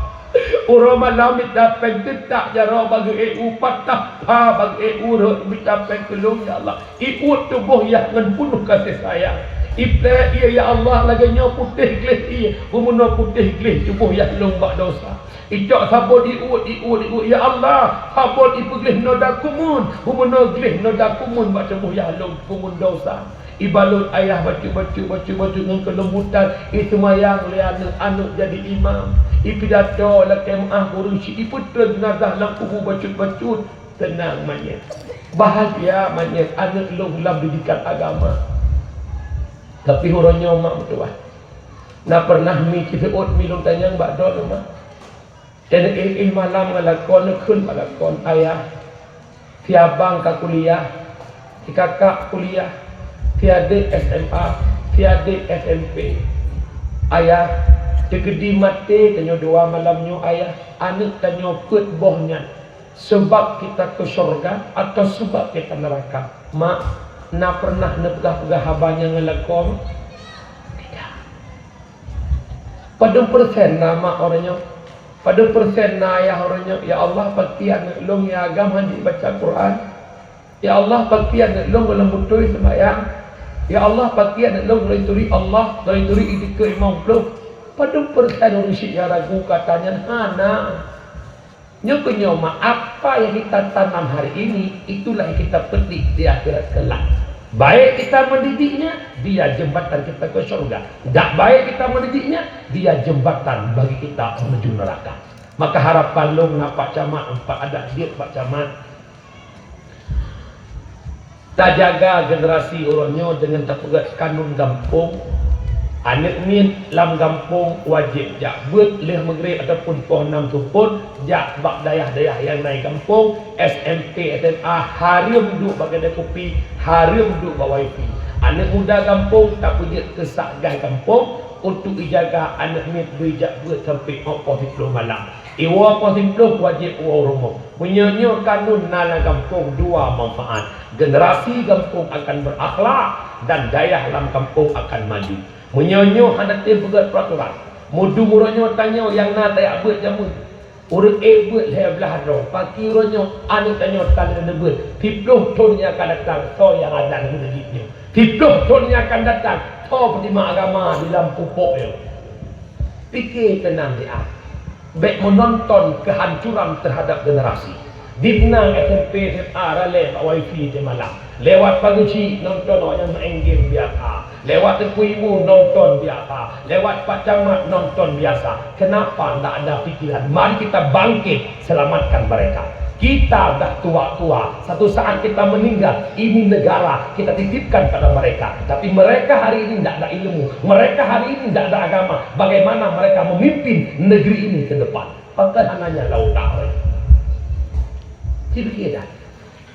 Uroe malam mita péng teutak jaroe bak geuék u, patah pha bak geuék u rhot mita péng keu lôn, ya Allah. Iuet tuboh yah ngon peunoh kasih sayang. Ipleh ié, ya Allah, lagèe nyoe putéh gleh ié, beumeunyoe putéh gleh tuboh yah lôn bak desya. Icok sabon iuet, iuet, iuet, ya Allah, sabon ipeugleh noda kumun, beumeunyoe gleh noda kumun bak tuboh yah lôn kumun desya. Ibalot ayah bacut-bacut, bacut-bacut ngon keulembutan, iseumayang lé aneuk, aneuk jadi imam. Ipidato lakèe meu'ah ureueng syiek, ipeutreun jeunazah lam kubu bacut-bacut. Teunang manyét. Bahagia manyét aneuk lôn lam didikan agama. Tapi uroe nyoe mak meutuwah. Na pernah mi siseuôt mi lôn tanyong bak droeneuh mak. Teuh éh malam ngon lakoe neukheun bak lakoe, "Ayah, si abang ka kuliah, si kakak kuliah, si adék S M A, si adék S M P. Ayah, teukeudi maté tanyoe dua malam nyoe, Ayah, aneuk tanyoe peuet boh nyan, seubab kita keu syeuruga atau seubab kita neuraka?" Mak, na pernah neupeugah-peugah haba nyan ngon lakoe? Tidak. Padum persen na mak uroe nyoe? Padum persen na ayah uroe nyoe? "Ya Allah, pakriban aneuk lôn nyang agam hana jibaca Quran. Ya Allah, pakriban aneuk lôn gohlom beutôi seumayang. Ya Allah, pakriban aneuk lôn gohlom turi Allah, gohlom turi ié dikeue limong ploh." Padum persen ureueng syiek nyang ragu kata nyan? Hana. Nyoe keuh nyoe mak, apa yang kita tanam hari ini, itulah yang kita petik di akhirat kelak. Baik kita mendidiknya, dia jembatan kita ke syurga. Tidak baik kita mendidiknya, dia jembatan bagi kita menuju neraka. Maka harapan lôn na Pak Camat, empat adat jeuet Pak Camat. Tajaga generasi uroe nyoe deungon tapeugöt kanun gampông. Aneuk miet lam gampông wajéb jak beuet lheueh meugréb ataupun poh nam seupôt, jak bak dayah-dayah nyang na i gampông, S M P, S M A hareuem duek bak keudè kupi, hareuem duek bak wifi. Aneuk muda gampông tapeujeuet keu satgas gampông untuk ijaga aneuk miet bri jak beuet sampoe poh siploh malam. Iwoe poh siploh wajéb woe u rumoh. Meunyoe nyoe kanun na lam gampông, dua manfaat. Generasi gampông akan berakhlak dan dayah lam gampông akan maju. Meunyoe nyoe hana tem peugöt peraturan, meudum uroe nyoe tanyoe nyang na tajak beuet jameun. Ureueng ék beuet lhèe blaih droe, paki uroe nyoe aneuk tanyoe tan neubeuet. Siploh thon nyang akan datang, soe nyang adan keu neujit nyoe? Siploh thon nyang akan datang, soe peutimang agama di lam pupuk nyoe? Pike teunang siat. Bèk meunonton keuhancuran teuhadap generasi. Di Penang S M P S M A ralée bak wifi di malam. Lewat Pageusyi nonton awak nyang maén game biasa. Lewat Teungku Imum nonton biasa. Lewat Pak Camat nonton biasa. Kenapa ndak ada pikiran? Mari kita bangkit, selamatkan mereka. Kita dah tua-tua, satu saat kita meninggal, ini negara kita titipkan pada mereka. Tapi mereka hari ini ndak ada ilmu, mereka hari ini ndak ada agama. Bagaimana mereka memimpin negeri ini ke depan? Pakon hana nyan lam utak awak? Ci piké dah.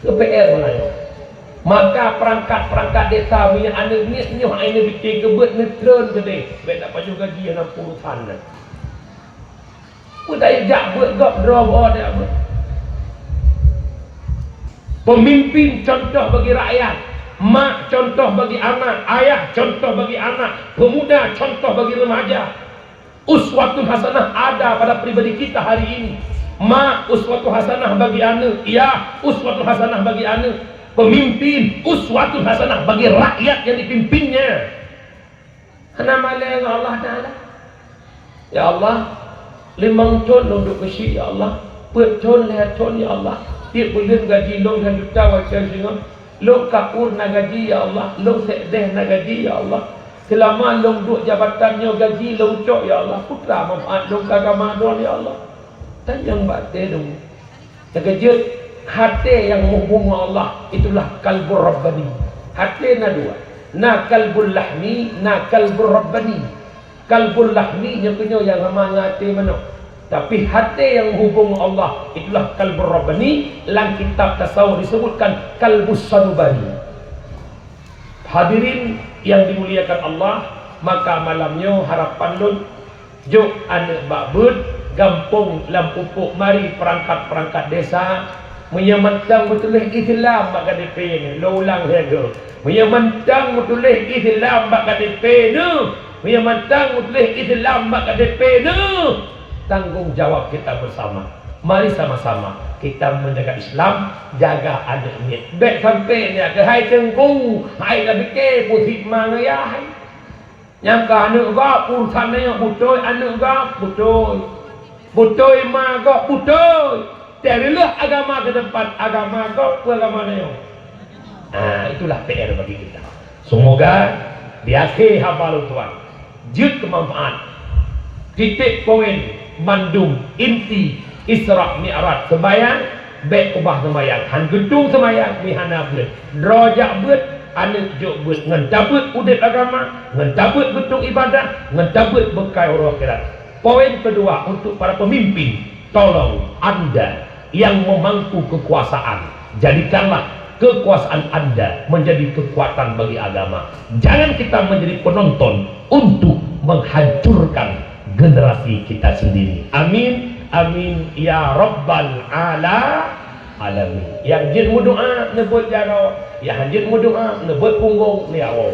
Keu P R meunan nyoe. Maka perangkat-perangkat desa meunyoe aneuk miet nyoe hana bikin keubeut neutreun keudeh, bèk tapajoh gaji hana urusan nyan. Peue tajak beuet gob droe bak tajak beuet. Pemimpin contoh bagi rakyat, mak contoh bagi anak, ayah contoh bagi anak, pemuda contoh bagi remaja. Uswatun hasanah ada pada pribadi kita hari ini. Mak uswatun hasanah bagi aneuk, ya, uswatun hasanah bagi aneuk. Pemimpin uswatun hasanah bagi rakyat yang dipimpinnya. Hana malée ngon Allah Taala. Ya Allah, limong thon lôn duek keuchik, ya Allah. Peuet thon, lhée thon, ya Allah. Tiep buleuen gaji lôn lhée juta watée singoh. Lôn ka ueh na gaji, ya Allah. Lôn sék déh na gaji, ya Allah. Seulama lôn duek jabatan nyoe gaji lôn cok, ya Allah. Peue teuma manfaat lôn keu agama droe, ya Allah. Tanyong bak até lôn. Teukeujot, até nyang meuhubong ngon Allah, itulah kalbur rabbani. Até na dua. Na kalbul lahmi, na kalbur rabbani. Kalbul lahmi nyoe keuh nyoe nyang sama ngon até manok. Tapi até nyang meuhubong ngon Allah, itulah kalbur rabbani. Lam kitab tasawuf disebutkan kalbus sanubari. Hadirin yang dimuliakan Allah, maka malam nyoe harapan lôn, jok aneuk bak beuet, gampông lam pupuk, mari peurangkat-peurangkat desa, meunyoe mantong meutuléh Islam bak K T P neuh, lôn ulang lhée goe, meunyoe mantong meutuléh Islam bak K T P neuh, meunyoe mantong meutuléh Islam bak K T P neuh, tanggung jawab kita bersama. Mari sama-sama kita menjaga Islam, jaga aneuk miet. Bék sampai nyan keuh hai teungku, hai tapike pusih ma ngon yah. Nyang keu aneuk gob urusan nyoe, beutôi aneuk gob, beutôi. Beutôi ma gob, beutôi. Tapi lheueh agama keu teumpat, agama gob peue agama nyoe? Ah, itulah P R bagi kita. Semoga di akhé haba lôn tuan jeuet keu manfaat. Titik poin mandum inti Isra Mi'raj, seumayang, bék ubah seumayang. Han geutung seumayang, mi hana beuet. Droe jak beuet, aneuk jok beuet. Ngon tabeuet udeb agama, ngon tabeuet geutung ibadah, ngon tabeuet beukai uroe akhirat. Poin keudua untuk para pemimpin, tolong anda yang memangku kekuasaan, jadikanlah kekuasaan anda menjadi kekuatan bagi agama. Jangan kita menjadi penonton untuk menghancurkan generasi kita sendiri. Amin, amin, ya rabbal ala-, alamin. Nyang jeuet meudoa neubeuet jaroe, nyang han jeuet meudoa neubeuet punggong, ya Allah.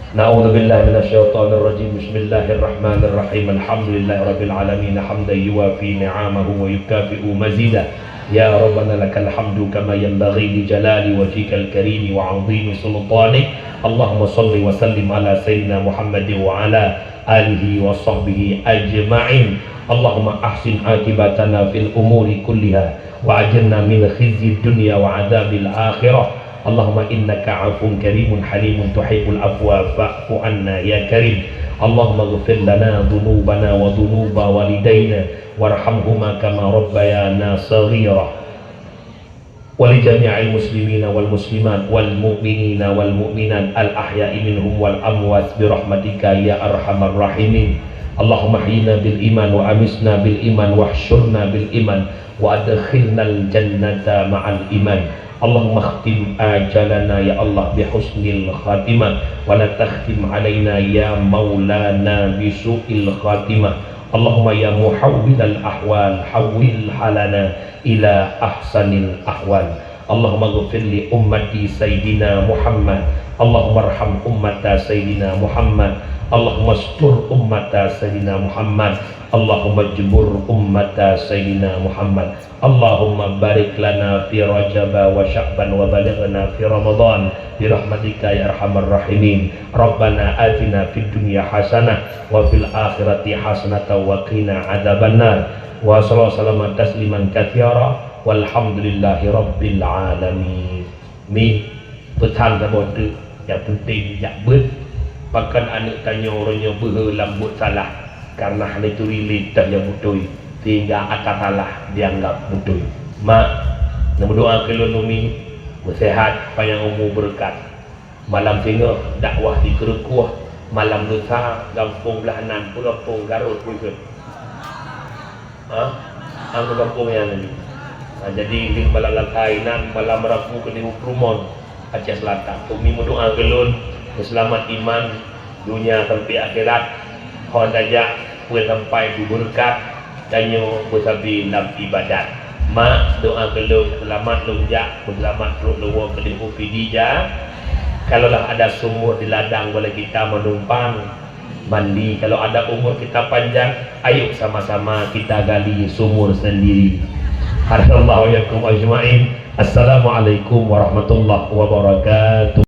Na'udzubillahi minasyaitonirrajim. Bismillahirrahmanirrahim. Alhamdulillahirabbil alamin. Hamdan yuwafi ni'amahu wa yukafi'u mazidah. Ya Rabbana lakal hamdu kama yanbaghi li jalali wajhikal karimi wa 'azimi sultanik. Allahumma shalli wa sallim ala sayyidina Muhammadin wa ala alihi wa sahbihi ajma'in. Allahumma ahsin aqibatana fil umuri kulliha wa ajirna min khizyid dunya wa adzabil akhirah. Allahumma innaka 'afuwun karimun halimun tuhibbul 'afwa fa'fu 'anna ya karim. Allahumma ighfir lana dzunubana wa dzunuba walidaina warhamhuma kama rabbayana shaghira. Wa li jami'il muslimina wal muslimat wal mu'minina wal mu'minat al ahya'i minhum wal amwat bi rahmatika ya arhamar rahimin. Allahumma ahyina bil iman wa amitna bil iman wahsyurna bil iman wa adkhilnal jannata ma'al iman. Allahumma khtim ajalana ya Allah bi husnil khatimah wa la takhtim alaina ya maulana bi su'il khatimah. Allahumma ya muhawwilal ahwal hawwil halana ila ahsanil ahwal. Allahumma ghfir li ummati Sayyidina Muhammad. Allahumma arham ummata Sayyidina Muhammad. Allahumma astur ummata Sayyidina Muhammad. Allahumma jbur ummata Sayyidina Muhammad. Allahumma barik lana fi Rajaba wa Sya'ban wa balighna fi Ramadan bi rahmatika ya arhamar rahimin. Rabbana atina fid dunya hasanah wa fil akhirati hasanatan wa qina adzabannar. Wa sallallahu wa sallama tasliman katsira. Walhamdulillahi rabbil alamin. Mi, peusan saboh teuk, nyang peunteng jak beuet. Pakon aneuk tanyoe uroe nyoe beuhe lam buet salah, kareuna hana turi lé teuh nyang beutôi, sehingga ata salah dianggap beutôi. Mak, neumeudoa keu lôn umi, meusehat, panyang umu, beureukat. Malam singoh dakwah di Keureukoh, malam lusa gampông Blahanan, peue gampông Garot, peue geukheun? Ha? Anggô gampông nyan laju. Ha, jadi, di malam lasa inan, malam Rabu keudeh u Plumonte, Aceh Selatan. Umi meudoa keu lôn, meuseulamat iman, donya sampai akhirat, hon tajak, peue sampai beubeureukat, tanyoe beusabe lam ibadat. Mak, doa keu lôn, seulamat lôn jak, meuseulamat trok lôn woe keudeh u Pidie Ja. Kalaulah ada sumur di ladang, boleh kita menumpang mandi. Kalau ada umur kita panjang, ayo sama-sama kita gali sumur sendiri. Hadanallahu wa iyyakum ajma'in. Assalamualaikum warahmatullahi wabarakatuh.